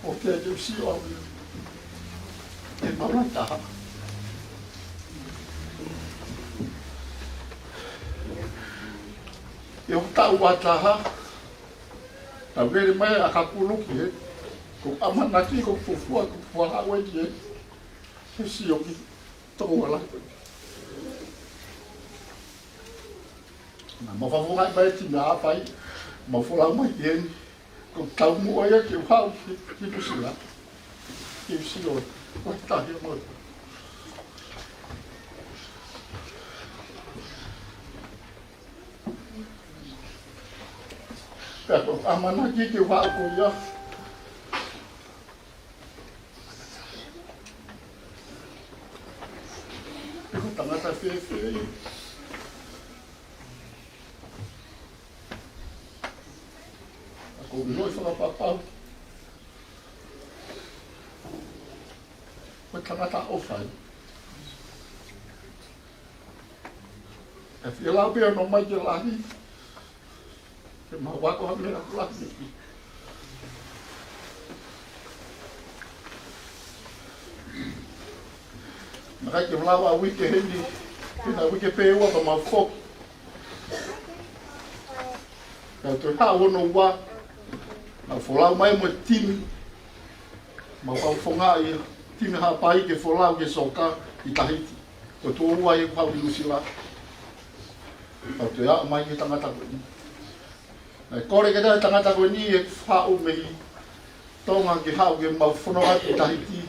ʻO ke ke sio au ia. ʻE maʻu ai taha. ʻI hoku taʻu ua taha, naʻa ku lele mai ʻa Kapulu ki heni, ko e ʻamanaki ko e fuofua, ko e fuofua haʻu eni ki heni, ke sio ki he toko ua lahi ko eni. Naʻa mau fakafofongaʻi mai e timi ʻa Haʻapai, mau folau mai ki heni, ko e taumuʻa ia ke u haʻu ki, ki Nuʻu Sila. Ke u sio, ko e tahi ʻo e motu. Pea ko e ʻamanaki ke u haʻu ko ia. Pe ko e tangata fēfē ia. Ka ʻoku ou ʻiloʻi fakapapau ko e tangata ʻofa ia. ʻE fie lau pē hono ʻomai ke lahi, Mau ako ha meʻa ko eni. Naʻe ʻikai ke lava ʻa e uike heni, pea naʻe uike pē ua pea mau foki. Ka u toe haʻu hono ua, mau folau mai mo e timi, mau fakafofongaʻi e timi Haʻapai ke folau ki he soccer ʻi Tahiti. Ko e tuʻo ua ia ʻeku haʻu ki Nuʻusila. Mau toe aʻu mai ki he tangata ko eni. Naʻe kole kiate au ʻe he tangata ko eni ʻeku haʻu mei Tonga ke haʻu ke mau fononga ʻi Tahiti.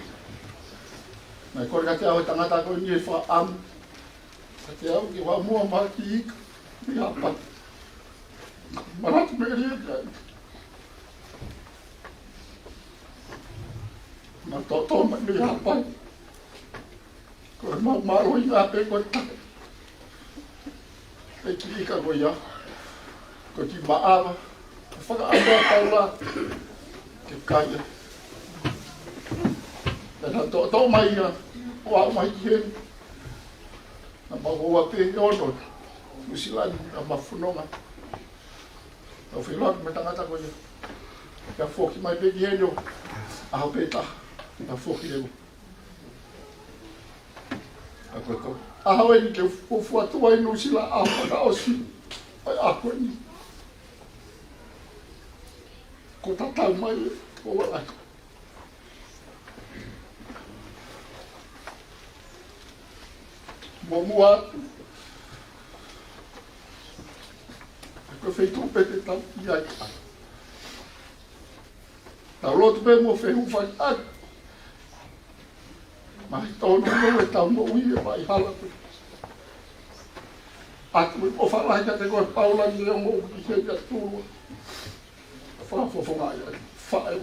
Naʻe kole kiate au ʻe he tangata ko eni e fakaʻamu kiate au ke u muʻomuʻa mai ki he ika mei Haʻapai. Manatu melie kiate au. Mau toʻotoʻo mai mei Haʻapai. Ko e mau mālohi ngā pē ko e taha. E kiʻi ika ko ia. Ko e kiʻi maʻava. Ko e fakaʻamu ʻa Paula. Ke kai ia. Pea naʻa toʻotoʻo mai ia. ʻO aʻu mai ki heni. Naʻa mau ō pē ʻi ono. Nuʻusila ni, naʻa mau fononga. Naʻa ku feʻiloaki mo e tangata ko ia. Pea foki mai pē ki heni ʻo ʻaho pē taha. Naʻa foki leva. ʻA ko e ko. ʻAho eni ke fuofua tuʻu ai Nuʻusila ʻaho fakaʻosi ʻo e ʻaho ni. Ko e tatau mai ē, ko e ʻaho. Muʻomuʻa atu. Ko e feituʻu pē te tau ʻi ai. Tau lotu pē mo fehūfaki atu. Mahino tonu ʻetau moʻui ʻi he vaʻa hala ko ē. ʻOatu e ʻofa lahi kiate koe Paula ni ʻi he ongo uike ʻa Tonga. Fakafofongaʻi ʻa e faʻē.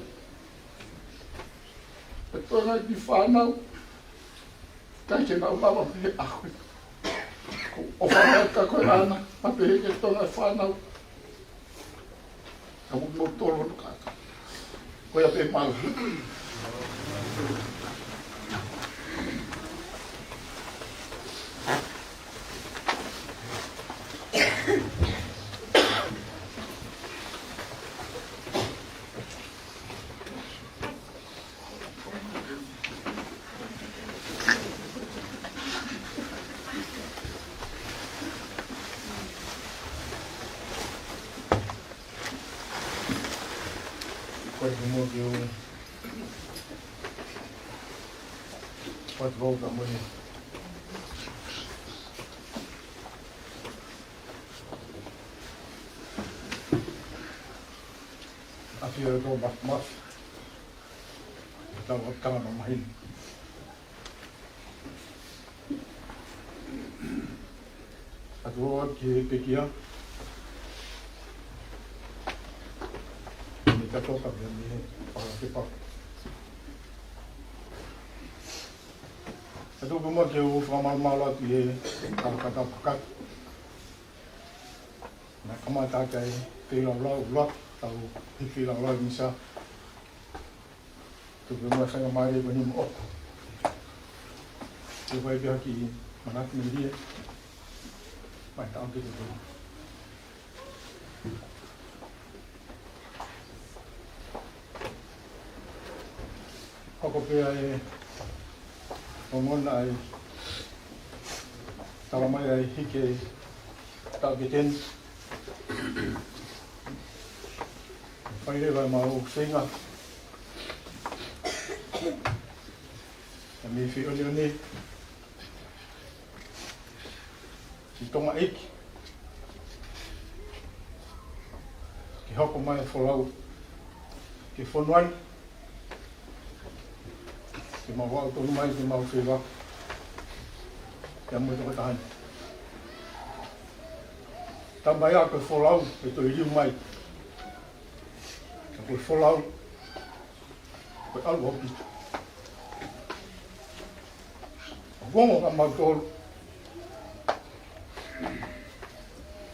Pea toe ngaahi kiʻi fānau. ʻIkai ke nau lava mei he ʻaho. Ko e ʻofa lahi kiate koe ʻAna. Pea pehē ki he Tonga e fānau. Ka mo kimoutolu hono kākā. Ko ia pē mālō. Ko e mo ke u What about the money? A fia ko maf maf. Tau o tanga ma mahina. ʻOatu ki he pekia. Ni ka toka pia ni he pala ke pala. ʻOatu pē mo ke u fakamalumalu atu he kau kata pakatu. Naʻe kamata ʻaki ʻa e feilaulau ʻuluaki, tau he feilaulau misa. Tuku mo e faingamālie ko eni mo ʻoku. Te vai pē ha kiʻi manatu melie. Mai taʻu ke te tau. Hoko pē ʻa e ongona ʻa e talamai ʻa e hiki taʻu ke teni. Fai leva ʻemau feinga. ʻA e meʻa fiʻoneone. Ki Tonga ʻEiki. Ke hoko mai e folau. Ke fonu ai. Ke mau aʻu tonu mai, ke mau feiva. Ke amu e toko tahani. Tamai a ko e folau, ke toe liu mai. Ka ko e folau, ko e ʻalu ʻaupito. Kuongo ka mau tolu.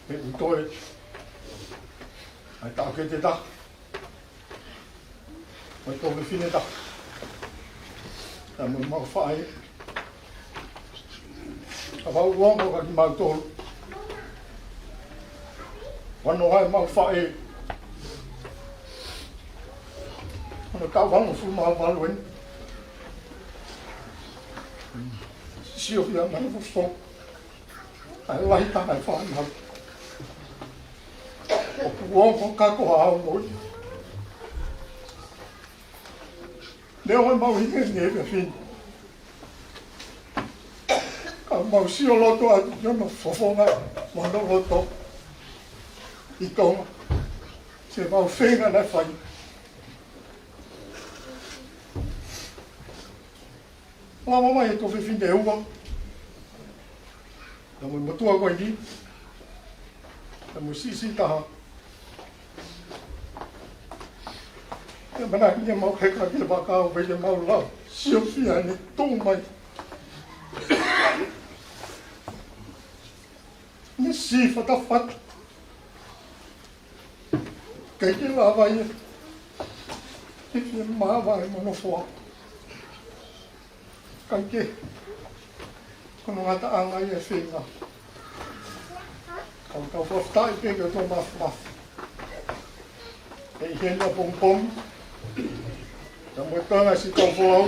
He u toe. Ai tau ke te ta. Mai tau ke fine ta. Ta mo mau fai. Ka mau kuongo ka ki mau tolu. Vano ai mau faʻē. Ono tau vano fu mau valu eni. Sio fia mai fu fo. ʻAi lahi taha e fānau. ʻOku ongo kako au mo ia. Leo e mau hine ni e fefin. Ka mau sio loto atu ki ono fofonga, mo ono loto ʻi Tonga. Se mau fenga na fai. Lava mai e tuofefine ua. Ka mo e motuʻa ko eni. Ka mo e siʻisiʻi taha. Ka mana kia mau heka ki he vaka ʻo vele mau lau. Sio fia ni tō mai. Ni si fatafata. Kai ke lava ia. Ke fie mava e mono foa. Kai ke. Ko hono ngataʻanga ia e fenga. Kau tau faftai pē ke tō mafimafi. ʻE ʻi heni ʻapongipongi. Ka mo e tōna si kau folau.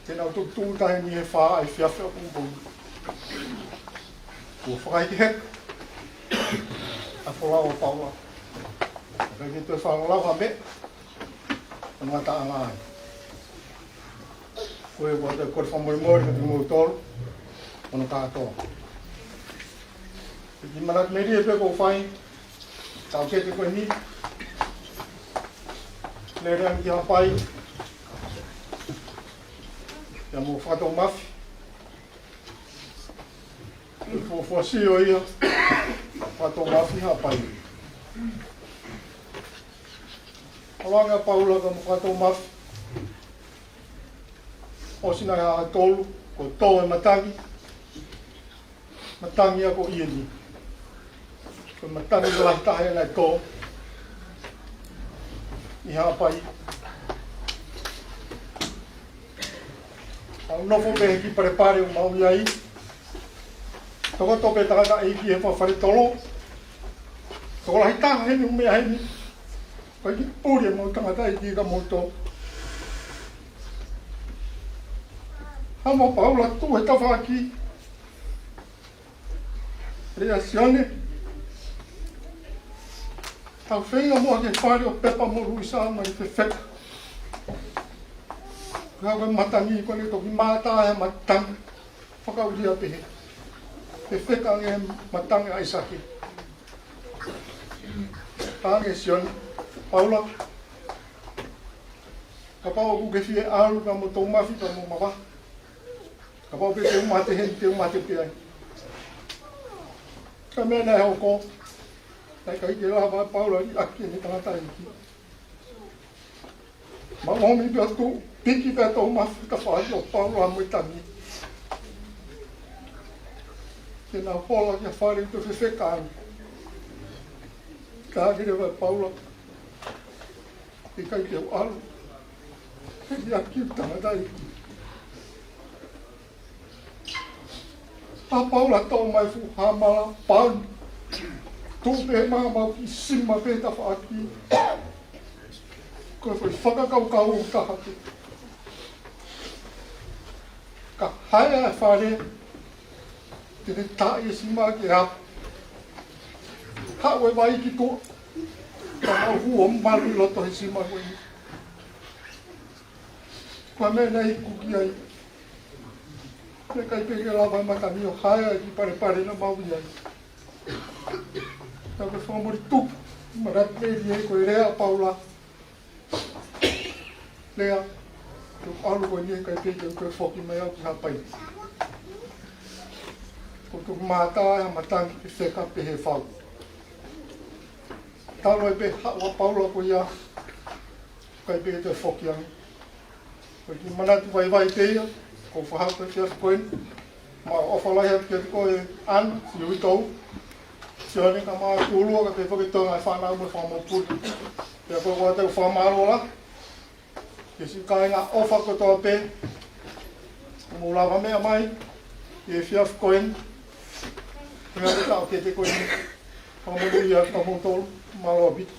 Te nau tuʻutuʻu tahi ni he fā ʻa e efiafi ʻapongipongi. Kuo fakaiki heka ʻa e folau ʻa Paula. Kai ke toe fakalau ha meʻa. Ko hono ngataʻanga ia. Ko e ʻoatu e kole fakamolemole kiate kimoutolu. Ko hono kātoa. Kiʻi manatu melie pē ʻoku ou fai. Tau kete ko eni. Lele ange ki Haʻapai. Pea mo Fakatou Mafi. Fuofua sio ia. Fakatou Mafi Haʻapai. ʻAlu ange ʻa Paula ka mo Fakatou Mafi. ʻOsi nai ha tolu, kuo tō e matangi. Matangi ia ko ʻeni. Ko e matangi lahi taha ia naʻe tō ʻi Haʻapai. Mau nofo pē he kiʻi palepale ʻoku mau ʻi ai. Tokoto pē tangataʻeiki he fale tolo. Tokolahi taha heni ʻoku meʻa heni. Ko e kiʻi puli e mau tangataʻeiki ka mau tō. Haʻu mo Paula tuʻu he tafaʻaki. Lea ʻa Sione. Tau feinga muʻa ke fale ʻo pepa mo Luisa mai fefeka. Ka ko e matangi ko eni toki mātā e matangi. Fakaʻulia pehē. Fefeka ange matangi ʻa ʻAisake. Ka ange Sione. Paula. Kapau ʻoku ke fie ʻalu ka mo Toumafi ka mo Mavaha. Kapau pē te u mate heni, te u mate pē ai. Ka meʻa naʻe hoko, naʻe ʻikai ke lava ʻa Paula ʻo liʻaki ʻene tangataʻeiki. Mau ʻomi pē ʻo tuʻu, piki pē ʻa Toumafi ka fai ʻo Paula mo e tangi. Ke nau hola ki ha fale ʻi he fefeka ange. Ka ke leva ʻa Paula. ʻIkai ke u ʻalu. Ke liʻaki ʻeku tangataʻeiki. ʻA Paula toʻo mai fuʻu hāmala pauni. Tuʻu pē maʻa mau ki sima pē tafaʻaki. Ko e foʻi fakakaukau ʻoku taha pē. Ka hae ʻa e fale. Te ne taaʻi e sima ke apu. Haʻu e vai ki tuʻa. Ka mau hū ʻo malu ʻi loto he sima ko eni. Ko e meʻa naʻe iku ki ai. Naʻe ʻikai pē ke lava e matangi ʻo hae ʻa e kiʻi palepale naʻa mau ʻi ai. Ka ko e fakamolemole tuku. Manatu melie ko e lea ʻa Paula. Lea, te u ʻalu ko eni ʻikai pē ke u toe foki mai au ki Haʻapai. Ko e mātā e matangi fefeka pehē fau. Talu ai pē haʻu ʻa Paula ko ia, ʻikai pē ke toe foki ange. Ko e kiʻi manatu vaivai pē ia, ko e fakahoko e efiafi ko eni. Mau ʻofa lahi atu kiate koe ʻAna, siʻi uitou. Sione ka mau tulua ka pehē foki Tonga e fānau mo e fanga mokopuna. Pea ko e ʻoatu e fakamālō lahi. Ki he siʻi kāinga ʻofa kotoa pē. Mou lava meʻa mai. ʻI he efiafi ko eni. Pea ko e taʻokete ko eni. Fakamolemole atu kiate kimoutolu, mālō ʻaupito.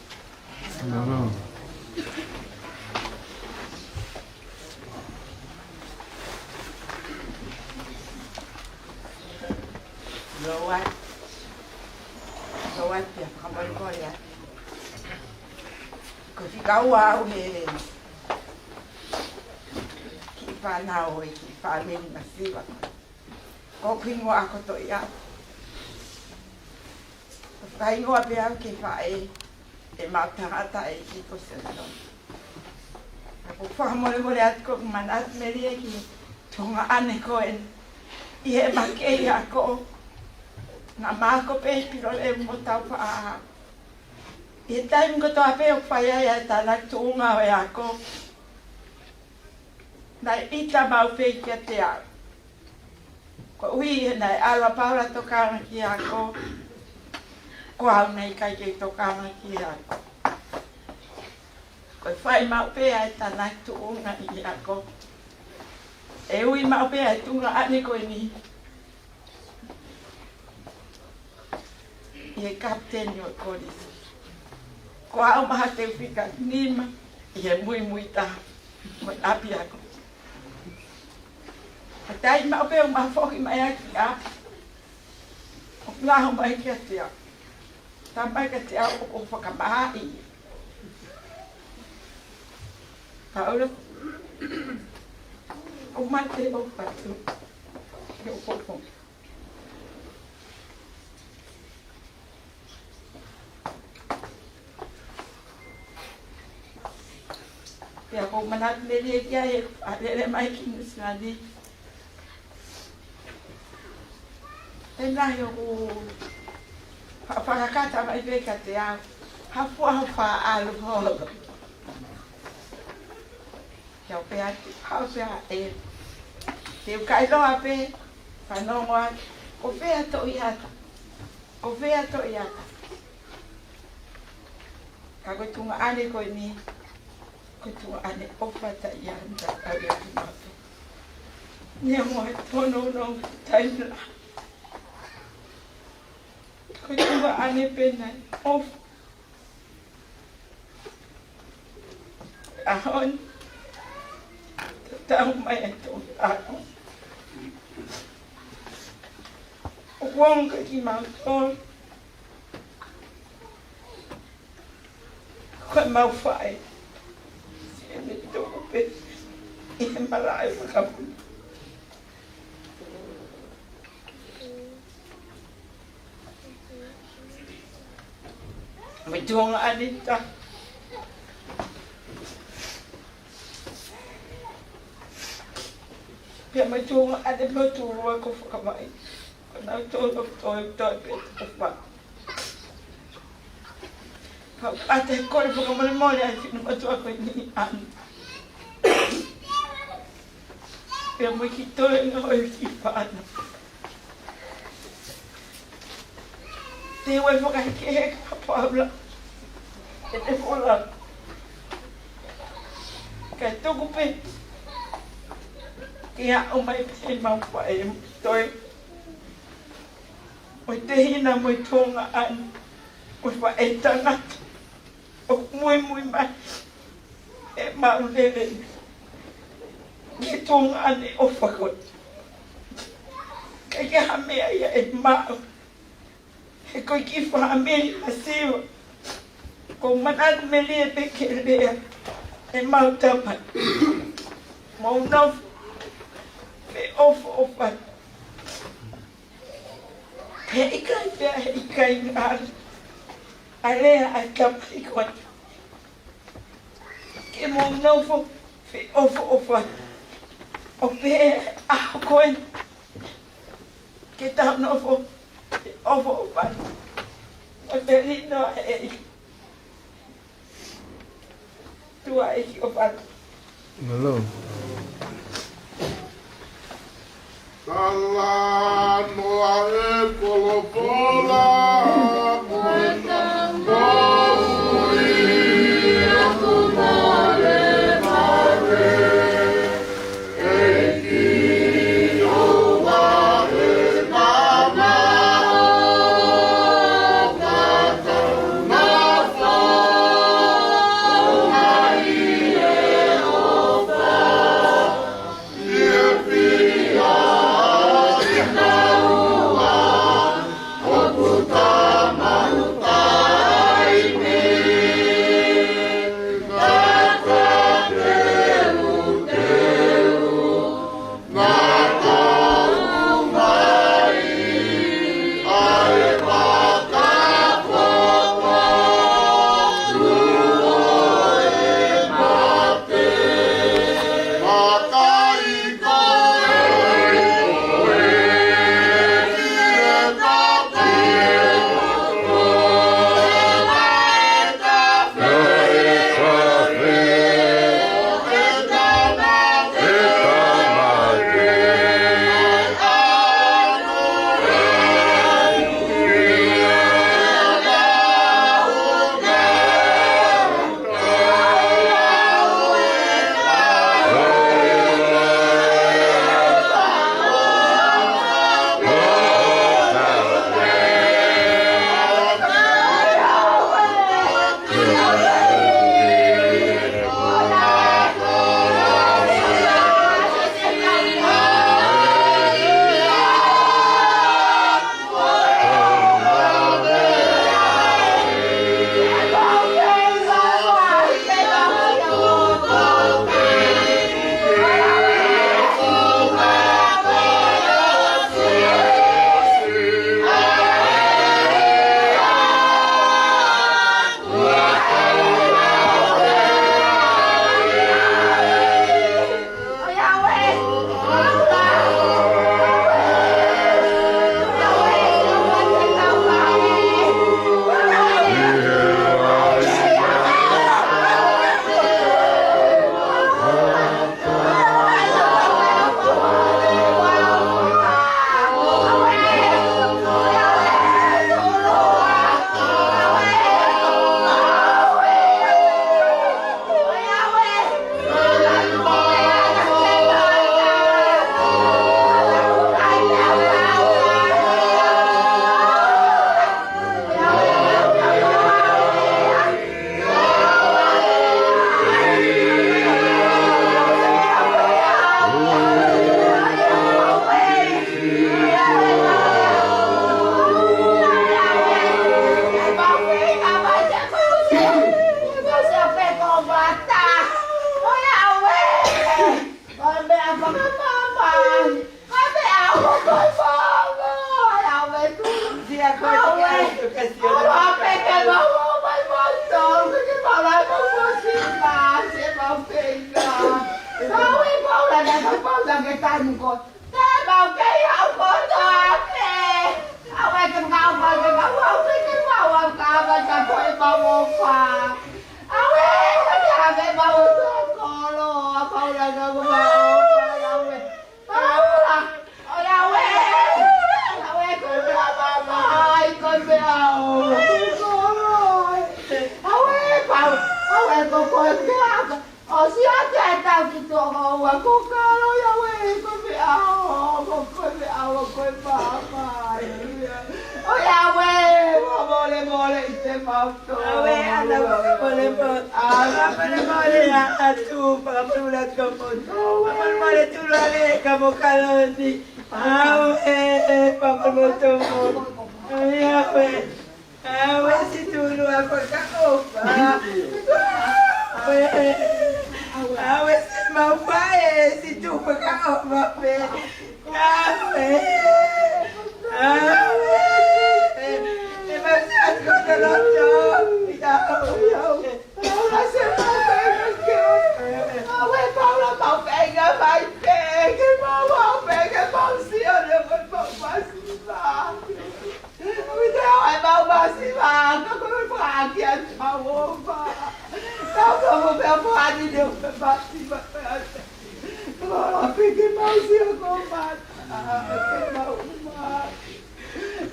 Lōua, lōua, pea fakamolemole atu. Ko e fika ua au he kiʻi fānau ʻo e kiʻi fāmili masiva. Ko hoku hingoa ko Toʻiaʻa. Ko e fakahingoa pē au ki he faʻē ʻemau tangataʻeiki ko Senatoni. Ka ʻoku ou fakamolemole atu, ʻoku ou manatu melie ki he tuongaʻane ko eni ʻi heʻema kei ako. Naʻá ma ako pē ʻi Pilolevu mo Taufaʻahau. ʻI he taimi kotoa pē ʻoku fai ai ʻa e tānaki tuʻunga ʻo e ako, naʻe ʻita maʻu pē kiate au. Koeʻuhi he naʻe ʻalu ʻa Paula ʻo tokanga ki he ako, ko au naʻe ʻikai ke u tokanga ki he ako. Ko e fai maʻu pē ʻa e tānaki tuʻunga ʻi he ako, ʻe ui maʻu pē ʻa e tuongaʻane ko eni ʻi he kapiteni ʻo e kolisi. Ko au maʻa ha teu fika nima ʻi he muimui taha mo e ʻapiako. Ka taimi maʻu pē ʻoku ma foki mai ai ki ʻapi, ʻoku laho mai kiate au. Talamai kiate au ʻoku ou fakamaaʻi. Paula, ʻoku mate ʻo patu. ʻOku ou Pea ʻoku ou manatu melie ki ai he ʻalu leva mai ki Nuʻusila ni. He naʻe ʻoku fa-, fakakata mai pē kiate au ha fua ho faʻalu holo. Pea u pehē atu, haʻu pē ʻa e, te u kailoa pē, fanongo atu, ko fē ʻa Toʻiaʻa, ko fē ʻa Toʻiaʻa. Ka ko e tuongaʻane ko eni, ko e tuongaʻane ʻofa taʻeʻaonga ʻa e ʻOtua. Neongo e tōnounou taimi lahi, ko e tuongaʻane pē naʻe ʻofa. ʻAho ni, tatau mai ʻa e tō ako. ʻOku ongo kimautolu, ko ʻemau faʻē, siʻi ʻene tuku pē ʻi he malaʻe fakamui. Mo e tuongaʻane taha. Pea mo e tuongaʻane mo e tuongaʻane ko Fakamaʻi. Ko nautolu ʻoku toe, toe pē ʻoku fai. Ka ʻoku ʻatā e kole fakamolemole ʻa e finematuʻa ko eni ʻana. Pea mo e kiʻi toenga ʻo e kiʻi fānau. Te u fakahekeheka ʻa Paula ʻene fola. Kae tuku pē ke aʻu mai pē ʻemau faʻē mo e toe ʻo e tehina mo e tuongaʻane, mo e faʻētangata ʻoku muimui mai ʻemau lele ki he tuongaʻane ʻofa ko ē. ʻIkai ke ʻi ai ha meʻa ia ʻe maʻu, he ko e kiʻi fāmili masiva. ʻOku ou manatu melie pē ke lea ʻemau tamai, mou nofo feʻofoʻofani. He ʻikai pē, he ʻikai ngalo ʻa e lea ʻa e tamai ko ē. Ke mou nofo feʻofoʻofani. ʻO pehē ʻa e ʻaho ko ē, ke tau nofo feʻofoʻofani. ʻO te lino e ʻEiki. Tuʻa ʻEiki ʻofa atu. Mālō. Talanoa e folofola, mo e tau moʻui ʻoku mole mole. ʻEiki ʻoua e mama o ka ʻOua pē ke mau ō mai moutolu, ke mau ō mai moutolu, siʻi mau feinga. Kau ē Paula, naʻa Paula ke tanu ko. Te mau kei au kotoa pē. Awe ke mau, mau ke mau, au pē ke mau, au ka mai ka ko e mau ʻofa. Awe, ke ave mau ʻo kolo, a Paula ka ko mau ʻofa, awe. Paula, ʻo awe. Awe, ko e meʻa mamahi, ko e meʻa ʻo. Awe, Paula, awe, ko, ko e meʻa. ʻOsi ʻa e tau ki tō ua ko kalo ia we ko me ao, ko me ao, ko e papa. ʻO ia we, ua mole mole ʻi te mau tō. Awe, ana ua mole mole. Ana mole mole a atu, paka mole mole atu ka mo tō. Ua mole mole tu lale ka mo kaloni. Awe, paka mo tō. Ia we. Awe si tulu a fakaʻofa. Awe. Awe si mau fae si tu fakaʻofa pē. Awe. Awe. E mau si atu ko te loto. Awe. Awe se mau fae ke. Awe Paula mau fae ka mai pē. Ke mau mau pē ke mau si o le mau mau si mau. Ui, te au e mau masiva, ka ko e fakaʻaki atu mau ʻofa. Ka ko e mau masiva, ka ko e mau sio ko mata. Ke mau uma.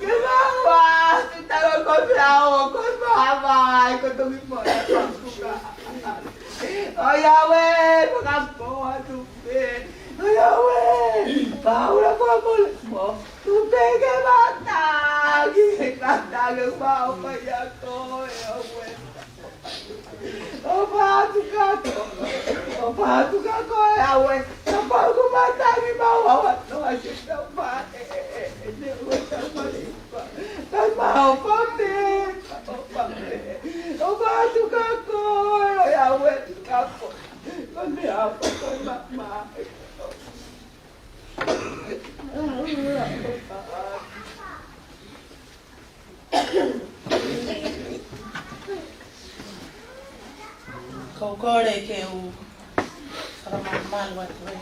Ke mau ua, te talo ko te ao, ko e mau ava, ko toki mo e pakuka. ʻO ia we, fakapoa atu pē. ʻO ia we, Paula fakamolemole. Tupe ke matangi, matangi mau mai ia ko e au e. ʻOfa atu ka ko, ʻofa atu ka ko e au e. Kapau ko matangi mau au atu a ke tau mai. Ne ue tau mai. Tau mau ʻofa pē, ʻofa pē. ʻOfa atu ka ko e, ʻo ia au e ka ko. Ko ne au ko e mama. Ko u kole ke u fakamamalu atu e.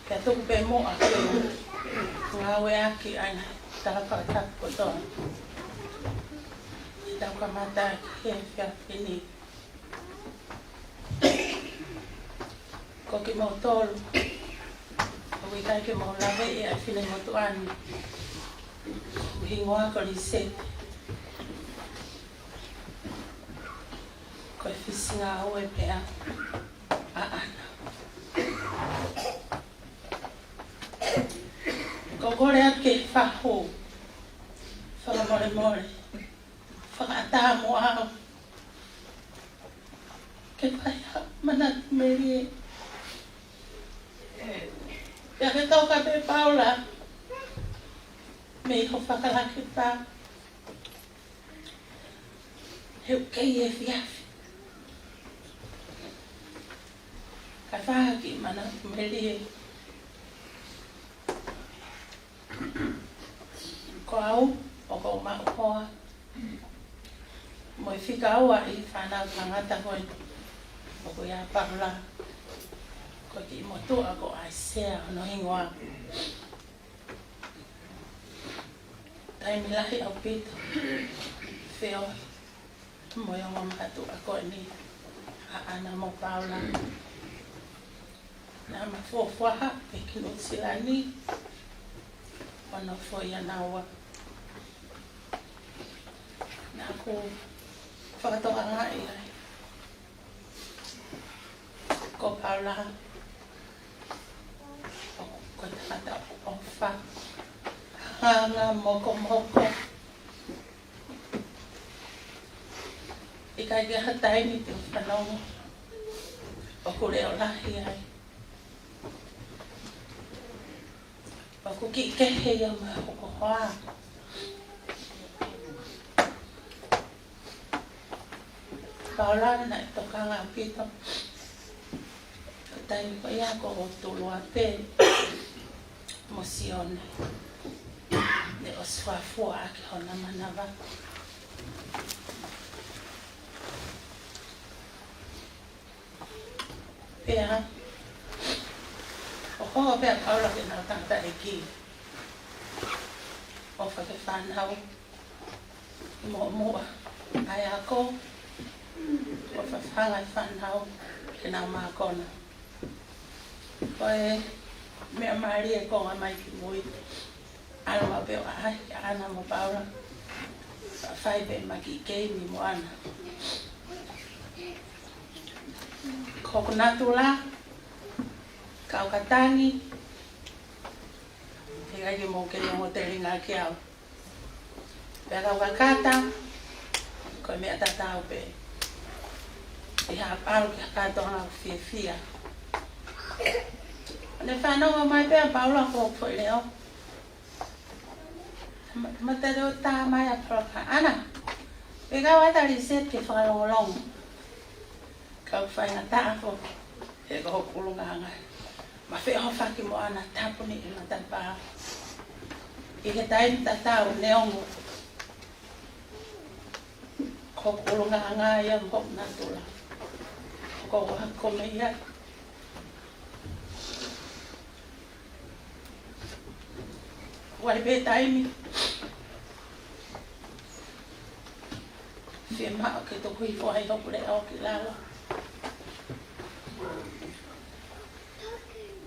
Pea tuku pē muʻa ke u ngāueʻaki ʻa e tala fakatapu kotoa. Tau kamata he efiafi ni. Ko kimoutolu ʻoku ʻikai ke mou laveʻi ʻa e finemotuʻa ni, ʻoku hingoa ko Liseti. Ko e fisi ngāue pē ʻaʻana. Ko u kole atu ke fahu fakamolemole, fakaʻatā mo au. Ke fai ha manatu melie. Pea ke tauka pē Paula mei ho fakalakita. He ʻoku kei efiafi. Ka fai ha kiʻi manatu melie. Ko au, ʻoku ou maʻu hoa mo e fika ua ʻi he fānau tangata ko ē ʻoku ʻia Paula. Ko e kiʻi motuʻa ko ʻAisea hono hingoa. Taimi lahi ʻaupito feohi mo e ongo mātuʻa ko eni, ʻaʻana mo Paula. Naʻa ma fuofua haʻu pē ki Nuʻu Sila ni ʻo nofo ʻia naua. Naʻa ku fakatokangaʻi ai ko Paula ʻoku ko e tangata ʻofa, hanga mokomoko. ʻIkai ke ʻi ai ha taimi te u fanongo ʻoku leʻo lahi ai. ʻOku kiʻi kehe ia mo hoku hoa. Paula naʻe tokanga ʻaupito. Ko e taimi ko ia ko hoku tuluʻa pē mo Sione. Fuafua ʻaki hona manava. Pea ʻoku hoko pē ʻa Paula ke nau tangataʻeiki. ʻOfa ke fānau. Mo muʻa ʻa e ako. ʻOfa ke fānau ke nau mākona. Ko e meʻa mālie ko ʻene ʻomai ki mui. ʻAlu maʻu pē ʻo ʻaʻahi kia ʻAna mo Paula. Fai pē ma kiʻi keimi mo ʻAna. Ko hoku natula, kau ka tangi, he ʻikai ke mou kei ongo telinga ki au. Pea kau ka kata, ko e meʻa tatau pē. ʻI ha ʻalu ki ha kātoanga fiefia. Ne fanongo mai pē ʻa Paula ko e foʻi leʻo. Ma, ma te leo tā mai ʻa Paula kia ʻAna. Pea kau ʻatā Lisette ke fakalongolongo. Kau faingataʻa foki, he ko hoku ʻulungaanga. Ma feʻohofaki mo ʻAna tāpuni ʻi matapā. ʻI he taimi tatau neongo ko hoku ʻulungaanga ia mo hoku natula. Ko e ako mei ai. Vai pē taimi fiemaʻu ke tuku hifo ai hoku leʻo ki lalo.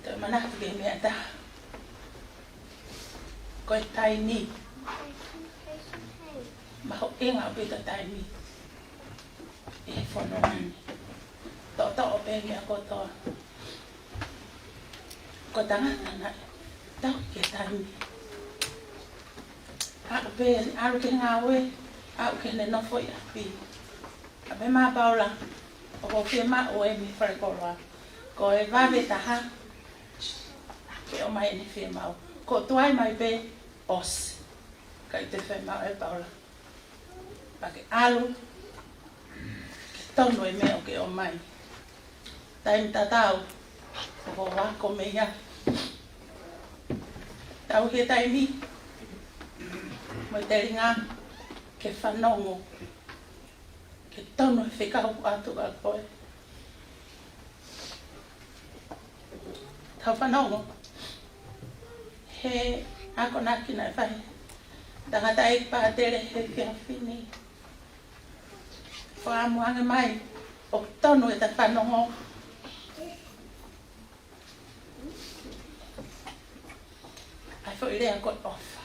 Toe manatu ki he meʻa ʻe taha. Ko e taimi. Mahuʻinga ʻaupito taimi ʻi he fonua ni. Toʻotoʻo pē meʻa kotoa. Ko e tangata naʻe tau ki he taimi. Aʻu pē, ʻalu ki he ngāue, aʻu ki heʻene nofo ʻi ʻapi. Ka pehē mai ʻa Paula, ʻoku ou fiemaʻu eni falekoloa. Ko e vave taha, ke ʻomai eni fiemaʻu. Ko e tuai mai pē, ʻosi. ʻIkai te fiemaʻu ʻe Paula. Pea ke ʻalu, ke tonu e meʻa ʻoku ke ʻomai. Taimi tatau, ʻoku ou ako mei ai. Tau he taimi, mo e telinga, ke fanongo, ke tonu e fekau atu kia koe. Tau fanongo. He akonaki naʻe fai. Tangataʻeiki pātele he efiafi ni. Fakaʻamu ange mai, ʻoku tonu ʻeta fanongo. ʻA e foʻi lea ko e ʻofa.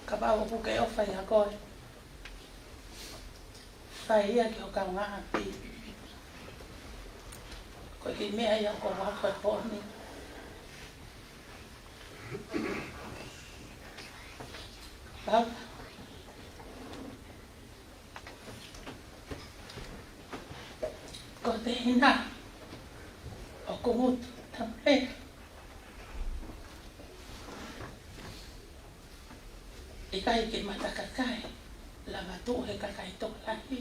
Kapau ʻoku ke ʻofa ʻia koe. Fai ia ki ho kaungāʻapi. Ko e kiʻi meʻa ia ʻoku ou ako he pō ni. Pau. Ko e tehina ʻoku ngutu tamapea. ʻIkai ke mata kakai, lava tuʻu he kakai tokolahi.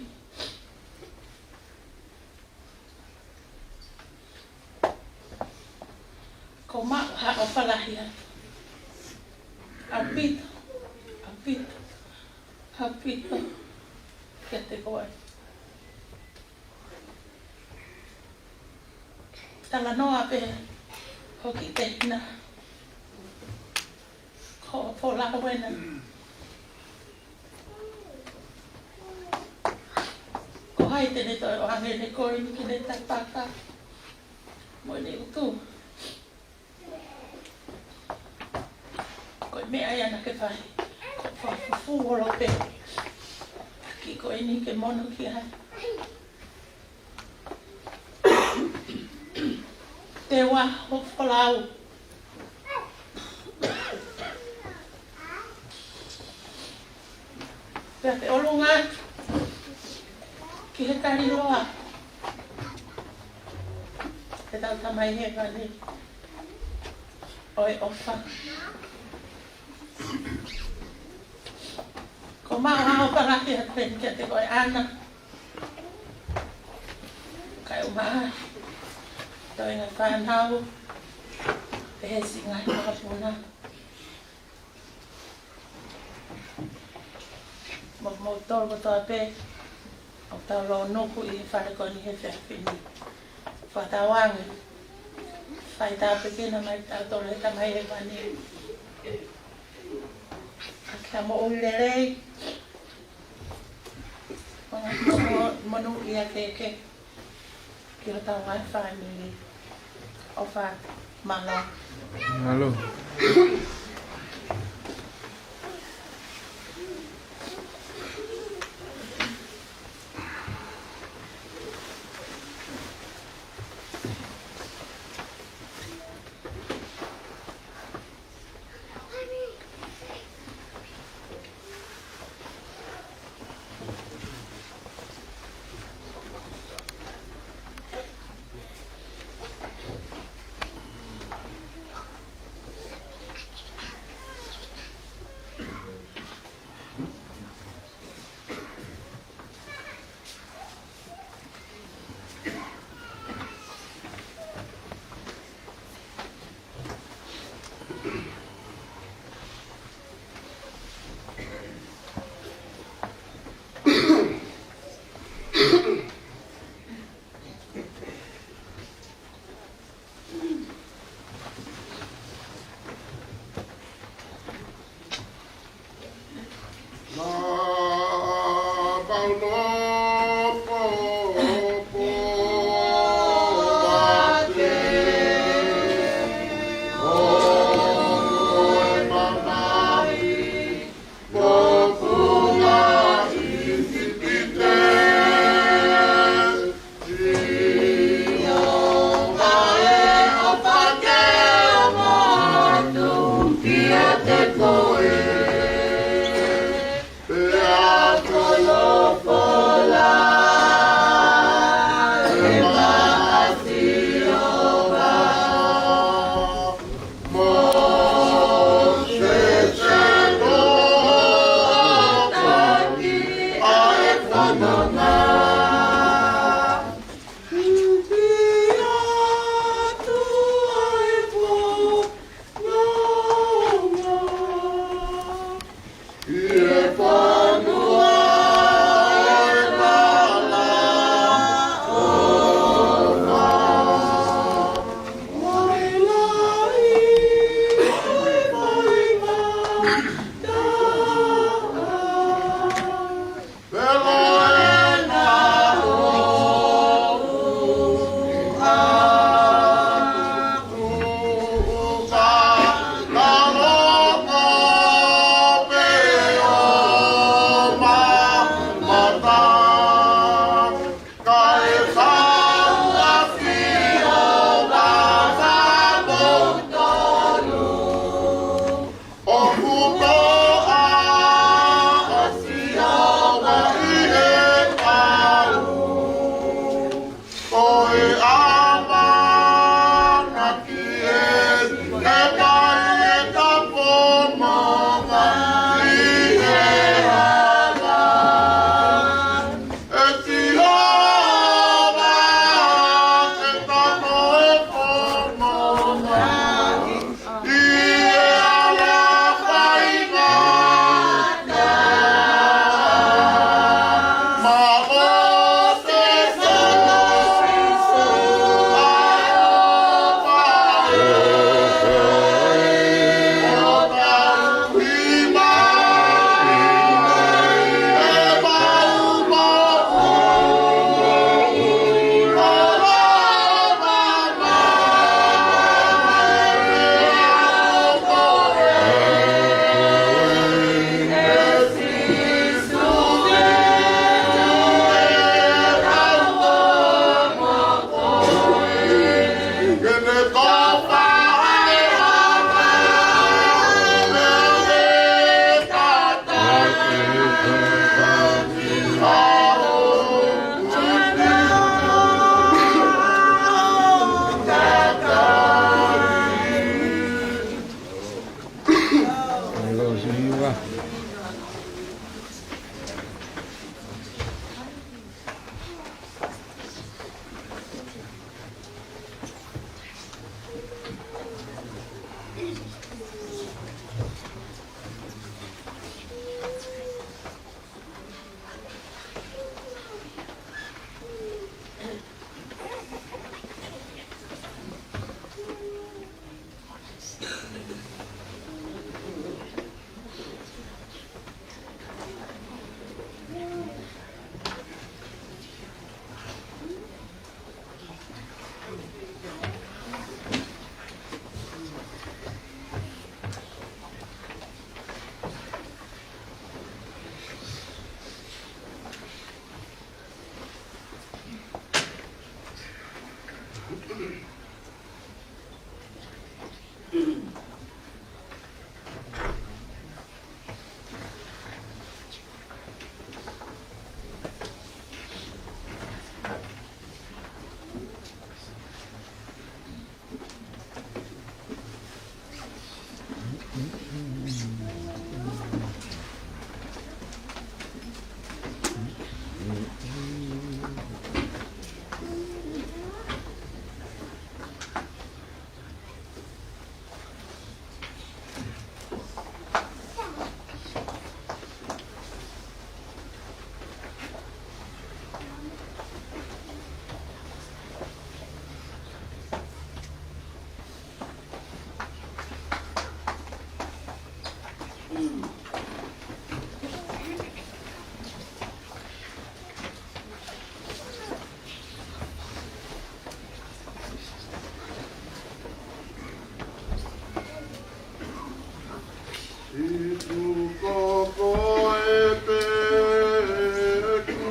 Ko maʻu ha ʻofa lahi atu. ʻAupito, ʻaupito, ʻaupito. Kiate koe. Talanoa pē hoku kiʻi tehina. Ko Folau ena. Ko hai te ne toe ʻoange ʻene koini ki heʻene tapaka mo ʻene utu. Ko e meʻa ia naʻa ke fai. Ko e fakafufū holo pē. Kiʻi koini ke mono ki ai. Te ua ho Folau. Pea te ʻolunga atu ki he kaliloa. Ke tau Tamai Hēvani. ʻO e ʻofa. Ko maʻu ha ʻofa lahi atu pē kiate koe ʻAna. Kae ʻumaʻā e toenga fānau, He siʻi ngaahi makapuna. Mo, mo tolu kotoa pē ʻoku tau lōnuku ʻi he fale ko eni he efiafi ni. Fakatauange fai tāpuekina mai kitautolu ʻe he Tamai Hēvani. ʻA e moʻui lelei. Mo, mo, monūʻia kehekehe ki hotau ngaahi fāmili. ʻOfa, mālō. Mālō. ʻItu ko koe pē ʻeku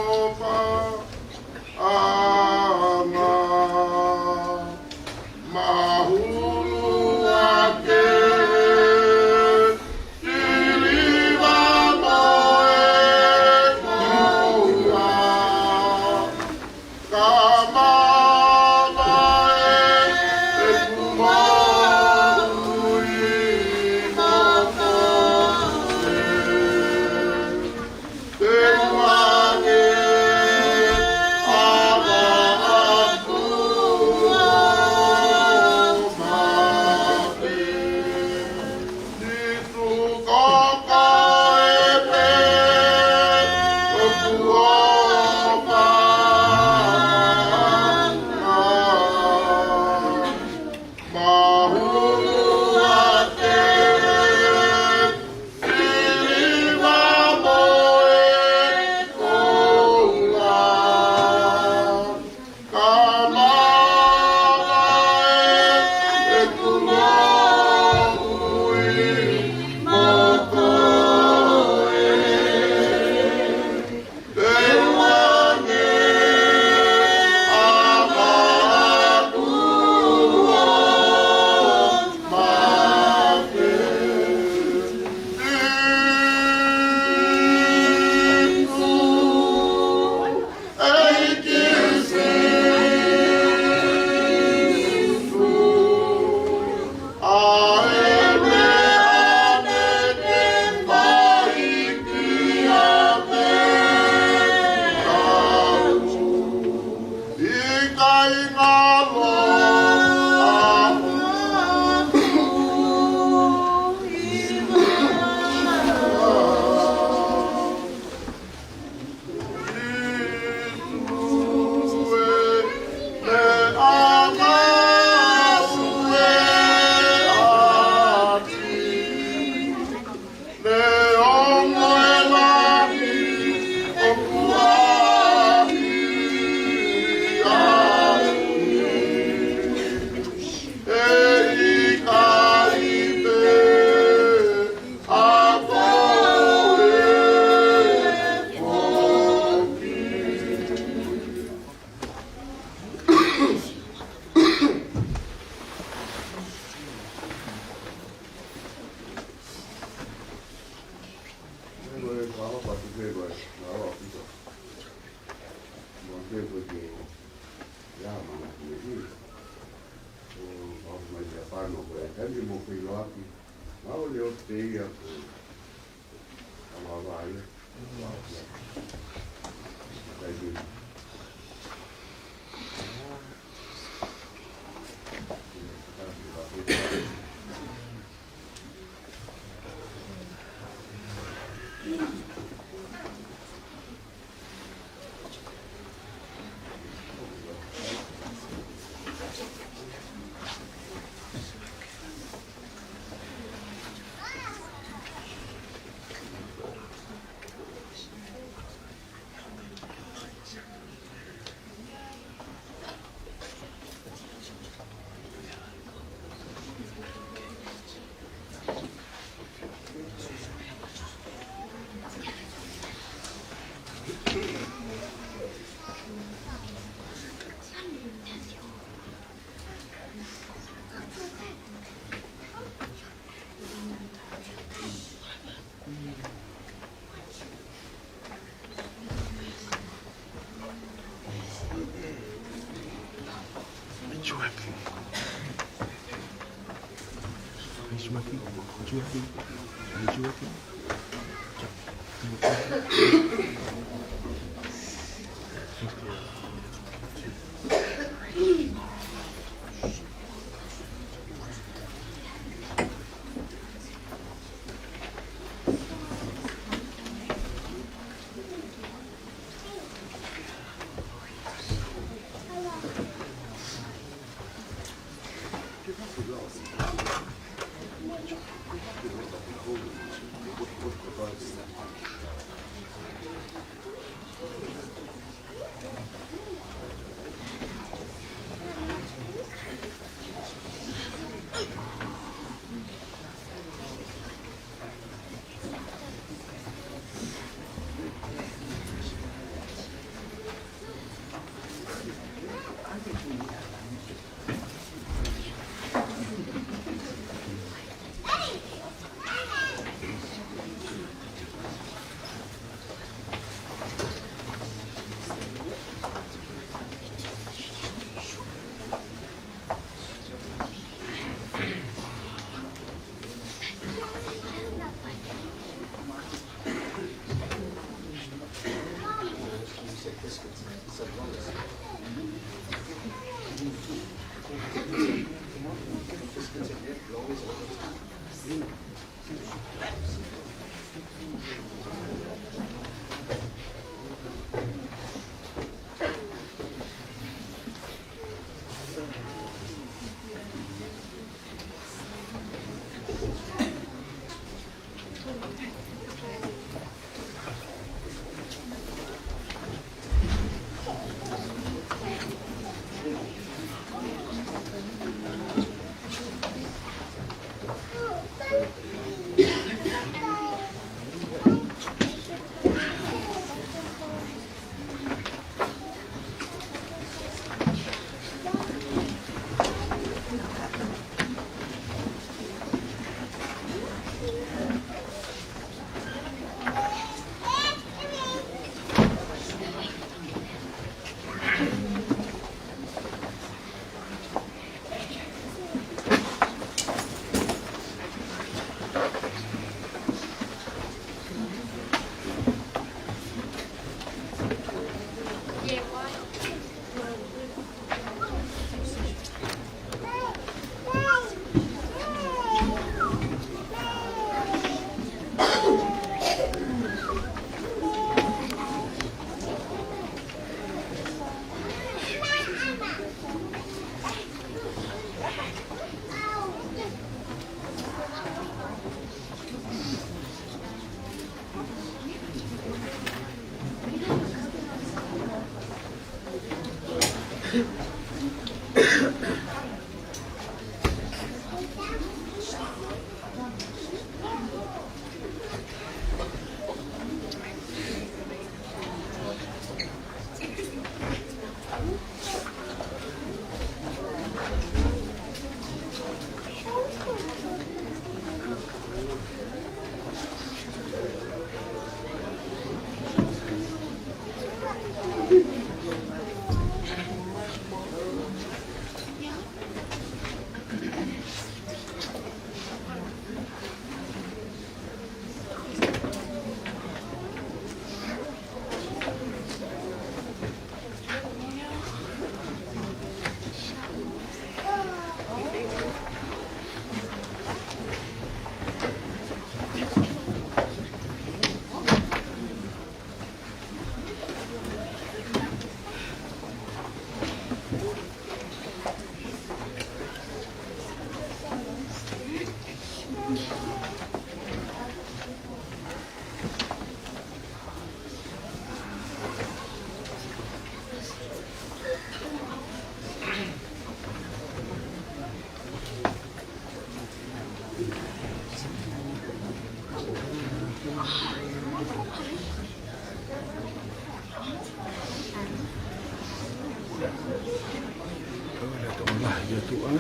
ʻofaʻanga, mahulu ake siliva mo e koula. Ka mavae ʻeku moʻui mo koe, te u ange ʻa e ʻofa pē. ʻItu ko koe pē ʻeku ʻofaʻanga, mahulu ake siliva mo e koula. Ka mavae ʻeku moʻui mo koe, te u ange ʻa e ʻofa pē. ʻItu ʻEiki Sīsū, ʻa e meʻa ne ke fai kiate au, ʻikai ngalo ʻaʻaku. It's working. It's working. It's working. It's working. Ko e lahi ʻa e ʻOtua.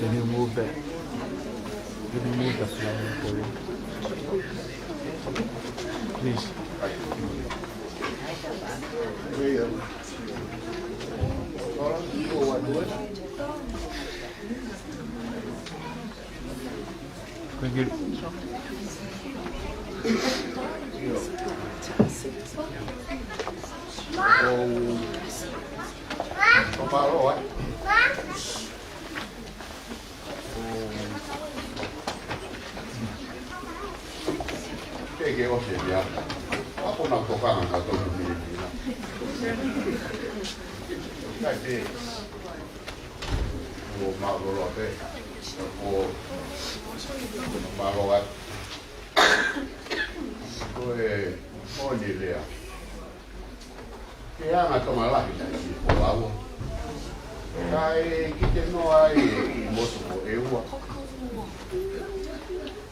Can you move that? Can you move the flower for me? Please. Thank you. Ke ke ʻosi ia. Ako na tokanga ka tau mili mili. Kai te. Ko mālō pē. Ko mālō atu. Ko e ʻoni lea. Ke anga Tonga lahi na ki ko aua. Kae kite noa ai ʻi motu ko e ua.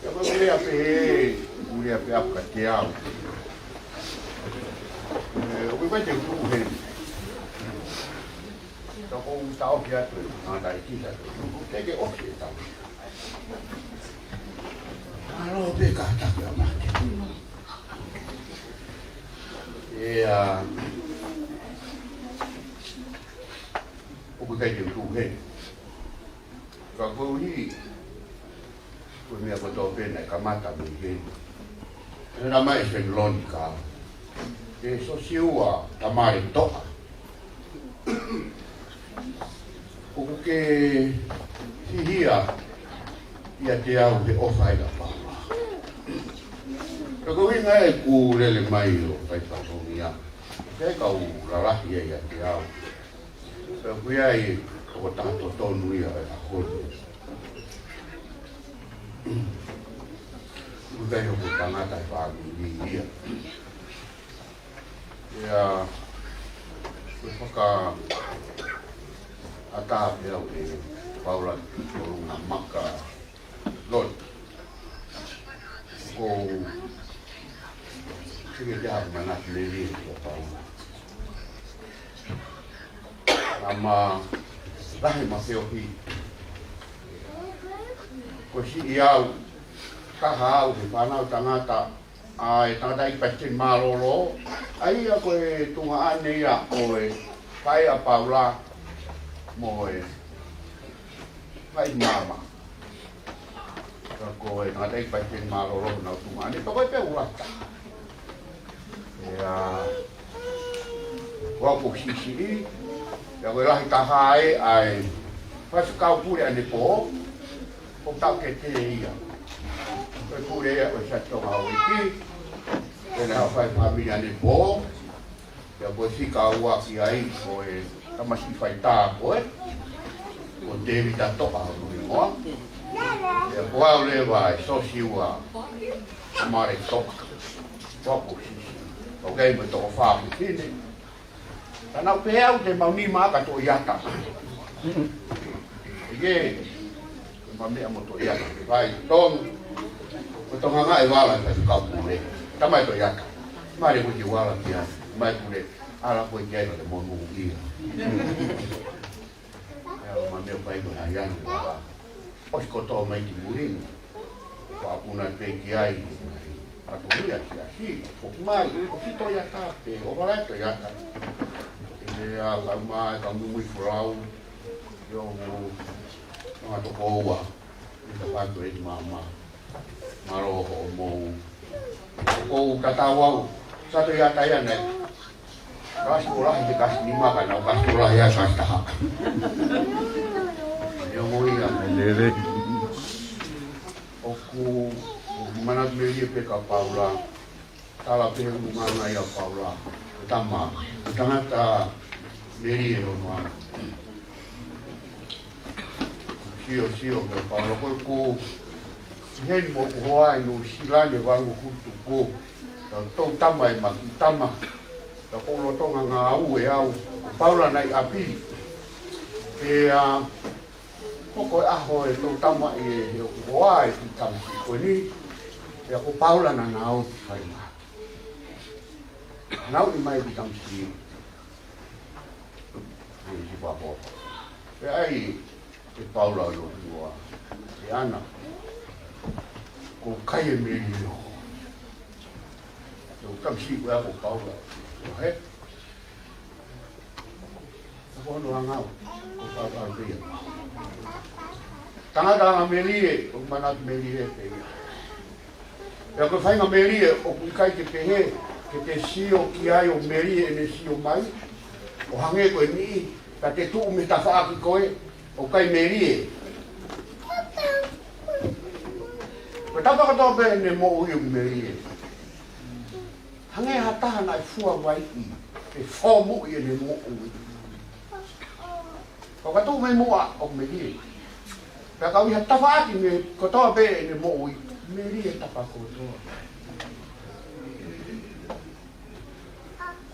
Ka ko lea pē, ko lea pē ʻapu ka te au. ʻE, ʻoku ʻikai te u tuʻu heni. Ka ko u tau ki atu, ʻa tai ki atu. Ke ke ʻosi e tau. Mālō pē ka taku a make. ʻE, ʻa, ʻoku ʻikai te u tuʻu heni. Ka ko u hi, Ko e meʻa kotoa pē naʻe kamata mei heni. Naʻe ʻomai ʻe Seniloni kia au, ʻe Siosiua Tamaletoʻa, ʻoku ke hihia ʻiate au he ʻofa ʻa Paula. Pea ko e ʻuhinga ia ʻeku lele mai ʻo fai fatongia. Pea kau lalahi ia ʻiate au. Pea ʻoku ʻi ai e tokotaha totonu ia ʻo e ʻaho ni. ʻOku ʻikai ko e tangata ʻi he fāmili ia. Pea ko e fakaʻatā pē au ʻe Paula ki Kolunga Maka Lord. Ko e kiʻi manatu lelei kia Paula. Naʻa ma lahi ma feohi. Ko siʻi au, taha au he fānau tangata ʻa e tangataʻeiki palesiteni mālōlō, ʻa ia ko e tuongaʻane ia ʻo e faʻē ʻa Paula mo e faʻē maama. Ka ko e tangataʻeiki palesiteni mālōlō naʻa ku tuongaʻane, pea ko e pē ʻuluaki taha. Pea ko au ʻoku ou siʻisiʻi, pea ko e lahi taha ē ʻa e faifekau pule ʻanepō, ʻoku taʻokete ia. Ko e pule ia ʻo e Siasi Tonga Houʻeiki, pea naʻe haʻu ʻo fai e fāmili ʻanepō, pea ko e fika ua ki ai ko e tamasiʻi faitā ko ē, ko Tēvita Toʻa hono hingoa. Pea ko au leva ʻa Siosiua Tamaletoʻa. Ko au ʻoku ou siʻisiʻi. ʻOku ou kei mo e toko fā fefine. Ka naʻa ku pehē au te mau nima ʻa e toʻoiata. ʻIo, ma meʻa mo toʻoiata. Vai, tong. Ko Tonga ngā e vala ka tu kau pule. Tamai toʻoiata. Mare ko ki vala kia. Mai pule. Ala ko ki ai ka te monūʻia. ʻIo, ma meʻa pai ko e hā ia ni vala. ʻOsi kotoa mai ki muli ni. Ko e ʻapuna pē ki ai. Ka tu ia ki ai. Ko mai, ko ki toʻoiata pē. ʻO vala toʻoiata. ʻE ʻa kau mai, kau mui folau. ʻIo, mo. Manga toko ua. ʻI he patu e māmā. Mālō hoʻomou. Ko u tatau au. Sa toʻoiata ia nei. Kasi ʻo lahi he kasi nima ka nau kasi ʻo lahi ʻa e kasi taha. ʻIo mo ia. Lele. ʻOku, ʻoku manatu melie pē kia Paula. Tala pē ʻoku ngana ia Paula. Tama. Tangata melie hono ʻaho. Sio, sio, kia Paula, ko e ko heni mo ʻeku hoa ʻi Nuʻu Sila ne vangu kutu ko. Tau tau tama e maki tama. Tau ko lolotonga ngāue au. Paula naʻe ʻi ʻapi. Pea, ko ko e ʻaho e tau tama ʻi he ʻoku hoa e ki tamasiʻi ko eni. Pea ko Paula naʻa na ʻosi fai mā. Nau ʻi mai ki tamasiʻi. Pea ʻai ʻe Paula ʻo ʻilo ʻe ana. Ko kai e melie ʻo. Ko tamasiʻi ko ē ko Paula. ʻO he. Ko hono angau. Ko Paula pē ia. Tangata anga melie, ʻoku manatu melie pē ia. Pea ko e faʻahinga melie ʻoku ʻikai ke pehē, ke te sio ki ai ʻo melie ʻene sio mai, ʻo hangē ko e niʻihi, ka te tuʻu mei he tafaʻaki ko ē, ʻoku ʻikai melie. Ko e tapa kotoa pē ʻene moʻui ʻoku melie. Hangē ha taha naʻe fua vai ʻi, pe fomu ʻi ʻene moʻui. Ka ka tuʻu mei muʻa ʻoku melie. Pea ka ʻi ha tafaʻaki mei kotoa pē ʻene moʻui, melie tapa kotoa.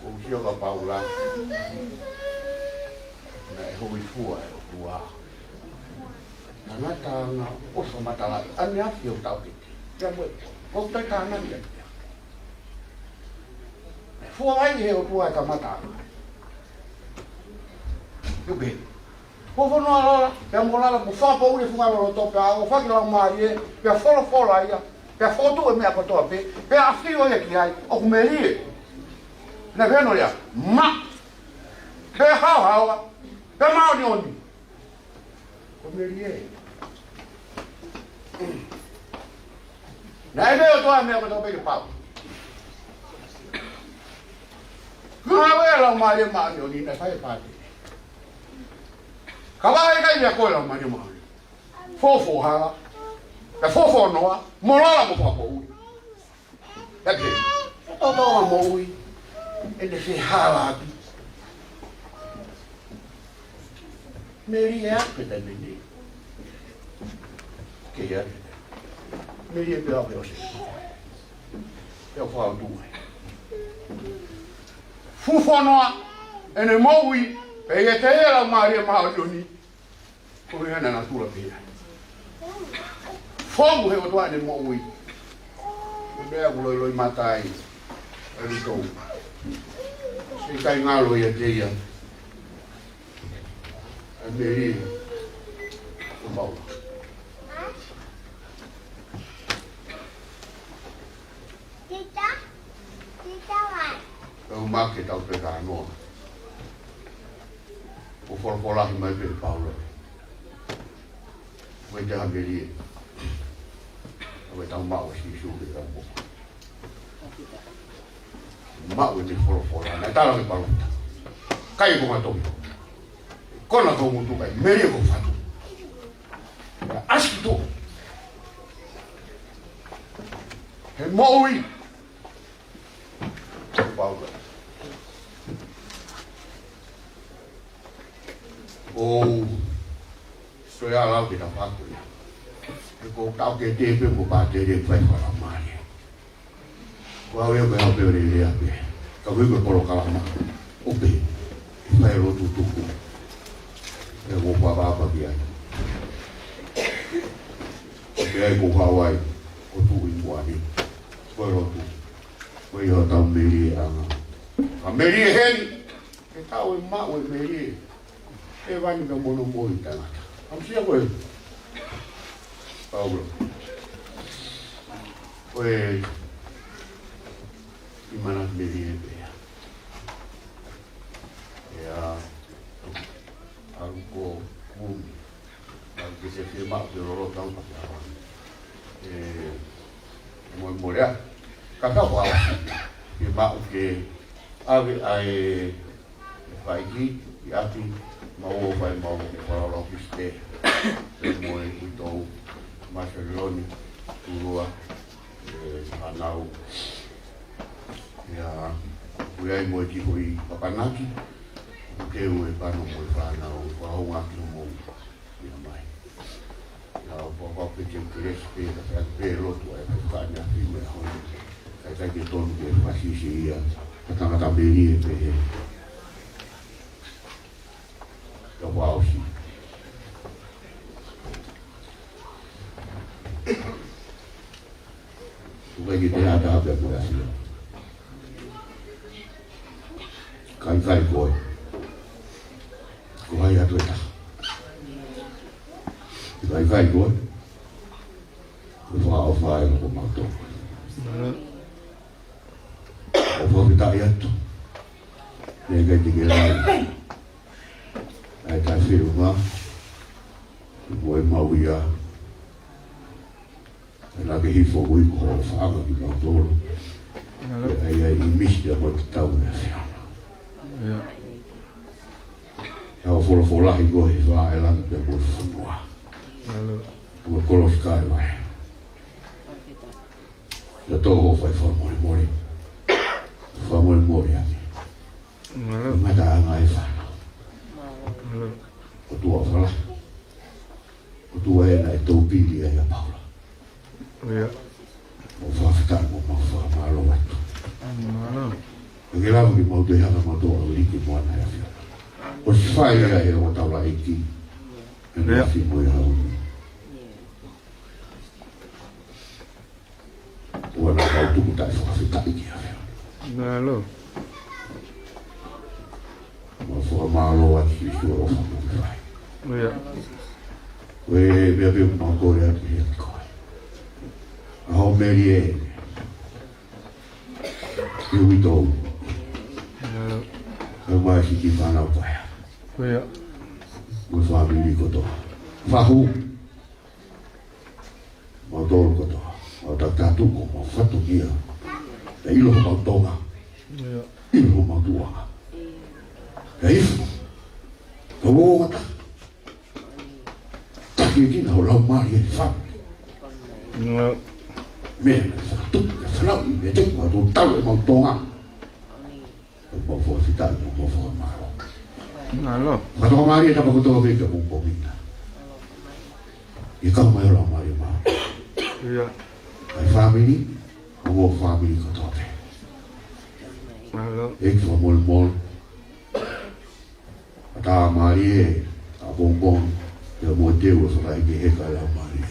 Ko u sio kia Paula. Naʻe hōifua e ʻOtua. Tangata anga ʻofa matalaʻi. ʻAneafi ʻo taʻokete. Pea mo e. Ko u tai tānaki atu. Fua vai he ʻOtua e kamata. Tupe. Ko fonua lala, pea mo lala, ko fakapoʻuli e funga loloto, pea ʻofa ki laumālie, pea folofola ia, pea fotu e meʻa kotoa pē, pea ʻafio ia ki ai, ʻoku melie. Naʻe fēnō ia, ma, pea haohaoa, pea māʻoniʻoni. Ko melie. Naʻe meʻa ʻOtua meʻa ko e tau peke pau. Ngāue ʻa e Laumālie Māʻoniʻoni naʻe fai ʻe Pātele. Ka vakai ʻikai meʻa ko e Laumālie Māʻoniʻoni. Fōfōhala. Ka fōfōnoa. Mo lala mo fakamoʻui. Ake. ʻO tau moʻui. ʻEne fehālaaki. Melie ʻa e peta mene. Ke ia. Melie pea ke ʻosi. Pea fautu mai. Fōfōnoa ʻene moʻui, pea ʻiate ia Laumālie Māʻoniʻoni. Ko e hana natula pē ia. Fonu he ʻOtua ʻene moʻui. Ko e meʻa ʻoku loiloimata ai ʻa e lotolotonga. Seikai ngalo ʻiate ia ʻa e melie ʻo Paula. Tita, tita vai. Pea u make tau pē ka noa. ʻO folofolahi mai pē ʻe Paula. Ko e te ha melie. Ko e tau maʻu ʻa Sīsū ke tau moʻui. Maʻu ʻene folofola. Naʻe tala ke Paula. Kai ko ma toki. Kona ko ngutu kai. Melie ko fatu. ʻAsi ki tuʻa. He moʻui. Paula. ʻOu. Sio ia lau ke ta faku ia. He ko tau ke te pē mo Pātele fai fakamālie. Ko au ia ko e au pē ʻo lelea pē. Ka ui ko e polokalama. ʻO pē. Fai lotu tuku. He ko papa ki ai. Ko pē ai ko Hawaii. Ko tuʻi muani. Ko e lotu. Ko ia ʻo tau melie anga. Ka melie heni. Ke tau ʻe maʻu e melie. ʻE vani ka mono moʻui tangata. Am sia ko e. Paula. Ko e. I mana melie pea. Ia. Alu ko kumi. Ka ke se fiemaʻu ke lolo tau ka ke awa. ʻE, mo, mo lea. Ka ka wa. Fiemaʻu ke ʻave ʻa e faiki, ʻi ʻapi, mau ō fai mau ke whalalau ki Site. Pea mo e uitou, Maseloni, Tulua, ʻe, Hanau. Ia, ui ai mo e ki hoi papanaki, ke ue pano mo e whanau, wahongaki mo. Ia mai. Ia, ʻo pau pau pē ke kelesi pē, ka pea pē lotu ai, ka ka ni a fi me hoi. Ka ka ke tonu ke fasisi ia, ka tangata melie pē he. Ka wao si. Tukai ke te ata pē ko ia si. Kai kai koe. Ko hai atu e taha. Kai kai koe. Ko fā o fā e loko mautolu. ʻO fakafetaʻi atu. Nei kai te ke lai. Ai kai fiu ma. Ko e mau ia. Pea ke hifo ui ko ho faʻanga ki mautolu. Pea ai ai i misi a mo te tau e fiona. Ia. Ia ʻo folofolahi ko he faʻa e langa pea mo fonua. Ko e kolosi kai mai. Ia tō ho fai fakamolemole. Fakamolemole ake. Mata anga e fana. ʻOtua fala. ʻOtua ena e tōpili ai a Paula. Ia. ʻO fakafetaʻi mo mau fakamālō atu. Mālō. Ke lava ke mau te hanga mau tō au liki mo ana e afio. ʻOsi fai ia e o taulaʻeiki. E ia. Mea fi mo e hauni. Ua na kau tuku taʻe fakafetaʻi ki a fea. Mālō. Mau fakamālō atu ki Sīsū ʻo fakafetaʻi. Ia. Ko e meʻa pē mau kole atu ki he atu koe. ʻA ho melie. Ki uitou. Mālō. Ka mai si ki fānau paea. Ia. Mo e fāmili kotoa. Fahu. Mautolu kotoa. Mau takitaha tuʻu ko mau fatongia. Pea ʻilo homau Tonga. ʻIo. ʻIlo homau tuʻunga. Pea ifo. Pea uouangataha. Taki kina ho laumālie he fāmili. ʻIo. Meʻa naʻe fakatupu, naʻe fanauʻi, meʻa te mau tau ʻemau Tonga. Mau fakafetaʻi, mau fakamālō. Mālō. Fakatoka mālie tapa kotoa pē ka mou poupou mai. ʻIo, kau mai ho laumālie maau. ʻIo. Mai fāmili, mo e fāmili kotoa pē. Mālō. ʻEiki fakamolemole. Ka tā mālie, ka poupou, ʻio mo te u fakahekeheka laumālie.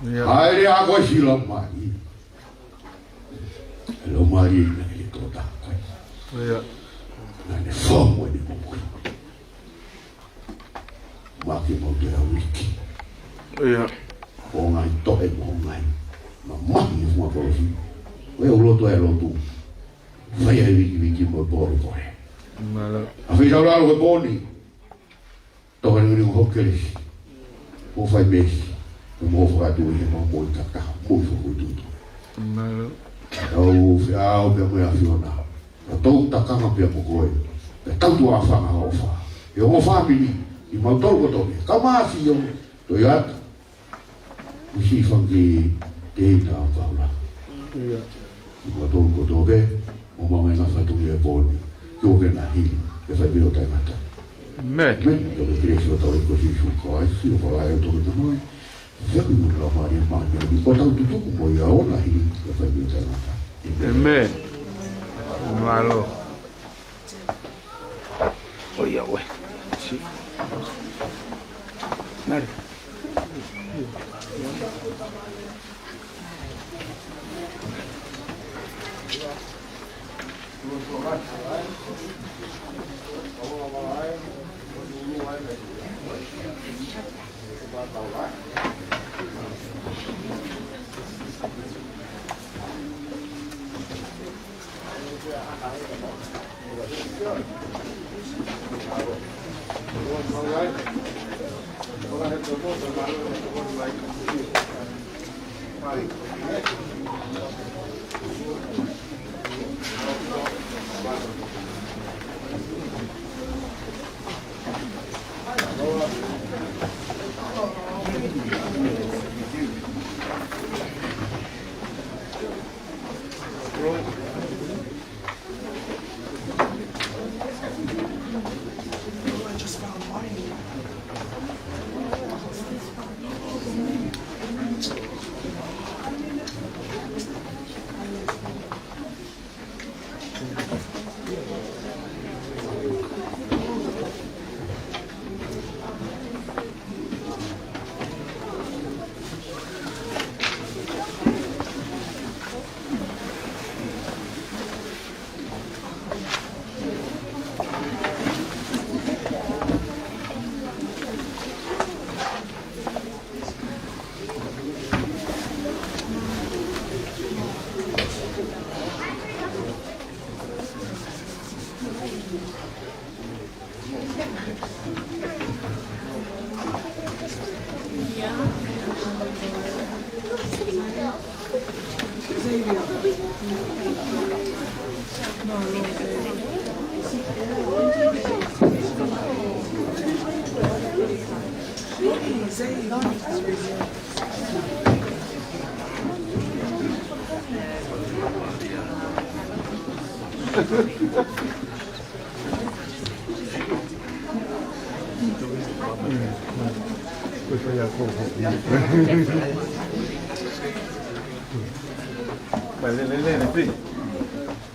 ʻIo. ʻAi leva ko e siʻi laumālie. Laumālie naʻe ʻi he tokotaha ko ē. ʻIo. Naʻa ne fou mo ʻene moʻui. Maki mau te au iki. ʻIo. Ko e ngaahi toʻe mo e ngaahi mamahi ʻi he funga kolosi. Ko e ʻuluaki ʻa e lotu. Fai ai vikiviki mo e pōlepole. Mālō. ʻA fai tau lalo ko e pōni. Toka ni ko hoku kelesi. Mo fai meesi. Mo fakatū ʻi he mau moʻui takitaha. Moʻui fakafoʻituitui. Mālō. Tau feʻao pea mo e ʻAfiona. Ka tau takanga pea mo koe. Pea tau tuʻa fanga ʻofa. ʻI homau fāmili. ʻI mautolu kotoa pē. Ka masi ʻo. Toi atu. Usi fangi te ina paula. ʻIo. Ko tō ko tō pē, ʻo maʻu mai ngaahi fatongia ʻi he pōni. Ko ke na hili, ʻe fai pē ʻo taʻengata. ʻĒmeni. ʻĒmeni. Ko e kelesi ʻa hotau ʻEiki ko Sīsū Kalaisi, ʻofa lahi ʻa e ʻOtua ko e Tamai. Feohi mo e Laumālie Māʻoniʻoni. Ko ʻetau tutuku mo ia ʻo na hili, ʻe fai pē ʻo taʻengata. ʻĒmeni. ʻĒmeni. Mālō. ʻOiauē. Si. Nari.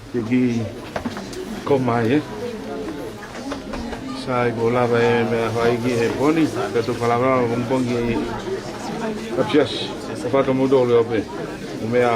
Ke kiʻi koma ai, ē? Sai, kuo lava e meʻa fai ki he pōni, ka tau fakalava pongipongi ʻi ʻapiasi, ka fakamoutolu ʻo pē. ʻO meʻa,